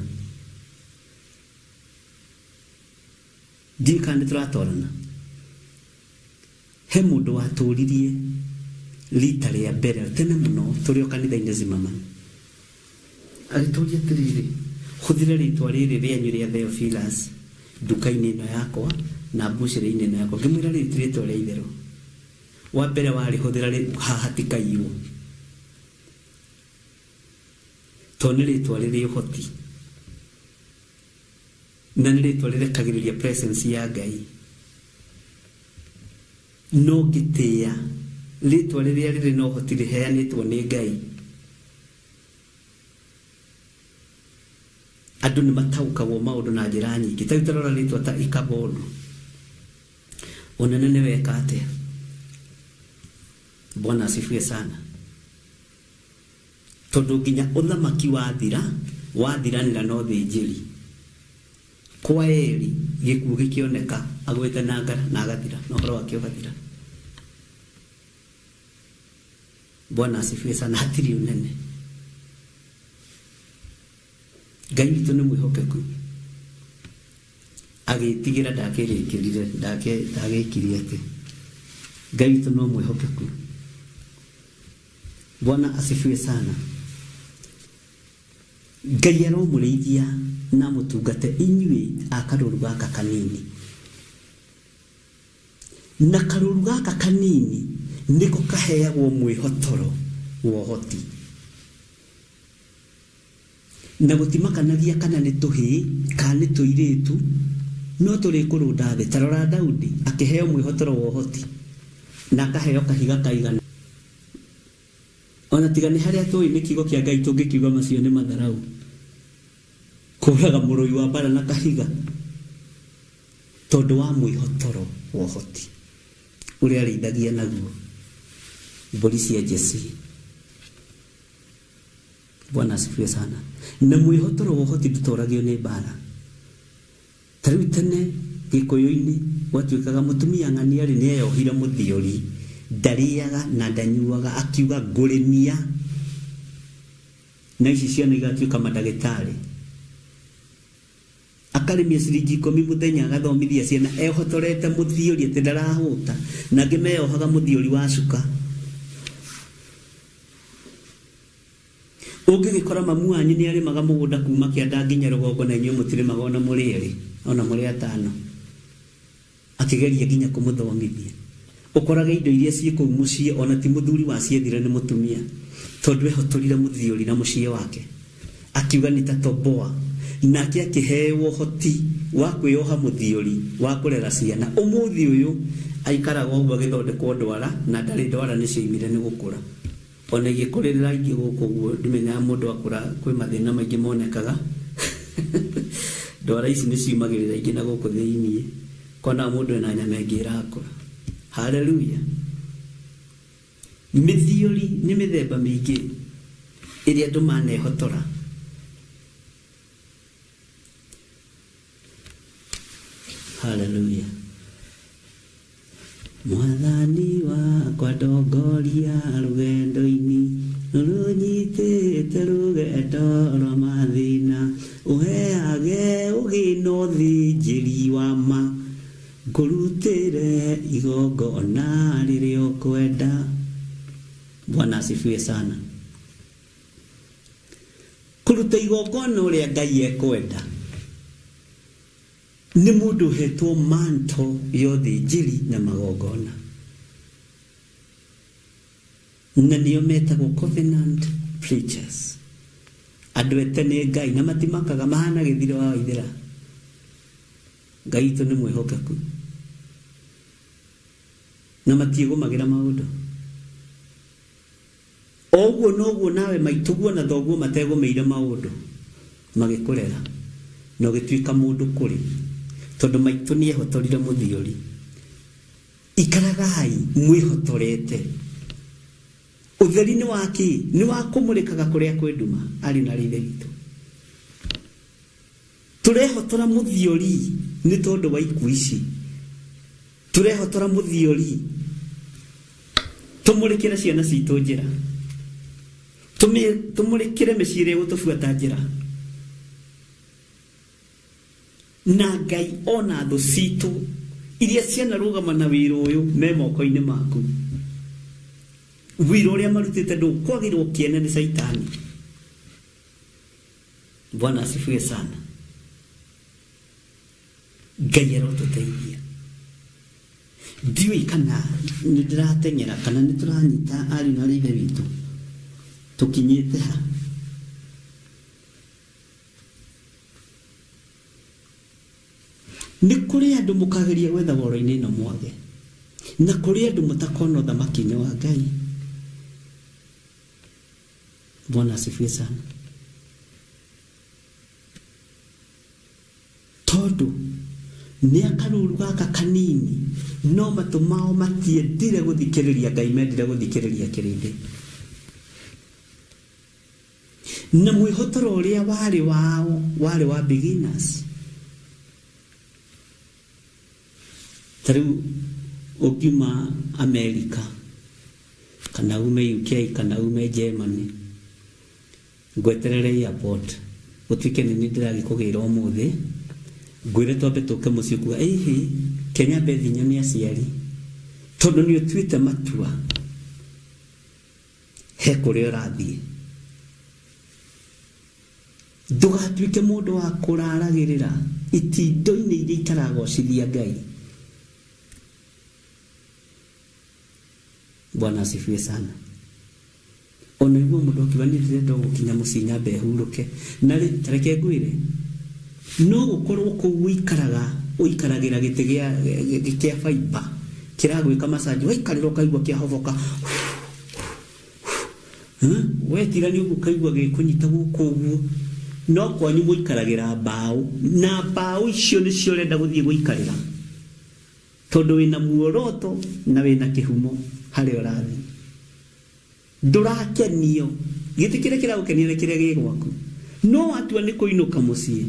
Ndiũĩ kana nĩ tũratwarana. He mũndũ watũririe rita rĩa mbere tene mũno tũrĩ o kanitha-inĩ Zimmerman. Agĩtũria atĩrĩrĩ, hũthĩra rĩtwa rĩrĩ rĩanyu rĩa Theophilus nduka-inĩ ĩno yakwa na mbucĩrĩ-inĩ ĩno yakwa. Ngĩmwĩra rĩrĩ ti rĩtwa rĩa itherũ. Wa mbere warĩhũthĩra haha hatikaiywo. Tondũ nĩ rĩtwa rĩrĩ ũhoti. Na nĩ rĩtwa rĩrekagĩrĩria presence ya Ngai. No ngĩtĩĩa rĩtwa rĩrĩa rĩrĩ na ũhoti rĩheanĩtwo nĩ Ngai. Andũ nĩ mataũkagwo maũndũ na njĩra nyingĩ. Ta rĩu ta rora rĩtwa ta Ikabodu. Ũnene nĩ weka atĩa? Bwana asifiwe sana. Tondũ nginya ũthamaki wathira, wathiranĩra na ũthĩnjĩri. Kwa Eli gĩkuũ gĩkĩoneka agwĩte na ngara na agathira, na ũhoro wake ũgathira. Bwana asifiwe sana. Hatirĩ ũnene. Ngai witũ nĩ mwĩhokeku. Agĩtigĩra ndakĩrĩkĩrire, ndagĩkirie atĩ. Ngai witũ no mwĩhokeku. Bwana asifiwe sana. Ngai aromũrĩithia na amũtungate inyuĩ a karũũru gaka kanini. Na karũũru gaka kanini nĩko kaheagwo mwĩhotoro wa ũhoti. Na gũtimakanagia kana nĩ tũhĩĩ kana nĩ tũirĩtu, no tũrĩkũrũnda thĩ. Ta rora Daudi akĩheo mwĩhotoro wa ũhoti na akaheo kahiga kaigana. O na tiga nĩ harĩa tũĩ nĩ kiugo kĩa Ngai tũngĩkiuga macio nĩ matharau. Kũraga mũrũi wa mbara na kahiga tondũ wa mwĩhotoro wa ũhoti ũrĩa arĩithagia naguo mbũri cia Jesii. Bwana asifiwe sana. Na mwĩhotoro wa ũhoti ndũtoragio nĩ mbara. Ta rĩu tene Gĩkũyũ-inĩ gwatuĩkaga mũtumia ng'ania-rĩ nĩeyohire mũthiori, ndarĩaga na ndanyuaga akiuga ngũrĩmia na ici ciana igatuĩka mandagĩtarĩ. Akarĩmia ciringi ikũmi mũthenya agathomithia ciana ehotorete mũthiori atĩ ndarahũta, na angĩ meyohaga mũthiori wa cuka. Ũngĩgĩkora mamu wanyu nĩ arĩmaga mũgũnda kuma kĩanda nginya rũgongo na inyuĩ mũtirĩmaga ona mũrĩ erĩ, ona mũrĩ atano, akĩgeria nginya kũmũthomithia. Ũkorage indo iria ciĩ kũu mũciĩ ona ti mũthuri waciethire nĩ mũtumia, tondũ ehotorire mũthiori na mũciĩ wake. Akiuga nĩ ta toboa. Nake akĩheo ũhoti wa kwĩyoha mũthiori wa kũrera ciana. Ũmũthĩ ũyũ aikaraga ũguo agĩthondekwo ndwara na ndarĩ ndwara nĩcioimire nĩ gũkũra. Ona igĩkũrĩrĩra aingĩ gũkũ ũguo ndimenyaga mũndũ akũra kwĩ mathĩna maingĩ monekaga. Ndwara ici nĩ ciumagĩrĩra ingĩ na gũkũ thĩiniĩ, kona mũndũ ena nyama ĩngĩ ĩrakũra. Haleluya! Mĩthiũri nĩ mĩthemba mĩingĩ ĩrĩa andũ manehotora. Haleluya! Mwathani wakwa ndongoria rũgendo-inĩ rũnyitĩte rũgendo rwa mathĩna, ũheage ũgĩ na ũthĩnjĩri wa ma, ngũrutĩre igongona rĩrĩa ũkwenda. Bwana asifiwe sana. Kũruta igongona ũrĩa Ngai ekwenda nĩ mũndũ ũhetwo manto ya ũthĩnjĩri na magongona, na nĩo metagwo covenant preachers, andũ ete nĩ Ngai na matimakaga, mahana gĩthiro wa Waithĩra. Ngai witũ nĩ mwĩhokeku na matiĩgũmagĩra maũndũ. O ũguo noguo nawe maitũguo na thoguo mategũmĩire maũndũ, magĩkũrera, na ũgĩtuĩka mũndũ kũrĩ, tondũ maitũ nĩehotorire mũthiori. Ikaragai mwĩhotorete. Ũtheri nĩ wa kĩ? Nĩ wa kũmũrĩkaga kũrĩa kwĩ nduma, ariũ na aarĩ a Ithe witũ. Tũrehotora mũthiori nĩ tondũ wa ikuũ ici. Tũrehotora mũthiori tũmũrĩkĩre ciana citũ njĩra. Tũmũrĩkĩre mĩciĩ ĩrĩa ĩgũtũbuata njĩra. Na Ngai ona thũ citũ iria cianarũgama na wĩra ũyũ me moko-inĩ maku. Wĩra ũrĩa marutĩte ndũkwagĩrwo kĩene nĩ Caitani. Bwana asifiwe sana. Ngai arotũteithia. Ndiũĩ kana nĩ ndĩrateng'era kana nĩ tũranyita ariũ na ithe witũ tũkinyĩte ha. Nĩ kũrĩ andũ mũkageria gwetha woro-inĩ ĩno mwage, na kũrĩ andũ mũtakona ũthamaki-inĩ wa Ngai. Bwana asifiwe sana. Tondũ nĩ akaruru gaka kanini, no matũ mao matiendire gũthikĩrĩria Ngai, mendire gũthikĩrĩria kĩrĩndĩ. Na mwĩhotoro ũrĩa warĩ wao warĩ wa beginners. Ta rĩu ũngiuma Amerika kana ume UK kana ume Germany, ngweterere airport gũtuĩke nĩ niĩ ndĩragĩkũgĩra ũmũthĩ, ngwĩre twambe tũke mũciĩ ũkuga ĩhĩ ke nyambe thiĩ nyone aciari, tondũ nĩ ũtuĩte matua he kũrĩa ũrathiĩ. Ndũgatuĩke mũndũ wa kũraragĩrĩra itindo-inĩ iria itaragocithia Ngai. Bwana asifiwe sana. Ona igua mũndũ akiuga niĩ ndĩrenda gũkinya mũciĩ nyambe hurũke. Na rĩ, ta reke ngwĩre, no gũkorwo kũu ũikaraga ũikaragĩra gĩtĩ gĩa kĩa baimba kĩragwĩka massage, waikarĩra ũkaigua kĩahoboka. Wetirania ũguo ũkaigua gĩkũnyita gũkũ ũguo. No kwanyu mũikaragĩra mbaũ, na mbaũ icio nĩcio ũrenda gũthiĩ gũikarĩra, tondũ wĩna muoroto na wĩna kĩhumo harĩa ũrathiĩ. Ndũrakenio. Gĩtĩ kĩrĩa kĩragũkenia nĩ kĩrĩa gĩ gwaku. No watua nĩ kũinũka mũciĩ,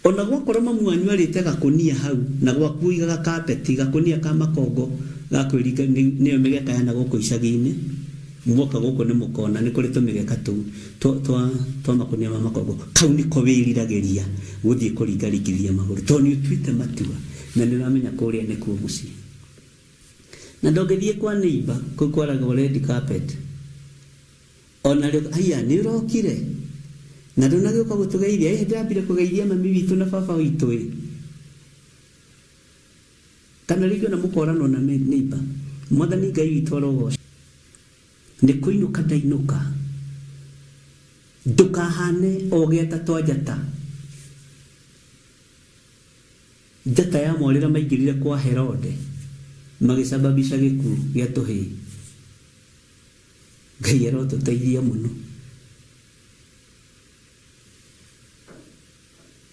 Ona gwakorwo mamu wanyu arĩte gakũnia hau na gwaku ũigaga kapeti, gakũnia ka makongo ga kwĩringa nĩyo mĩgeka ya nagũkũ icagi-inĩ, muoka gũkũ nĩ mũkona nĩ kũrĩ tũmĩgeka tũu twa twa twa makũnia ma makongo, kau nĩko wĩriragĩria gũthiĩ kũringaringithia magũrũ tondũ nĩ ũtuĩte matua na nĩ ũramenya kũrĩa nĩkuo mũciĩ. Na ndũngĩthiĩ kwa neighbour kũu kwaragwo red carpet. O narĩo, haiya, nĩ ũrokire? Na ndũnagĩũka gũtũgeithia? Ĩ, ndĩrambire kũgeithia mami witũ na baba witũ ĩ. Kana rĩngĩ ona mũkoranwo na neighbor. Mwathani Ngai witũ arogocwo. Nĩ kũinũka ndainũka. Ndũkahane o gĩata twa njata. Njata ya mwarĩra maingĩrire kwa Herode magĩcababisha gĩkuũ gĩa tũhĩĩ. Ngai arotũteithia mũno.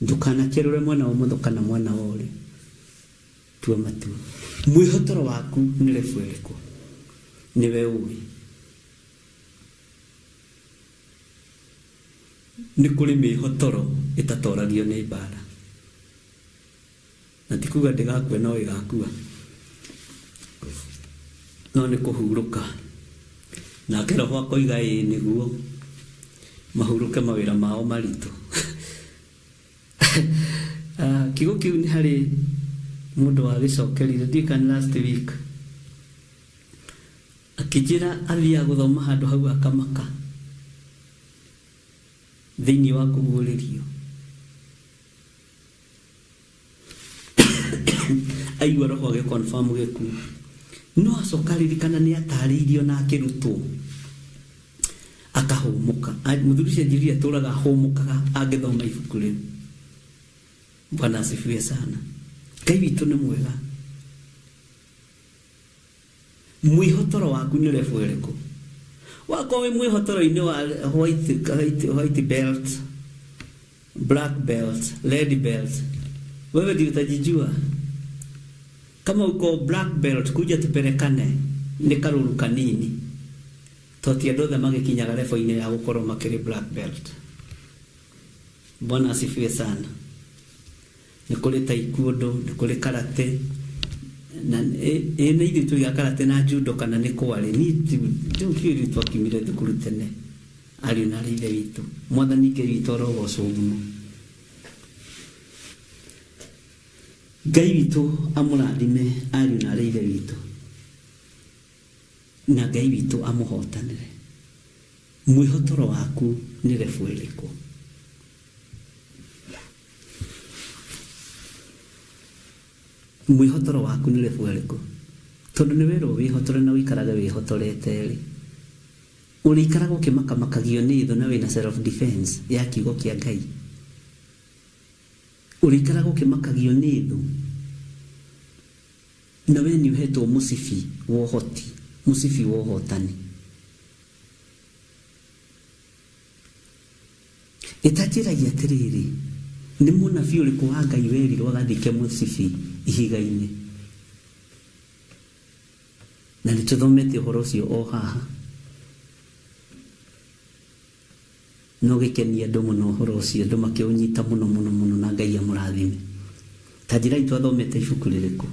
Ndũkanakerũre mwena wa ũmotho kana mwena wa ũrĩo. Tua matua. Mwĩhotoro waku nĩ rebu ĩrĩkũ? Nĩwe ũĩ. Nĩ kũrĩ mĩĩhotoro ĩtatoragio nĩ mbaara. Na ti kuga ndĩgakua no ĩgakua. No nĩ kũhurũka. Nake Roho akoiga ĩĩ nĩguo mahurũke mawĩra mao maritũ. Ah, kiugo kĩu nĩ harĩ mũndũ wagĩcokerire ndiũĩ kana last week akĩnjĩra athiaga gũthoma handũ hau akamaka thĩinĩ wa kũguũrĩrio aigua roho agĩ confirm gĩkuũ no acoka aririkana nĩ atarĩirio na akĩrutwo akahũmũka mũthuri ũcio anjĩrire atũraga ahũmũkaga angĩthoma ibuku rĩu bwana asifiwe sana ngai witũ nĩ mwega mwĩhotoro waku nĩ level ĩrĩkũ wakorwo wĩ mwĩhotoro-inĩ wa white, white, white belt black belt red belt wewe ndio utajijua kama uko black belt kuja tupelekane nĩ karũru kanini to ti andũ othe magĩkinyaga level-inĩ ya gũkorwo makĩrĩ black belt bwana asifiwe sana nĩ kũrĩ taekwondo nĩ kũrĩ karate na ĩ nĩ ithuĩ tũiga karate na judo kana nĩ kwarĩ niĩ rĩu ndiũĩ rĩu twakiumire thukuru tene ariũ na arĩ ithe witũ mwathani ngai witũ arogocwo mũno ngai witũ amũrathime ariũ na arĩ ithe witũ na ngai witũ amũhotanĩre mwĩhotoro waku nĩ rebu ĩrĩkũ mwĩhotoro waku nĩ rebu ĩrĩkũ tondũ nĩ werwo wĩhotore na ũikarage wĩhotorete rĩ ũrĩikaraga ũkĩmakamakagio nĩ thũ na wĩna self defense ya kiugo kĩa ngai ũrĩikaraga ũkĩmakagio nĩ thũ na we nĩ ũhetwo mũcibi wa ũhoti mũcibi wa ũhotani ĩtanjĩragia atĩrĩrĩ nĩ mũnabii ũrĩkũ wa ngai werirwo agathike mũcibi ihiga-inĩ na nĩ tũthomete ũhoro ũcio o haha no gĩkenia andũ mũno ũhoro ũcio andũ makĩũnyita mũno mũno mũno na ngai amũrathime ta njĩra itũ athomete ibuku rĩrĩkũ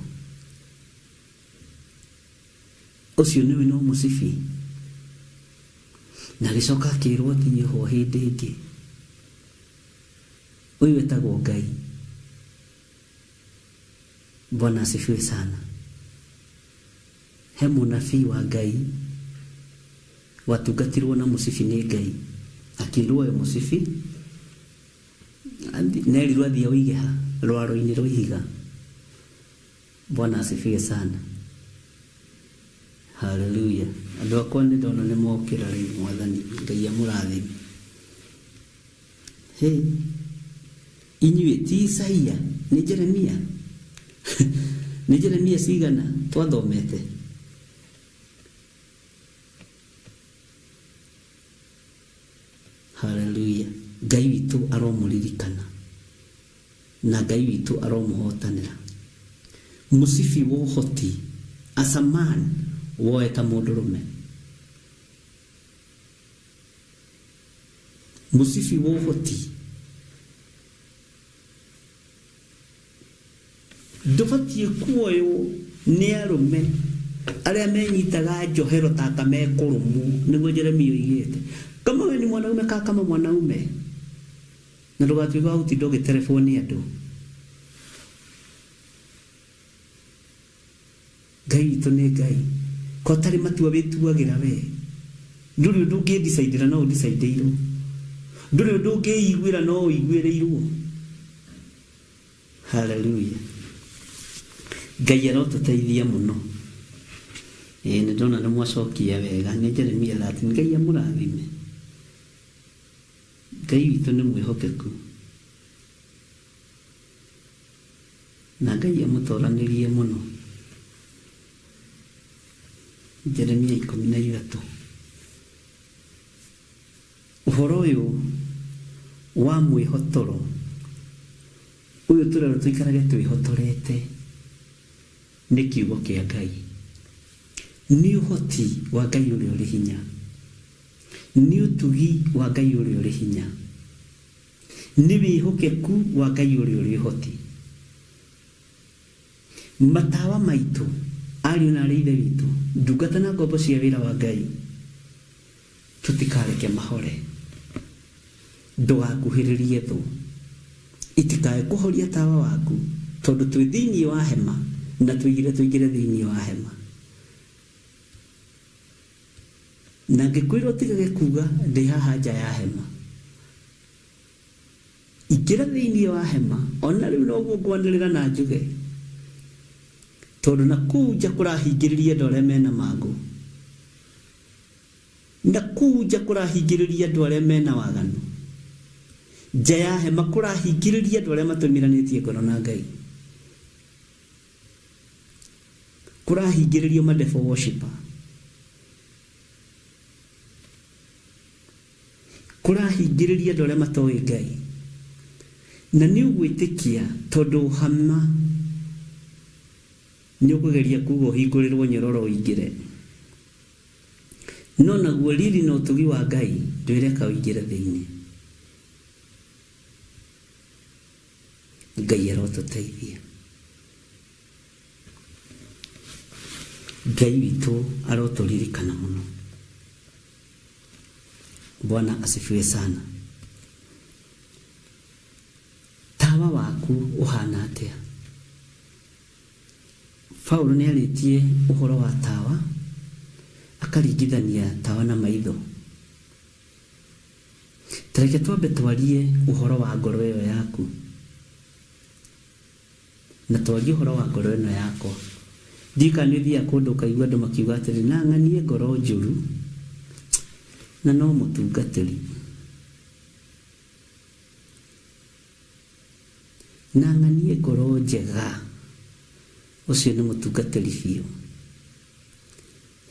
ũcio nĩwe no mũcibi na agĩcoka akĩrwo athiĩ ho hĩndĩ ĩngĩ ũyũ etagwo ngai bwana asifiwe sana he mũnabii wa ngai watungatirwo na mũcibi nĩ ngai akĩrwo oe mũcibi nerirwo athiĩ aũige ha rwaro-inĩ rwa ihiga bwana asifiwe sana haleluya andũ akwa nĩ ndona nĩ mokĩra rĩu mwathani ngai amũrathime Hey, inyuĩ ti Isaia nĩ Jeremia nĩ Jeremia cigana twathomete haleluya ngai witũ aromũririkana na ngai witũ aromũhotanĩra mũcibi wa ũhoti as a man woe ta mũndũrũme mũcibi wa ũhoti ndũbatiĩ kuoywo nĩ arũme arĩa menyitaga njohero ta kamekũrũmwo nĩguo Jeremia oigĩte kama we ni mwanaume kaa kama mwanaume na ndũgatuĩke wa gũtinda ũgĩterebwo nĩ andũ ngai witũ nĩ ngai ko tarĩ matua wĩtuagĩra we ndũrĩ ũndũ ũngĩndicaidĩra no ũndicaidĩirwo ndũrĩ ũndũ ũngĩiguĩra no ũiguĩrĩirwo haleluya ngai arotũteithia mũno ĩĩ nĩ ndona nĩ mwacokia wega nĩ Jeremia 13 ngai amũrathime ngai witũ nĩ mwĩhokeku na ngai amũtoranĩrie mũno Jeremia 13 ũhoro ũyũ wa mwĩhotoro Ũyũ tũrerwo tũikarage twĩhotorete nĩ kiugo kĩa Ngai. Nĩ ũhoti wa Ngai ũrĩa ũrĩ hinya. Nĩ ũtugi wa Ngai ũrĩa ũrĩ hinya. Nĩ wĩhokeku wa Ngai ũrĩa ũrĩ ũhoti. Matawa maitũ, ariũ na aarĩ a Ithe witũ, ndungata na ngombo cia wĩra wa Ngai, tũtikareke mahore. Ndũgakuhĩrĩrie thũ. Itikae kũhoria tawa waku, tondũ twĩ thĩinĩ wa hema, na tũigire tũingĩre thĩinĩ wa hema. Na ngĩkwĩra ũtigage kuuga, 'Ndĩ haha nja ya hema. Ingĩra thĩinĩ wa hema, o na rĩu noguo ngwanĩrĩra na njuge, tondũ na kũu nja kũrahingĩrĩria andũ arĩa me na mangũ, na kũu nja kũrahingĩrĩria andũ arĩa me na waganu, nja ya hema kũrahingĩrĩria andũ arĩa matũmiranĩtie ngoro na Ngai, kũrahingĩrĩrio ma devil worshipper. Kũrahingĩrĩria andũ arĩa matoĩ Ngai. Na nĩ ũgwĩtĩkia tondũ hama nĩ ũkũgeria kuga ũhingũrĩrwo nyororo ũingĩre. No naguo riri na ũtugi wa Ngai ndwĩreka ũingĩre thĩinĩ. Ngai arotũteithia. Ngai witũ arotũririkana mũno. Bwana asifiwe sana. Tawa waku ũhana atĩa? Paulo nĩ arĩtie ũhoro wa tawa, akaringithania tawa na maitho. Ta reke twambe twarie ũhoro wa ngoro ĩyo yaku. Na twarie ũhoro wa ngoro ĩno yakwa. Ndiũĩ kana nĩ ũthiaga kũndũ ũkaigua andũ makiuga atĩrĩ, na ng'anie ngoro njũru, na no mũtungatĩri. Na ng'anie ngoro njega, ũcio nĩ mũtungatĩri biũ.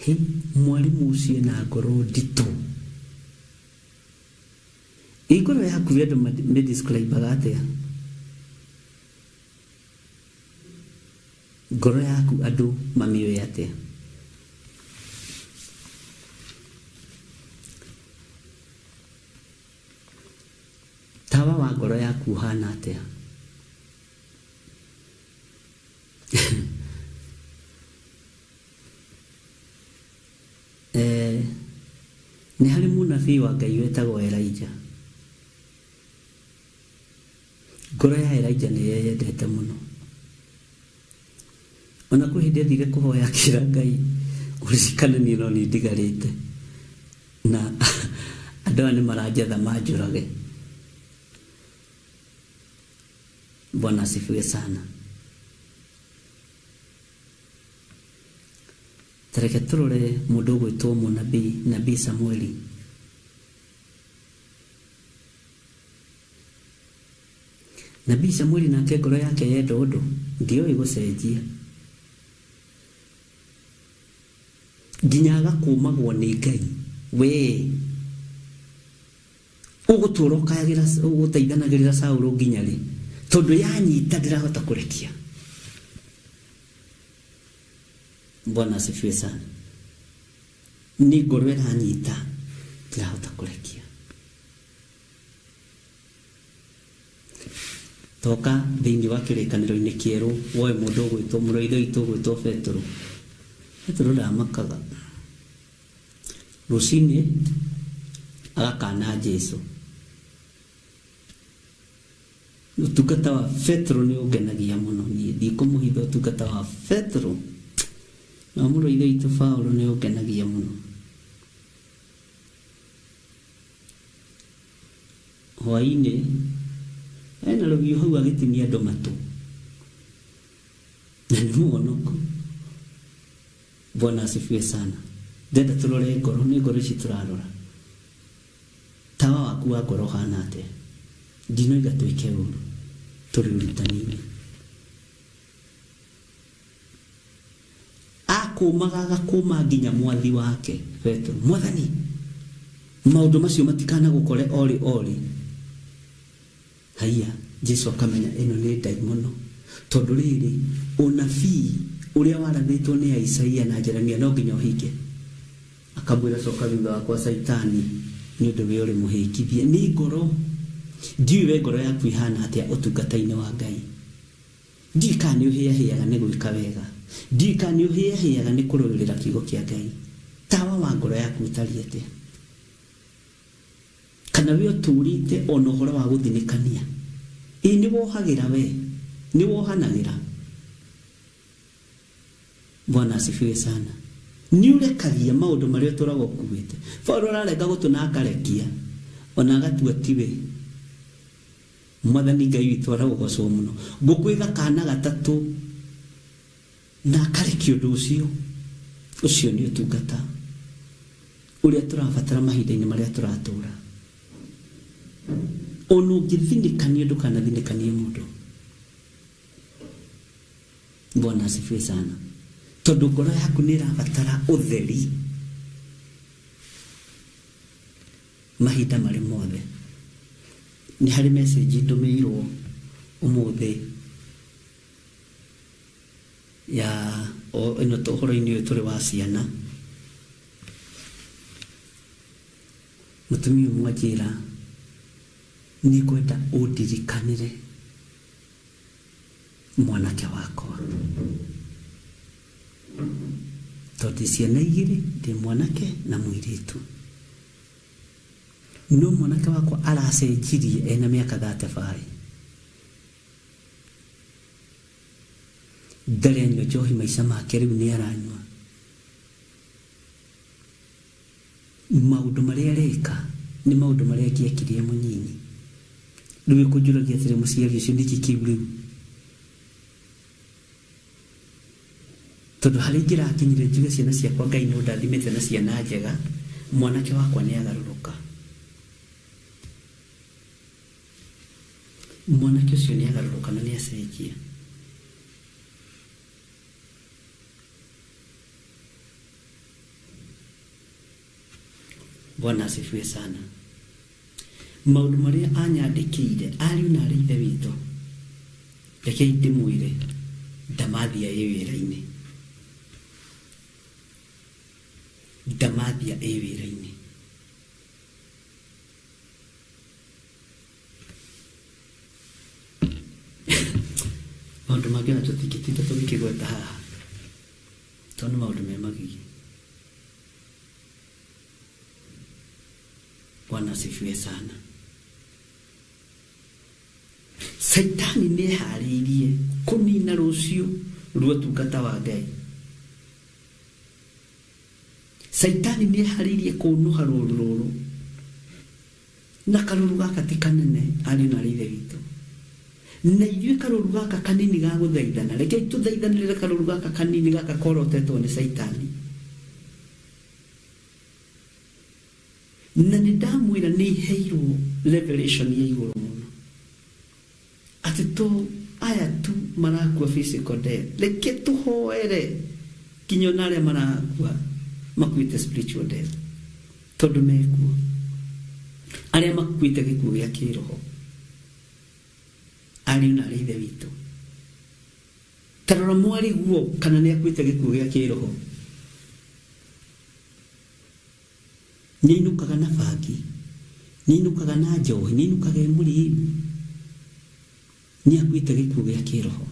Hĩ, mwarimũ ũcio ena ngoro nditũ. Ĩ ngoro yaku andũ mĩ-describe-aga atĩa? Ngoro yaku andũ mamĩũĩ atĩa? Tawa wa ngoro yaku ũhana atĩa? Eh, nĩ harĩ mũnabii wa Ngai wetagwo Elijah. Ngoro ya Elijah nĩ yeyendete mũno. Ona kwĩ hĩndĩ athire kũhoya akĩra Ngai ũririkane niĩ no niĩ ndigarĩte na andũ aya nĩ maranjetha manjũrage. Bwana asifiwe sana. Ta reke tũrore mũndũ ũgwĩtwo mũnabii, nabii Samueli. Nabii Samueli nake ngoro yake yenda ũndũ, ndĩoĩ gũcenjia. Nginya agakũmagwo nĩ Ngai. Wee ũgũtũra ũkayagĩra ũgũteithanagĩrĩra Saũlũ nginya rĩ? Tondũ yanyita ndĩrahota kũrekia. Bwana asifiwe sana. Nĩ ngoro ĩranyita ndirahota kũrekia. Toka thĩinĩ wa kĩrĩkanĩro-inĩ kĩerũ woe mũndũ ũgwĩtwo mũrũ wa ithe witũ ũgwĩtwo Petero. Petero ndamakaga. Rũcinĩ agakana Jesu. Ũtungata wa Petero nĩ ũngenagia mũno niĩ, ndikũmũhitha ũtungata wa Petero na mũrũ wa ithe witũ Paulo nĩ ũngenagia mũno. Hwaĩ-inĩ ena rũhiũ hau agĩtinia andũ matũ na nĩ mũhonoku. Bwana asifiwe sana. Ndĩrenda tũrore ngoro, nĩ ngoro ici tũrarora. Tawa waku wa ngoro ũhana atĩa? Ndinoiga twĩke ũru, tũrĩ ũrutani-inĩ. Akũmaga agakũma nginya mwathi wake Petero, Mwathani, maũndũ macio matikanagũkore orĩ orĩ. Haiya, Jesu akamenya ĩno nĩ ndaimono tondũ rĩrĩ ũnabii ũrĩa warathĩtwo nĩ Isaia na Jeremia no nginya ũhinge. Akamwĩra coka thutha wakwa Caitani nĩ ũndũ we ũrĩ mũhĩngithia. Nĩ ngoro. Ndiũĩ we ngoro yaku ĩhana atĩa ũtungata-inĩ wa Ngai. Ndiũĩ kana nĩ ũhĩahĩaga nĩ gwĩka wega. Ndiũĩ kana nĩ ũhĩahĩaga nĩ kũrũĩrĩra kiugo kĩa Ngai. Tawa wa ngoro yaku ũtariĩ atĩa? Kana we ũtũũrĩte o na ũhoro wa gũthinĩkania? Ĩ nĩ wohagĩra we? Nĩ wohanagĩra? Bwana asifiwe sana. Nĩ ũrekagia maũndũ marĩa ũtũraga ũkuĩte. Paulo ararenga gũtũ na akarekia, ona agatua tiwe. Mwathani Ngai witũ arogocwo mũno. Ngũkwĩga kana gatatũ na akarekia ũndũ ũcio. Ũcio nĩ ũtungata ũrĩa tũrabatara mahinda-inĩ marĩa tũratũra. Ona ũngĩthinĩkanio ndũkanathinĩkanie mũndũ. Bwana asifiwe sana. Tondũ ngoro yaku nĩ ĩrabatara ũtheri mahinda marĩ mothe. Nĩ harĩ message ndũmĩirwo ũmũthĩ ya ĩno ũhoro-inĩ ũyũ tũrĩ wa ciana. Mũtumia ũmwe anjĩra nĩ ngwenda ũndirikanĩre mwanake wakwa tondũ ciana igĩrĩ ndĩ mwanake na mũirĩtu no mwanake wakwa aracenjirie ena mĩaka 35 ndarĩ anyua njohi maica make rĩu nĩ aranyua Maũndũ marĩa areka nĩ maũndũ marĩa angĩekire e mũnyinyi. Rĩu ĩkũnjũragia atĩrĩ mũciari ũcio nĩkĩ kĩu rĩu? Tondũ harĩa ingĩrakinyire njuge ciana ciakwa Ngai nĩ ũndathimĩte na ciana njega, mwanake wakwa nĩ agarũrũka. Mwanake ũcio nĩ agarũrũka na nĩ acenjia. Bwana asifiwe sana. Maũndũ marĩa anyandĩkĩire ariũ na arĩ ithe witũ, rekei ndĩmwĩre ndamathia ĩ wĩra-inĩ, ndamathia ĩ wĩra-inĩ. Maũndũ mangĩ ona tũtingĩtinda tũgĩkĩgweta haha tondũ nĩ maũndũ me magigi. Bwana asifiwe sana. Saitani nĩ eharĩirie kũnina rũciũ rwa ũtungata wa Ngai. Saitani nĩ eharĩirie kũnũha rũru rũrũ na karũru gaka ti kanene ariũ na arĩ ithe witũ na ithuĩ karũru gaka kanini ga gũthaithana rekei tũthaithanĩrĩre karũru gaka kanini gaka korotetwo nĩ Saitani na nĩ ndamwĩra nĩ iheirwo revelation ya igũrũ mũno atĩ to aya tu marakua physical death reke tũhoere nginya ona arĩa marakua makuĩte spiritual death tondũ mekuo arĩa makuĩte gĩkuũ gĩa kĩroho ariũ na arĩ ithe witũ ta rora mwarĩguo kana nĩ akuĩte gĩkuũ gĩa kĩroho nĩainũkaga na bangi nĩainũkaga na njohi nĩainũkaga e mũrĩu nĩakuĩte gĩkuũ gĩa kĩroho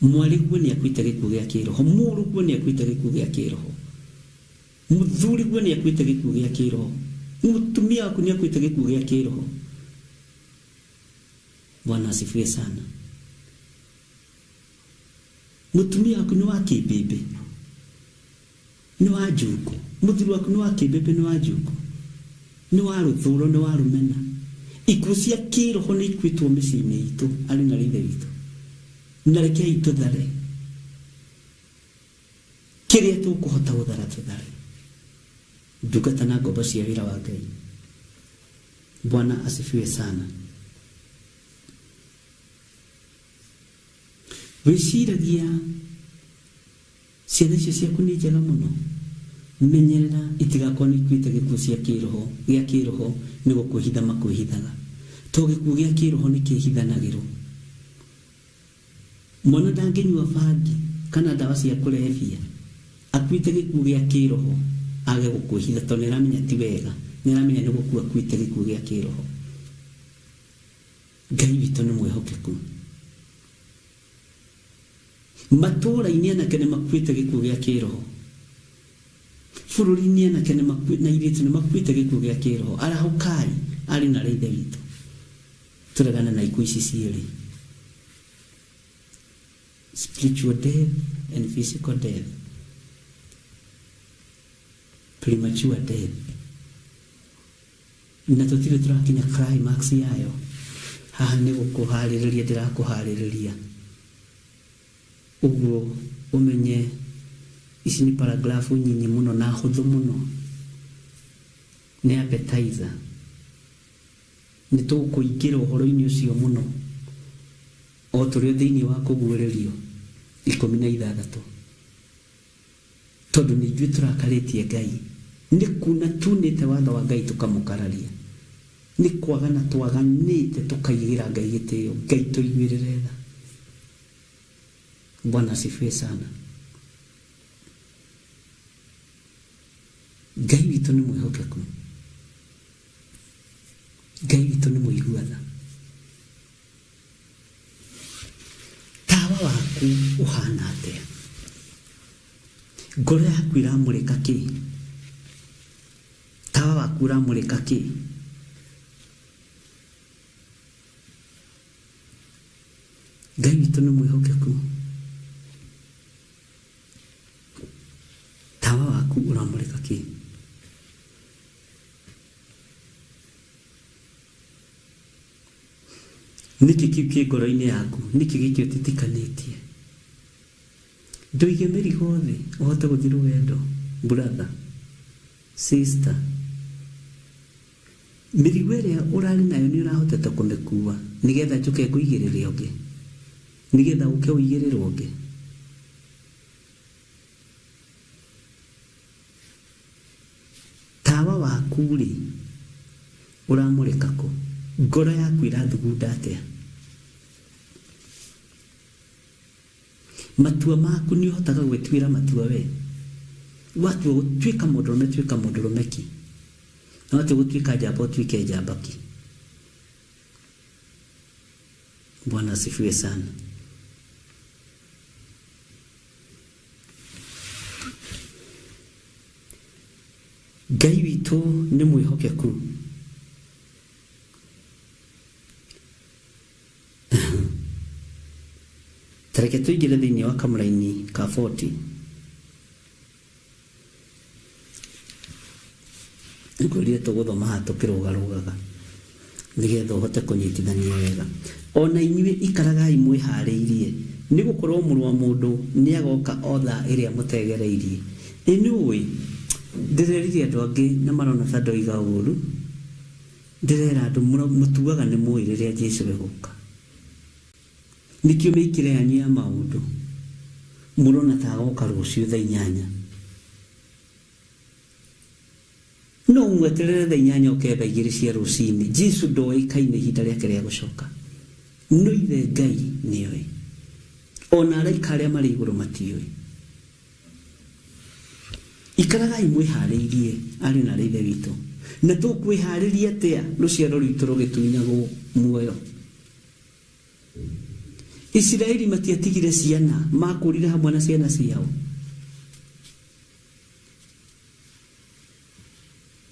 mwarĩguo nĩakuĩte gĩkuũ gĩa kĩroho mũrũguo nĩakuĩte gĩkuũ gĩa kĩroho mũthuriguo nĩakuĩte gĩkuũ gĩa kĩroho mũtumia waku nĩakuĩte gĩkuũ gĩa kĩroho Bwana asifiwe sana. Mũtumia waku nĩ wa kĩmbĩmbĩ, nĩ wa njungo. Mũthuri waku nĩ wa kĩmbĩmbĩ, nĩ wa njungo, nĩ wa rũthũro, nĩ wa rũmena. Ikuũ cia kĩroho nĩ ikuĩtwo mĩciĩ-inĩ itũ, arĩ na ithe witũ. Na rekei tũthare kĩrĩa tũkũhota gũthara tũthare. Ndungata na ngombo cia wĩra wa Ngai. Bwana asifiwe sana. Wĩciragia ciana icio ciaku nĩ njega mũno? Menyerera itigakorwo nĩ ikuĩte gĩkuũ cia kĩroho, gĩa kĩroho nĩ gũkwĩhitha makwĩhithaga. To gĩkuũ gĩa kĩroho nĩ kĩhithanagĩrwo. Mwana ndangĩnyua bangi kana ndawa cia kũrebia akuĩte gĩkuũ gĩa kĩroho age gũkwĩhitha tondũ nĩaramenya ti wega, nĩaramenya nĩ gũkua akuĩte gĩkuũ gĩa kĩroho. Ngai witũ nĩ mwĩhokeku. Matũũra-inĩ anake nĩ makuĩte gĩkuũ gĩa kĩroho. Bũrũri-inĩ anake nĩ makuĩte na airĩtu nĩ makuĩte gĩkuũ gĩa kĩroho. Arahũkai ariũ na aarĩ a Ithe witũ tũregane na ikuũ ici cierĩ. Spiritual death and physical death. Premature death. Na tũtirĩ tũrakinya climax yayo. Haha nĩ gũkũharĩrĩria ndĩrakũharĩrĩria. Ũguo ũmenye ici nĩ paragraph nyinyi mũno na hũthũ mũno. Nĩ appetizer. Nĩ tũkũingĩra ũhoro-inĩ ũcio mũno o tũrĩ o thĩinĩ wa Kũguũrĩrio 16. Tondũ nĩ ithuĩ tũrakarĩtie Ngai, nĩ kuuna tuunĩte watho wa Ngai tũkamũkararia, nĩ kwagana twaganĩte tũkaigĩra Ngai gĩtĩo. Ngai tũiguĩrĩre tha. Bwana asifiwe sana. Ngai witũ nĩ mwĩhokeku. Ngai witũ nĩ mũigua tha. Tawa waku ũhana atĩa? Ngoro yaku ĩramũrĩka kĩ? Tawa waku ũramũrĩka kĩ? Ngai witũ nĩ mwĩhokeku. Tawa waku ũramũrĩka kĩ? Nĩkĩ kĩu kĩ ngoro-inĩ yaku? Nĩkĩ gĩkĩ ũtitikanĩtie? Ndũige mĩrigo thĩ ũhote gũthiĩ rũgendo, brother, sister. Mĩrigo ĩrĩa ũrarĩ nayo nĩ ũrahotete kũmĩkua nĩgetha njũke ngũigĩrĩre ũngĩ? Nĩgetha ũke ũigĩrĩrwo ũngĩ? Tawa waku-rĩ, ũramũrĩka kũ? Ngoro yaku ĩrathugunda atĩa? Matua maku nĩ ũhotaga gwĩtuĩra matua we? Watua gũtuĩka mũndũrũme tuĩka mũndũrũme ki. Na watua gũtuĩka njamba ũtuĩke njamba ki. Bwana asifiwe sana. Ngai witũ nĩ mwĩhokeku. Ta reke tũingĩre thĩinĩ wa kamũraini ka 40. Ngwĩrire tũgũthoma haha tũkĩrũgarũgaga nĩgetha ũhote kũnyitithania wega. O na inyuĩ ikaragai mwĩhaarĩirie, nĩ gũkorũo Mũrũ wa mũndũ nĩ agooka o thaa ĩrĩa mũtegereirie. Ĩ nĩ ũĩ, ndĩrerire andũ angĩ na marona ta ndoiga ũũru, ndĩrera andũ mũtuaga nĩ mũĩ rĩrĩa Jesu egũka. Nĩkĩo mĩkĩre yanyu ya maũndũ mũrona ta agoka rũciũ thaa inyanya. No ũmweterere thaa inyanya oke thaa igĩrĩ cia rũcinĩ. Jesu ndoĩkaine ihinda rĩake rĩa gũcoka. No ithe Ngai nĩoĩ. Ona araika arĩa marĩ igũrũ matiũĩ. Ikaragai mwĩhaarĩirie, ariũ na aarĩ a Ithe witũ. Na tũkwĩhaarĩria atĩa rũciaro rwitũ rũgĩtunyagwo muoyo? Isiraeli matiatigire ciana, maakũrire hamwe na ciana ciao.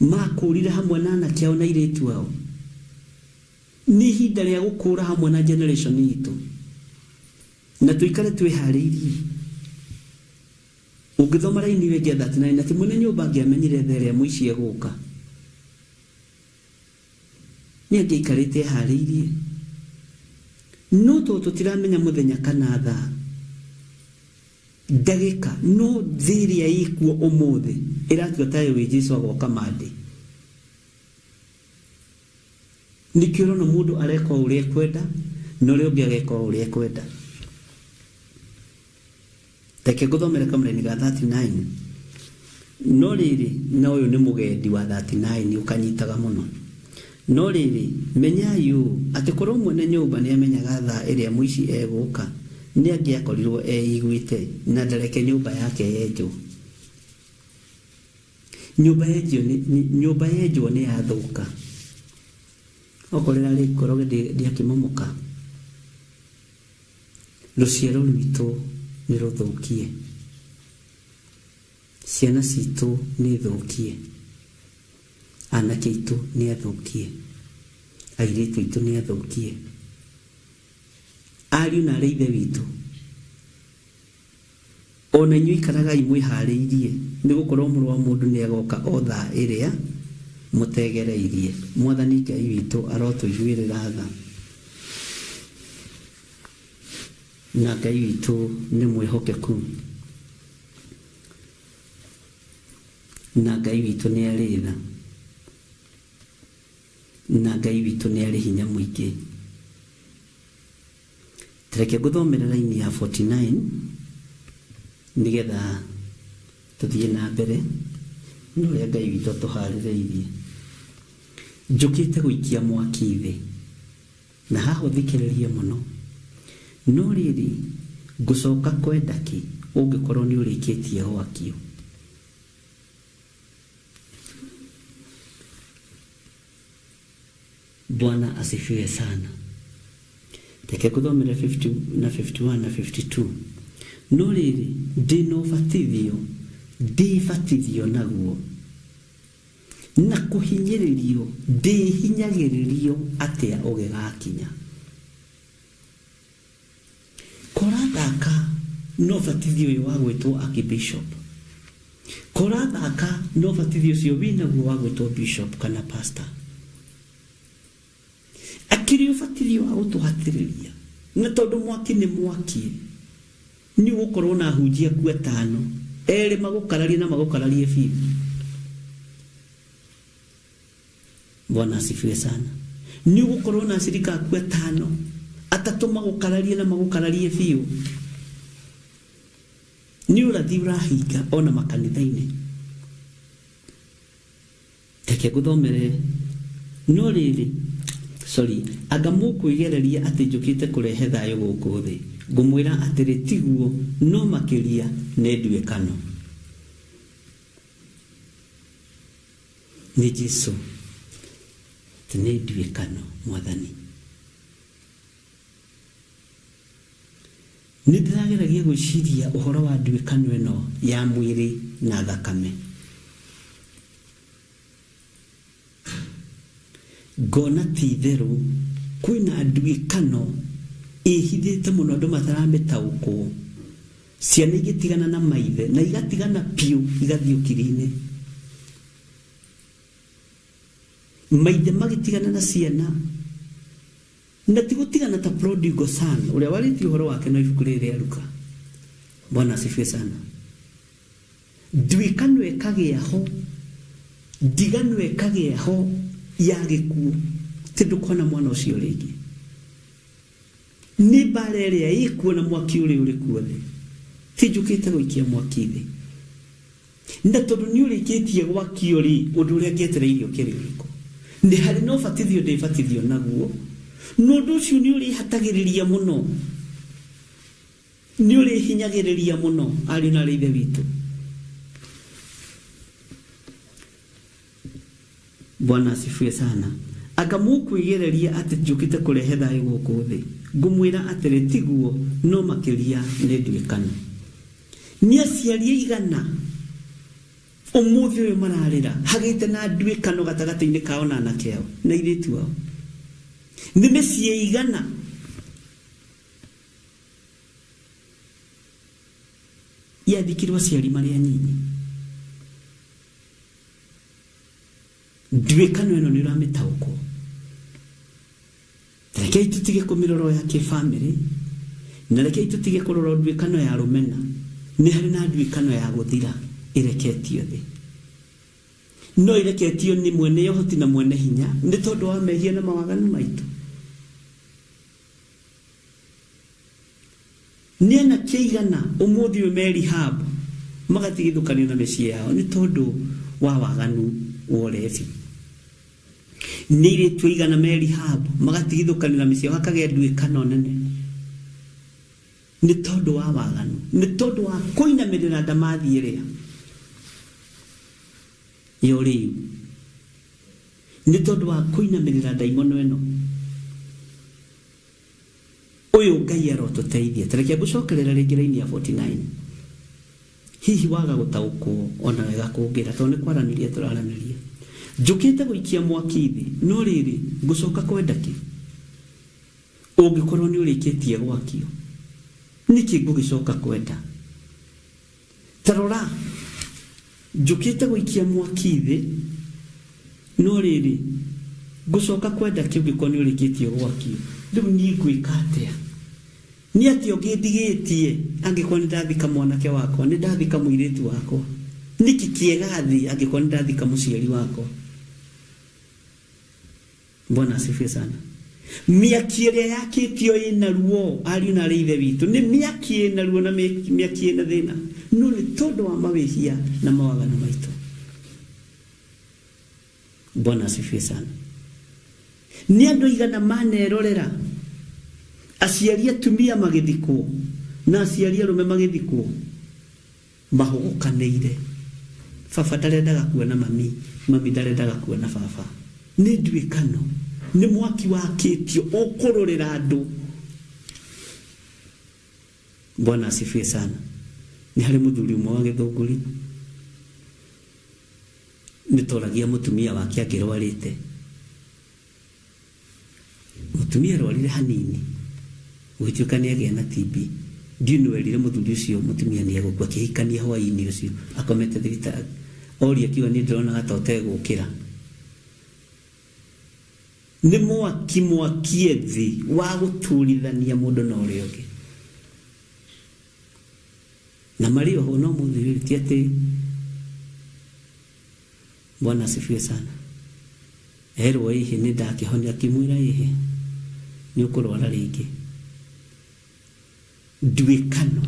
Maakũrire hamwe na anake ao na airĩtu ao. Nĩ ihinda rĩa gũkũra hamwe na generation itũ. Na tũikare twĩhaarĩirie. Ũngĩthoma raini ĩyo ĩngĩ ya 39, atĩ mwene nyũmba angĩamenyire thaa ĩrĩa mũici egũka, Nĩ angĩaikarĩte ehaarĩirie. No tondũ tũtiramenya mũthenya kana thaa, ndagĩka, no thĩ ĩrĩa ĩkuo ũmũthĩ ĩratua ta yũĩ Jesu agoka Monday. Nĩkĩo ũrona mũndũ areka o ũrĩa ekwenda na ũrĩa ũngĩ ageka o ũrĩa ekwenda. Reke ngũthomere kamũraini ga 39. No rĩrĩ, na ũyũ nĩ mũgendi wa 39 ũkanyitaga mũno. No rĩrĩ, menyai ũũ, atĩ korwo mwene nyũmba nĩamenyaga thaa ĩrĩa mũici egũũka, nĩangĩakorirwo eiguĩte, na ndareke nyũmba yake yenjwo. Nyũmba yenjio nĩ, nyũmba yenjwo nĩ yathũka. Okorwo ĩrarĩ ngoroge ndĩakĩmomoka. Rũciaro rwitũ nĩ rũthũkie. Ciana citũ nĩ thũkie. Anake aitũ nĩ athũkie. Airĩtu aitũ nĩ athũkie. Ariũ na aarĩ a Ithe witũ, o na inyuĩ ikaragai mwĩhaarĩirie, nĩ gũkorũo Mũrũ wa mũndũ nĩ agooka o thaa ĩrĩa mũtegereirie. Mwathani Ngai witũ arotũiguĩrĩra tha. Na Ngai witũ nĩ mwĩhokeku. Na Ngai witũ nĩ arĩ tha. Na Ngai witũ nĩ arĩ hinya mũingĩ. Reke ngũthomere raini ya 49 nĩgetha tũthiĩ na mbere na ũrĩa Ngai witũ atũharĩrĩirie. Njũkĩte gũikia mwaki thĩ, na haha ũthikĩrĩrie mũno. No rĩrĩ, ngũcoka kwenda kĩ ũngĩkorwo nĩ ũrĩkĩtie gwakio? Bwana asifiwe sana. Reke ngũthomere 50 na 51 na 52. No rĩrĩ, ndĩ na ũbatithio ndĩbatithio naguo, na kũhinyĩrĩrio ndĩhinyagĩrĩrio atĩa ũgĩgakinya. Kũrathaka na ũbatithio ũyũ wa gwĩtwo archbishop. Kũrathaka na ũbatithio ũcio wĩnaguo wa gwĩtwo bishop kana pastor. Akĩrĩ ũbatithio wa gũtũhatĩrĩria. Na tondũ mwaki nĩ mwaki, nĩ ũgũkorwo na ahunjia aku atano, erĩ magũkararie na magũkararie biũ. Bwana asifiwe sana. Nĩ ũgũkorwo na acirika aku atano, atatũ magũkararie na magũkararie biũ. Nĩ ũrathi ũrahinga ona makanitha-inĩ. Reke ngũthomere. No rĩrĩ, sorry, anga mũkwĩgereria atĩ njũkĩte kũrehe thayũ gũkũ thĩ? Ngũmwĩra atĩrĩ, tiguo, no makĩria nĩ nduĩkano. Nĩ Jesu, atĩ nĩ nduĩkano, Mwathani. Nĩ ndĩrageragia gwĩciria ũhoro wa nduĩkano ĩno ya mwĩrĩ na thakame. Ngona ti itherũ kwĩna nduĩkano ĩhithĩte mũno andũ mataramĩtaũkwo. Ciana igĩtigana na maithe na igatigana piũ igathiĩ ũkiri-inĩ. Maithe magĩtigana na ciana Na ti gũtigana ta prodigal son ũrĩa warĩtie ũhoro wake na ibuku rĩrĩ rĩa Luka. Bwana asifiwe sana. Nduĩkano ĩkagĩa ho, ndigano ĩkagĩa ho ya gĩkuũ, ti ndũkona mwana ũcio rĩngĩ. Nĩ mbara ĩrĩa ĩkuo na mwaki ũrĩa ũrĩ kuo thĩ. Ti njũkĩte gũikia mwaki thĩ. Na tondũ nĩ ũrĩkĩtie gwakio rĩ, ũndũ ũrĩa ngĩetereire ũkĩrĩ ũrĩkũ? Nĩ harĩ na ũbatithio ndĩbatithio naguo, na ũndũ ũcio nĩ ũrĩhatagĩrĩria mũno, nĩ ũrĩhinyagĩrĩria mũno ariũ na aarĩ a Ithe witũ. Bwana asifiwe sana. Anga mũkwĩgereria atĩ njũkĩte kũrehe thayũ gũkũ thĩ? Ngũmwĩra atĩrĩ, tiguo, no makĩria nĩ nduĩkano. Nĩ aciari aigana ũmũthĩ ũyũ mararĩra hagĩte na nduĩkano gatagatĩ-inĩ kao na anake ao na airĩtu ao? Nĩ mĩciĩ ĩigana yathikirwo aciari marĩ anyinyi? Nduĩkano ĩno nĩ ũramĩtaũkwo? Rekei tũtige kũmĩrora o ya kĩbamĩrĩ, na rekei tũtige kũrora nduĩkano ya rũmena. Nĩ harĩ na nduĩkano ya gũthira ĩreketio thĩ. No ĩreketio nĩ mwene ũhoti na mwene hinya nĩ tondũ wa mehia na mawaganu maitũ. Nĩ anake aigana ũmũthĩ ũyũ me rehab magatigithũkanio na mĩciĩ yao nĩ tondũ wa waganu wa ũrebi? Nĩ airĩtu aigana me rehab magatigithũkanĩra mĩciĩ hakagĩa nduĩkano nene nĩ tondũ wa waganu, nĩ tondũ wa kũinamĩrĩra ndamathi ĩrĩa ya ũrĩu, nĩ tondũ wa kũinamĩrĩra ndaimono ĩno. Ũyũ Ngai arotũteithia. Ta reke ngũcokerera rĩngĩ raini ya 49. Hihi waga gũtaũkwo ona wega kũngĩra tondũ nĩ kwaranĩria tũraranĩria. Njũkĩte gũikia mwaki thĩ, no rĩrĩ, ngũcoka kwenda kĩ? Ũngĩkorwo nĩ ũrĩkĩtie gwakio, nĩkĩ ngũgĩcoka kwenda? Ta rora, njũkĩte gũikia mwaki thĩ, no rĩrĩ, ngũcoka kwenda kĩ ũngĩkorwo nĩ ũrĩkĩtie gwakio? Rĩu niĩ ngwĩka atĩa? Nĩ atĩa ũngĩ ndigĩtie angĩkorwo nĩ ndathika mwanake wakwa, nĩ ndathika mũirĩtu wakwa? Nĩkĩ kĩega thĩ angĩkorwo nĩ ndathika mũciari wakwa? Bwana asifiwe sana. Mĩaki ĩrĩa yakĩtio ĩna ruo, ariũ na arĩ ithe witũ, nĩ mĩaki ĩna ruo na mĩaki ĩna thĩna, no nĩ tondũ wa mawĩhia na mawaganu maitũ. Bwana asifiwe sana. Nĩ andũ aigana manerorera aciari atumia magĩthikwo na aciari arũme magĩthikwo Mahũgũkanĩire. Baba ndarendaga kuona mami, mami ndarendaga kuona baba. Nĩ nduĩkano. Nĩ mwaki wakĩtio ũkũrũrĩra andũ. Bwana asifiwe sana. Nĩ harĩ mũthuri ũmwe wa Gĩthũngũri nĩ toragia mũtumia wake angĩrwarĩte. Mũtumia arwarire hanini gũgĩtuĩka nĩ agĩa na TB. Ndiũĩ nũ werire mũthuri ũcio mũtumia nĩ egũkua, akĩhikania hwaĩ-inĩ ũcio akomete thibitarĩ. Oria akiuga niĩ ndĩronaga ta ũtegũkĩra. Nĩ mwaki mwakie thĩ wa gũturithania mũndũ na ũrĩa ũngĩ. Na marĩ oho no mũthĩ rĩrĩ ti atĩ Bwana asifiwe sana. Erwo ĩhĩ nĩ ndakĩhonia akĩmwĩra ĩhĩ nĩ ũkũrwara rĩngĩ. Nduĩkano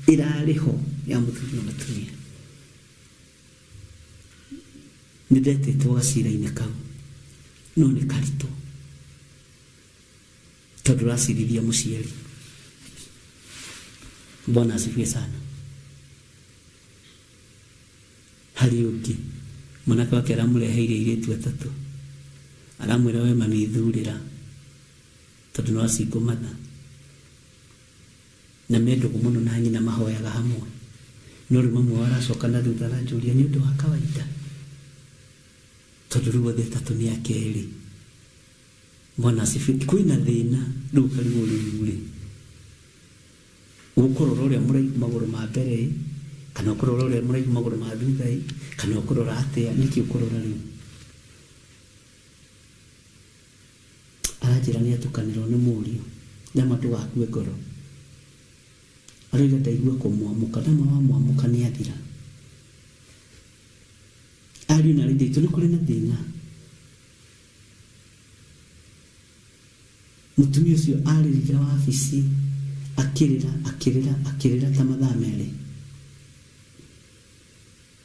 ĩrarĩ ho ya mũthuri na mũtumia. Nĩ ndetĩtwo gacira-inĩ kau no nĩ karitũ tondũ ũracirithia mũciari. Bwana asifiwe sana. Harĩ ũngĩ, mwanake wake aramũreheire airĩtu atatũ. Aramwĩra we mami thurĩra tondũ no a single mother. Na me ndũgũ mũno na nyina mahoyaga hamwe. No rĩu mamu wao aracoka na thutha aranjũria nĩ ũndũ wa kawaida tondũ rĩu othe atatũ nĩ ake erĩ. Bwana asifiwe. Kwĩna thĩna rĩu ũkarigwo rĩu rĩ. Ũkũrora ũrĩa mũraihu magũrũ ma mbere ĩ, kana ũkũrora ũrĩa mũraihu magũrũ ma thutha ĩ, kana ũkũrora atĩa? Nĩkĩ ũkũrora rĩu? Aranjĩra nĩ atukanĩrwo nĩ mũriũ. Ndamwĩra ndũgakue ngoro. Aroiga ndaigua kũmwamũka. Ndamwĩra wamwamũka nĩ athira. Ariũ na aarĩ a Ithe witũ nĩ kũrĩ na thĩna. Mũtumia ũcio aarĩrire wabici akĩrĩra, akĩrĩra, akĩrĩra ta mathaa merĩ.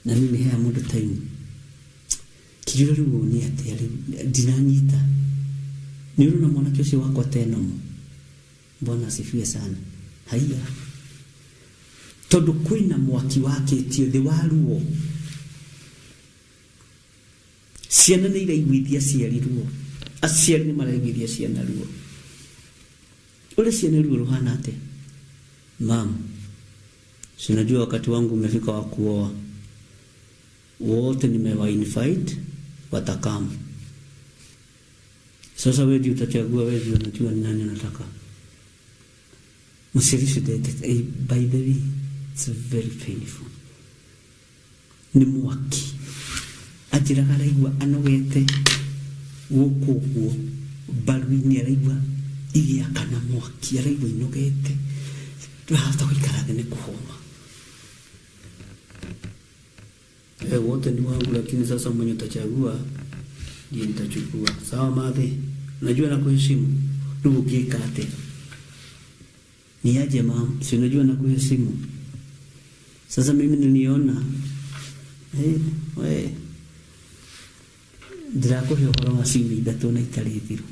Na niĩ nĩ heaga mũndũ time. Ngĩũria rĩu ũũ nĩ atĩa rĩu, ndinanyita. Nĩ ũrona mwanake ũcio wakwa ta e normal? Bwana asifiwe sana. Haiya. Tondũ kwĩna mwaki wakĩtio thĩ wa ruo. Ciana nĩ iraiguithia aciari ruo, aciari nĩ maraiguithia ciana ruo. Ũrĩa ciana ruo ruhana atĩa? Mam, si unajua wakati wangu umefika wa kuoa. Wote nimewa invite watakam. Sasa wewe ndio utachagua, wewe ndio unajua ni nani unataka. Mũciari ũcio ndete, by the way, it's very painful. Nĩ mwaki. Anjĩraga araigua anogete gũkũ ũguo mbaru-inĩ araigua igĩakana mwaki, araigua inogete ndarahota gũikara thĩ nĩ kũhũma. Eh, wote ni wangu lakini sasa mwenye utachagua ndiye nitachukua. Sawa madhe, najua nakuheshimu. Rĩu ũngĩka atĩa? Niaje mam, si unajua nakuheshimu. Sasa mimi niliona eh, we Ndĩrakũhe ũhoro wa ciumia ithatũ na itarĩ thiru.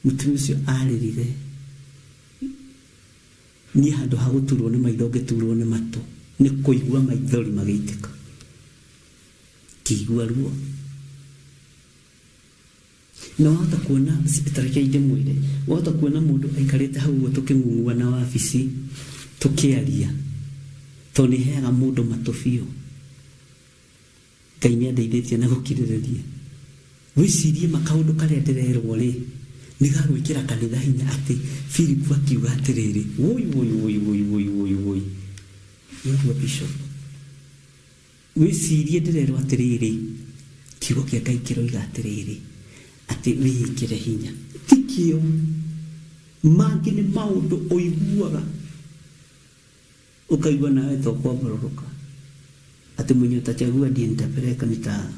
Mũtumia ũcio arĩrire niĩ handũ ha gũturwo nĩ maitho ngĩturwo nĩ matũ nĩ kũigua maithori magĩitĩka. Ngĩigua ruo. Na wahota kuona, ta rekei ndĩmwĩre, wahota kuona mũndũ aikarĩte hau ũguo tũkĩng'ung'ua na wabici tũkĩaria, tondũ nĩ heaga mũndũ matũ biũ. Ngai nĩ andeithĩtie na gũkirĩrĩria. Wĩcirie ma kaũndũ karĩa ndĩrerwo rĩ, nĩ ga gwĩkĩra kanitha hinya atĩ Philip akiuga atĩrĩrĩ, wũi wũi wũi wũi wũi wũi wũi. Nĩũguo Bishop. Wĩcirie ndĩrerwo atĩrĩrĩ, kiugo kĩa Ngai kĩroiga atĩrĩrĩ, atĩ wĩĩkĩre hinya. Ti kĩo. Mangĩ nĩ maũndũ ũiguaga ũkaigua nawe ta ũkwambarũrũka. Atĩ mwenye utachagua ndiye nitapeleka nita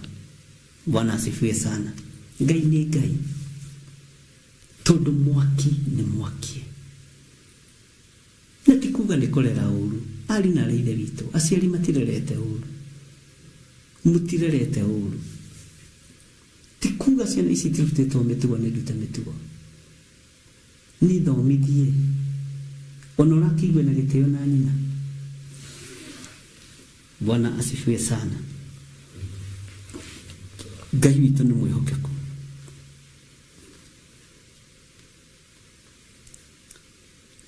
Bwana asifiwe sana. Ngai nĩ Ngai. Tondũ mwaki nĩ mwakie. Na ti kuga nĩ kũrera ũru, ari na arĩ ithe witũ, aciari matirerete ũru, mũtirerete ũru. Ti kuga ciana ici itirutĩtwo mĩtugo nĩ ndute mĩtugo, nĩ thomithie, ona ũrakĩigua na gĩtĩo na nyina. Bwana asifiwe sana. Ngai witũ nĩ mwĩhokeku.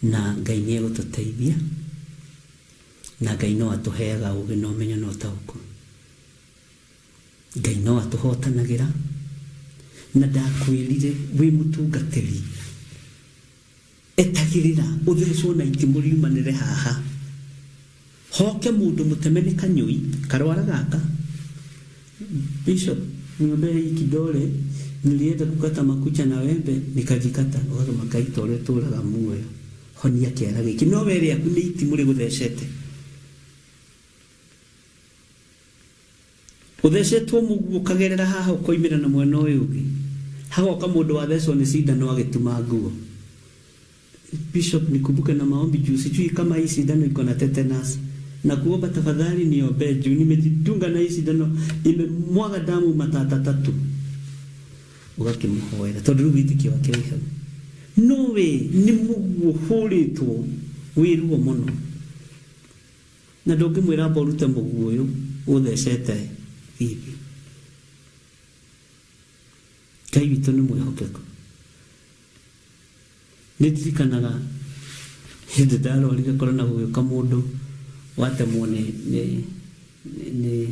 Na Ngai nĩ egũtũteithia, na Ngai no atũheaga ũgĩ na ũmenyo na ũtaũku. Ngai no atũhotanagĩra, na ndakwĩrire wĩ mũtungatĩri, etagĩrĩra ũthecwo na itimũ riumanĩre haha. Hoke mũndũ mũteme nĩ kanyũi, karwara gaka. Bishop, niombee hii kidole, nilienda kukata makucha na wembe, nikajikata. Ũgakĩma Ngai ta ũrĩa ũtũraga muoyo, honia kĩara gĩkĩ. No we rĩaku nĩ itimũ rĩgũthecete. Ũthecetwo mũguo ũkagerera haha ũkoimĩra na mwena ũyũ ũngĩ. Hagoka mũndũ wathecwo nĩ cindano agĩtuma nguo. Bishop nikumbuke na maombi juu sijui kama hii sindano iko na tetanus. Na kuomba tafadhali niombee juu nimejidunga na hii sindano imemwaga damu matata tatu. Ũgakĩmũhoera tondũ rĩu wĩtĩkio wake wĩ hau. No we nĩ mũguo ũhũrĩtwo wĩ ruo mũno. Na ndũngĩmwĩra amba ũrute mũguo ũyũ ũthecete thithi. Ngai witũ nĩ mwĩhokeku. Nĩ ndirikanaga hĩndĩ ndarwarire korona gũgĩũka mũndũ watemwo nĩ nĩ nĩ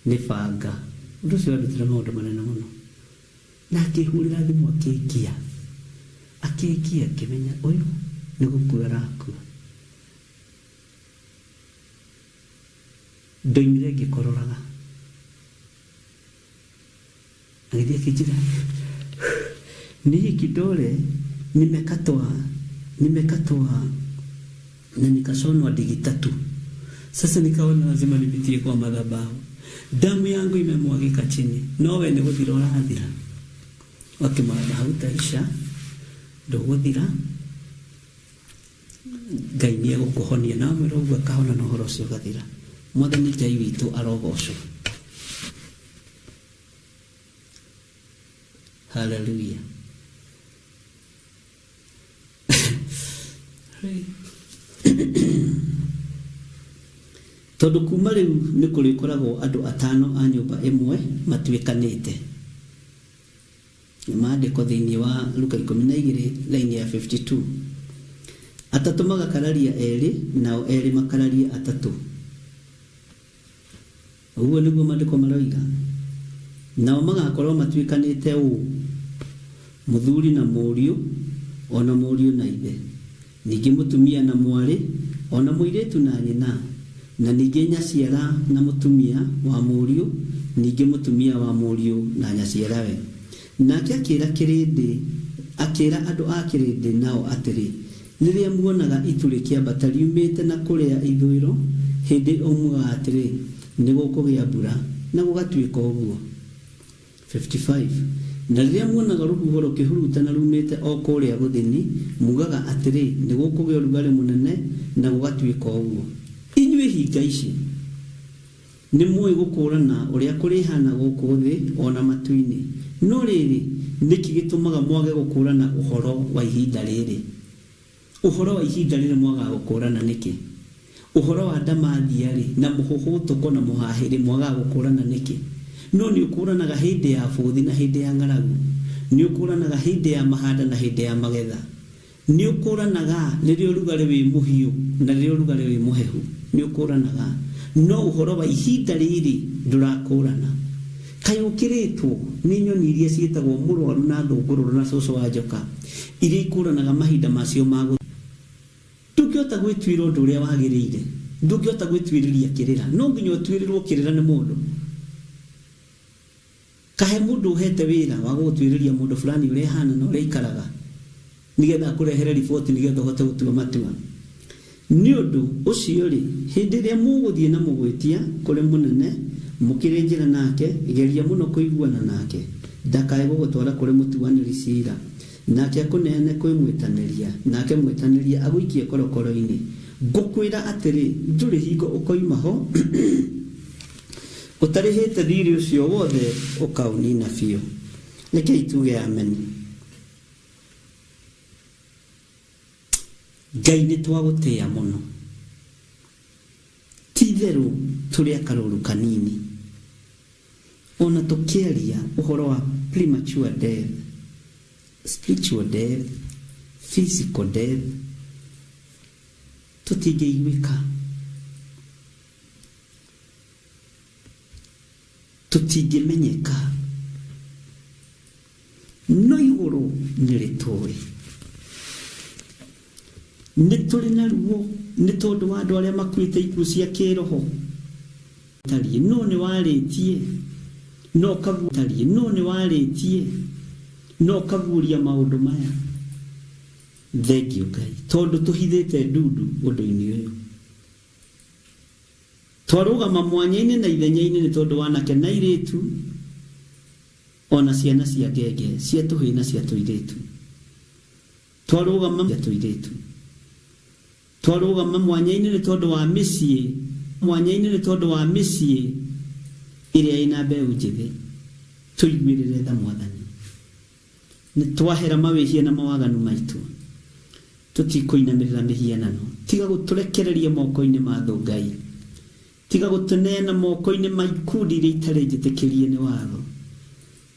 nĩ banga. Ũndũ ũcio wandutire maũndũ manene mũno. Na akĩhũrĩra thimũ akĩngia, akĩngia ngĩmenya ũyũ nĩ gũkua arakua. Ndoimire ngĩkororaga. Agĩthiĩ akĩnjĩra ni hii kidole nimekatwa nimekatwa na nikashonwa ndigi tatu. Sasa nikaona lazima nipitie kwa madhabahu. Damu yangu imemwagika chini. No we nĩ gũthira ũrathira. Wakĩmwatha hautaisha ndũgũthira. Ngai nĩ egũkũhonia. Na wamwĩra ũguo akahona na ũhoro ũcio ũgathira. Mwathani Ngai witũ arogocwo. Haleluya. Tondũ kuma rĩu nĩ kũrĩkoragwo andũ atano a nyũmba ĩmwe matuĩkanĩte. Nĩ maandĩko thĩinĩ wa Luka 12 raini ya 52. Atatũ magakararia erĩ, nao erĩ makararie atatũ. Ũguo nĩguo Maandĩko maroiga. Nao magaakorũo matuĩkanĩte ũũ, mũthuri na mũriũ, o na mũriũ na ithe, ningĩ mũtumia na mwarĩ, o na mũirĩtu na nyina, na ningĩ nyaciara na mũtumia wa mũriũ, ningĩ mũtumia wa mũriũ na nyaciarawe. Nake akĩĩra kĩrĩndĩ, akĩĩra andũ a kĩrĩndĩ nao atĩrĩ, Rĩrĩa muonaga itu rĩkĩambata riumĩte na kũrĩa ithũĩro, hĩndĩ ĩo muugaga atĩrĩ, 'Nĩgũkũgĩa mbura, na gũgatuĩka ũguo. 55 na rĩrĩa muonaga rũhuho rũkĩhurutana ruumĩte o kũrĩa gũthini, muugaga atĩrĩ, 'Nĩgũkũgĩa ũrugarĩ mũnene, na gũgatuĩka ũguo. Inyuĩ hinga ici! Nĩ mũĩ gũkũũrana ũrĩa kũrĩhaana gũkũ thĩ o na matu-inĩ, no rĩrĩ, nĩ kĩ gĩtũmaga mwage gũkũũrana ũhoro wa ihinda rĩrĩ? Ũhoro wa ihinda rĩrĩ mwagaga gũkũũrana nĩkĩ? Ũhoro wa ndamathia-rĩ, na mũhũhũtũko na mũhahĩ-rĩ, mwagaga gũkũũrana nĩkĩ? No nĩũkũũranaga hĩndĩ ya bũthi na hĩndĩ ya ng'aragu, nĩũkũũranaga hĩndĩ ya mahanda na hĩndĩ ya magetha. Nĩũkũũranaga rĩrĩa ũrugarĩ wĩ mũhiũ na rĩrĩa ũrugarĩ wĩ mũhehu, nĩũkũũranaga, no ũhoro wa ihinda rĩrĩ ndũrakũũrana. Kaĩ ũkĩrĩtwo nĩ nyoni iria ciĩtagwo mũrũaru na thũngũrũrũ na cũcũ wa njoka, iria ikũũranaga mahinda macio ma gũthiĩ? Ndũngĩhota gwĩtuĩra ũndũ ũrĩa wagĩrĩire, ndũngĩhota gwĩtuĩrĩria kĩrĩra, no nginya ũtuĩrĩrwo kĩrĩra nĩ mũndũ. Kahe mũndũ ũhete wĩra wa gũgũtuĩrĩria mũndũ fulani ũrĩa ahana na ũrĩa aikaraga nĩgetha akũrehere riboti nĩgetha ũhote gũtua matua. Nĩ ũndũ ũcio-rĩ, hĩndĩ ĩrĩa mũgũthiĩ na mũgwĩtia kũrĩ mũnene mũkĩrĩ njĩra nake, geria mũno kũiguana nake, ndakae gũgũtwara kũrĩ mũtuanĩri ciira, nake akũneane kwĩ mwĩtanĩria, nake mwĩtanĩria agũikie korokoro-inĩ. Ngũkwĩra atĩrĩ, ndũrĩ hingo ũkoima ho Ũtarĩhĩte thiirĩ ũcio wothe ũkaũnina biũ. Rekei tuge ameni. Ngai nĩ twagũtĩĩa mũno. Ti itherũ tũrĩ a karũũru kanini. Ona tũkĩaria ũhoro wa premature death, spiritual death, physical death, tũtingĩiguĩka. Tũtingĩmenyeka, no igũrũ nĩ rĩtũĩ. Nĩ tũrĩ na ruo nĩ tondũ wa andũ arĩa makuĩte ikuũ cia kĩĩroho. Tariĩ, no nĩ warĩtie na ũkaguũria. Tariĩ, no nĩ warĩtie na ũkaguũria maũndũ maya. Thengiũ Ngai, tondũ tũhithĩte ndundu ũndũ-inĩ ũyũ. Twarũgama mwanya-inĩ na ithenya-inĩ nĩ tondũ wa anake na airĩtu, o na ciana cia ngenge, cia tũhĩĩ na cia tũirĩtu. Twarũgama cia tũirĩtu. Twarũgama mwanya-inĩ nĩ tondũ wa mĩciĩ mwanya-inĩ nĩ tondũ wa mĩciĩ ĩrĩa ĩna mbeũ njĩthĩ. Tũiguĩrĩre tha Mwathani. Nĩ twahera mawĩhia na mawaganu maitũ. Tũtikũinamĩrĩra mĩhianano. Tiga gũtũrekereria moko-inĩ ma thũ, Ngai. Tiga gũtũneana moko-inĩ ma ikundi iria itarĩ njĩtĩkĩrie nĩ watho.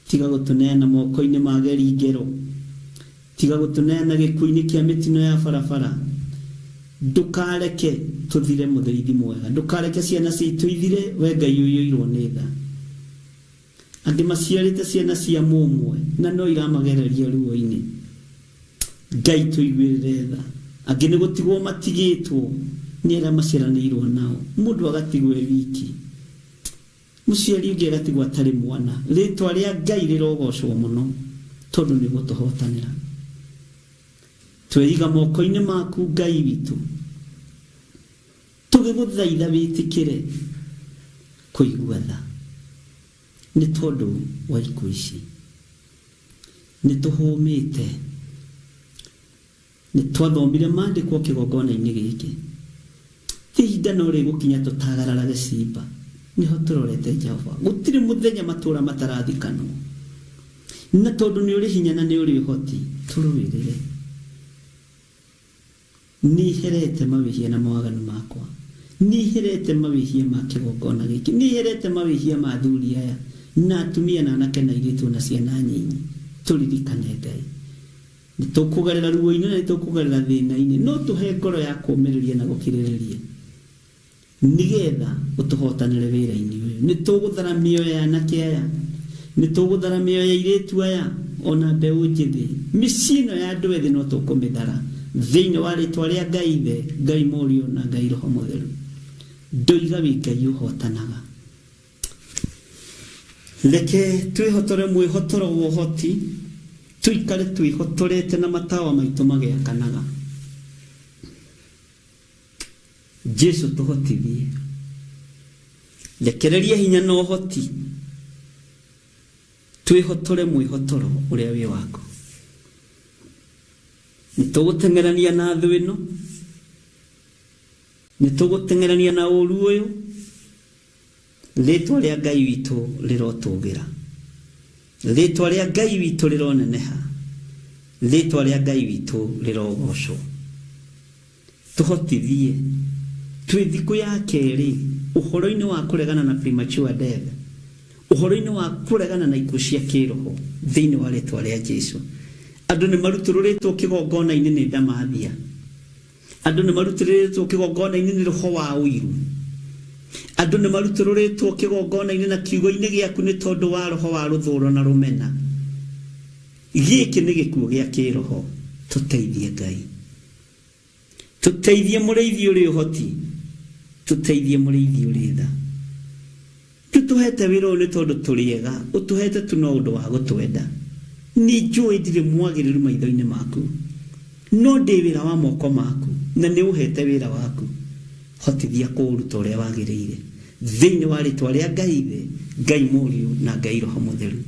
Tiga gũtũneana moko-inĩ ma ageri ngero. Tiga gũtũneana gĩkuũ-inĩ kĩa mĩtino ya barabara. Ndũkareke tũthire mũthĩithi mwega. Ndũkareke ciana ciitũ ithire, wee Ngai ũiyũirwo nĩ tha. Angĩ maciarĩte ciana cia mũmwe na no iramagereria ruo-inĩ. Ngai tũiguĩrĩre tha. Angĩ nĩ gũtigwo matigĩtwo nĩ arĩa maciaranĩirwo nao. Mũndũ agatigwo e wiki. Mũciari ũngĩ agatigwo atarĩ mwana. Rĩtwa rĩa Ngai rĩrogocwo mũno tondũ nĩ ũgũtũhotanĩra. Tweiga moko-inĩ maku Ngai witũ. Tũgĩgũthaitha wĩtĩkĩre kũigua tha nĩ tondũ wa ikuũ ici. Nĩ tũhũmĩte. Nĩ twathomire maandĩko kĩgongona-inĩ gĩkĩ. Ti ihinda no rĩgũkinya tũtagararage ciimba. Nĩho tũrorete Jehova. Gũtirĩ mũthenya matũũra matarathikanwo. Na tondũ nĩ ũrĩ hinya na nĩ ũrĩ ũhoti, tũrũĩrĩre. Nĩherete mawĩhia na mawaganu makwa. Nĩherete mawĩhia ma kĩgongona gĩkĩ. Nĩherete mawĩhia ma athuri aya, na atumia, na anake, na airĩtu, o na ciana nyinyi. Tũririkane, Ngai. Nĩtũkũgerera ruo-inĩ na nĩtũkũgerera thĩna-inĩ, no tũhe ngoro ya kũũmĩrĩria na gũkirĩrĩria. Nĩgeetha ũtũhootanĩre wĩra-inĩ ũyũ. Nĩtũgũthara mĩoyo ya anake aya, nĩtũgũthara mĩoyo ya airĩtu aya, o na mbeũ njĩthĩ. Mĩciĩ ĩno ya andũ ethĩ no tũkũmĩthara, thĩinĩ wa rĩĩtwa rĩa Ngai Ithe, Ngai Mũriũ, na Ngai Roho Mũtheru. Ndoiga wĩ Ngai ũhootanaga. Reke twĩhotore mwĩhotoro wa ũhoti, tũikare twĩhotorete na matawa maitũ magĩakanaga. Jesu tũhotithie. Rekereria hinya na ũhoti twĩhotore mwĩhotoro ũrĩa wĩ waku. Nĩ tũgũteng'erania na thũ ĩno, nĩ tũgũteng'erania na ũru ũyũ, Rĩtwa rĩa Ngai witũ rĩrotũgĩra, rĩtwa rĩa Ngai witũ rĩroneneha, rĩtwa rĩa Ngai witũ rĩrogocwo. Tũhotithie twĩ thikũ ya kerĩ ũhoro-inĩ wa kũregana na premature death, ũhoro-inĩ wa kũregana na ikuũ cia kĩroho thĩinĩ wa rĩtwa rĩa Jesu. Andũ nĩ marutũrũrĩtwo kĩgongona-inĩ nĩ ndamathia, andũ nĩ marutũrũrĩtwo kĩgongona-inĩ nĩ roho wa ũiru, andũ nĩ marutũrũrĩtwo kĩgongona-inĩ na kiugo-inĩ gĩaku nĩ tondũ wa roho wa rũthũro na rũmena. Gĩkĩ nĩ gĩkuũ gĩa kĩroho. Tũteithie Ngai, tũteithie mũrĩithi ũrĩ ũhoti, tũteithie mũrĩithi ũrĩ tha. Ndũtũhete wĩra ũyũ nĩ tondũ tũrĩ ega, ũtũhete tu no ũndũ wa gũtwenda. Nĩ njũĩ ndirĩ mwagĩrĩru maitho-inĩ maku, no ndĩ wĩra wa moko maku, na nĩ ũhete wĩra waku. Hotithia kũũruta ũrĩa wagĩrĩire, thĩinĩ wa rĩtwa rĩa Ngai Ithe, Ngai Mũriũ, na Ngai Roho Mũtheru.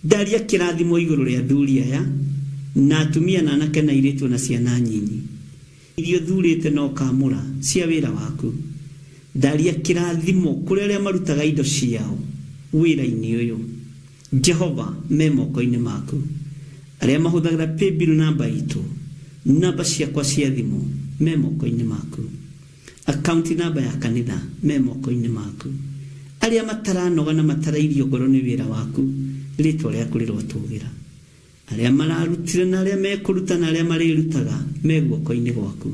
Ndaria kĩrathimo igũrũ rĩa athuri aya, na atumia na anake na airĩtu o na ciana nyinyi, iria ũthurĩte na ũkaamũra cia wĩra waku. Ndaria kĩrathimo kũrĩ arĩa marutaga indo ciao wĩra-inĩ ũyũ. Jehova, me moko-inĩ maku. Arĩa mahũthagĩra paybill namba itũ, namba ciakwa cia thimũ, me moko-inĩ maku. Akaunti namba ya kanitha, me moko-inĩ maku. Arĩa mataranoga na matarairio ngoro nĩ wĩra waku, rĩtwa rĩaku rĩrotũgĩra. Arĩa mararutire na arĩa mekũruta na arĩa marĩrutaga, me guoko-inĩ gwaku.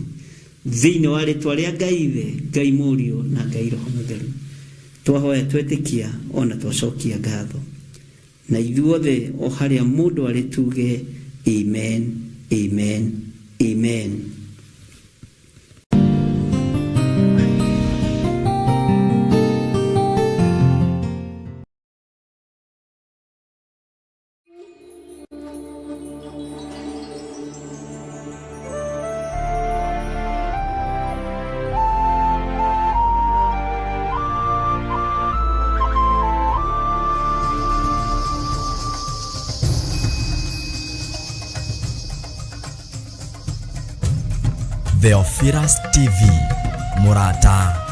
Thĩinĩ wa rĩtwa rĩa Ngai Ithe, Ngai Mũriũ, na Ngai Roho Mũtheru, twahoya twetĩkia o na twacokia ngatho. Na ithuothe o harĩa mũndũ arĩ tuge, Amen, Amen, Amen. Theophilus TV, mũrata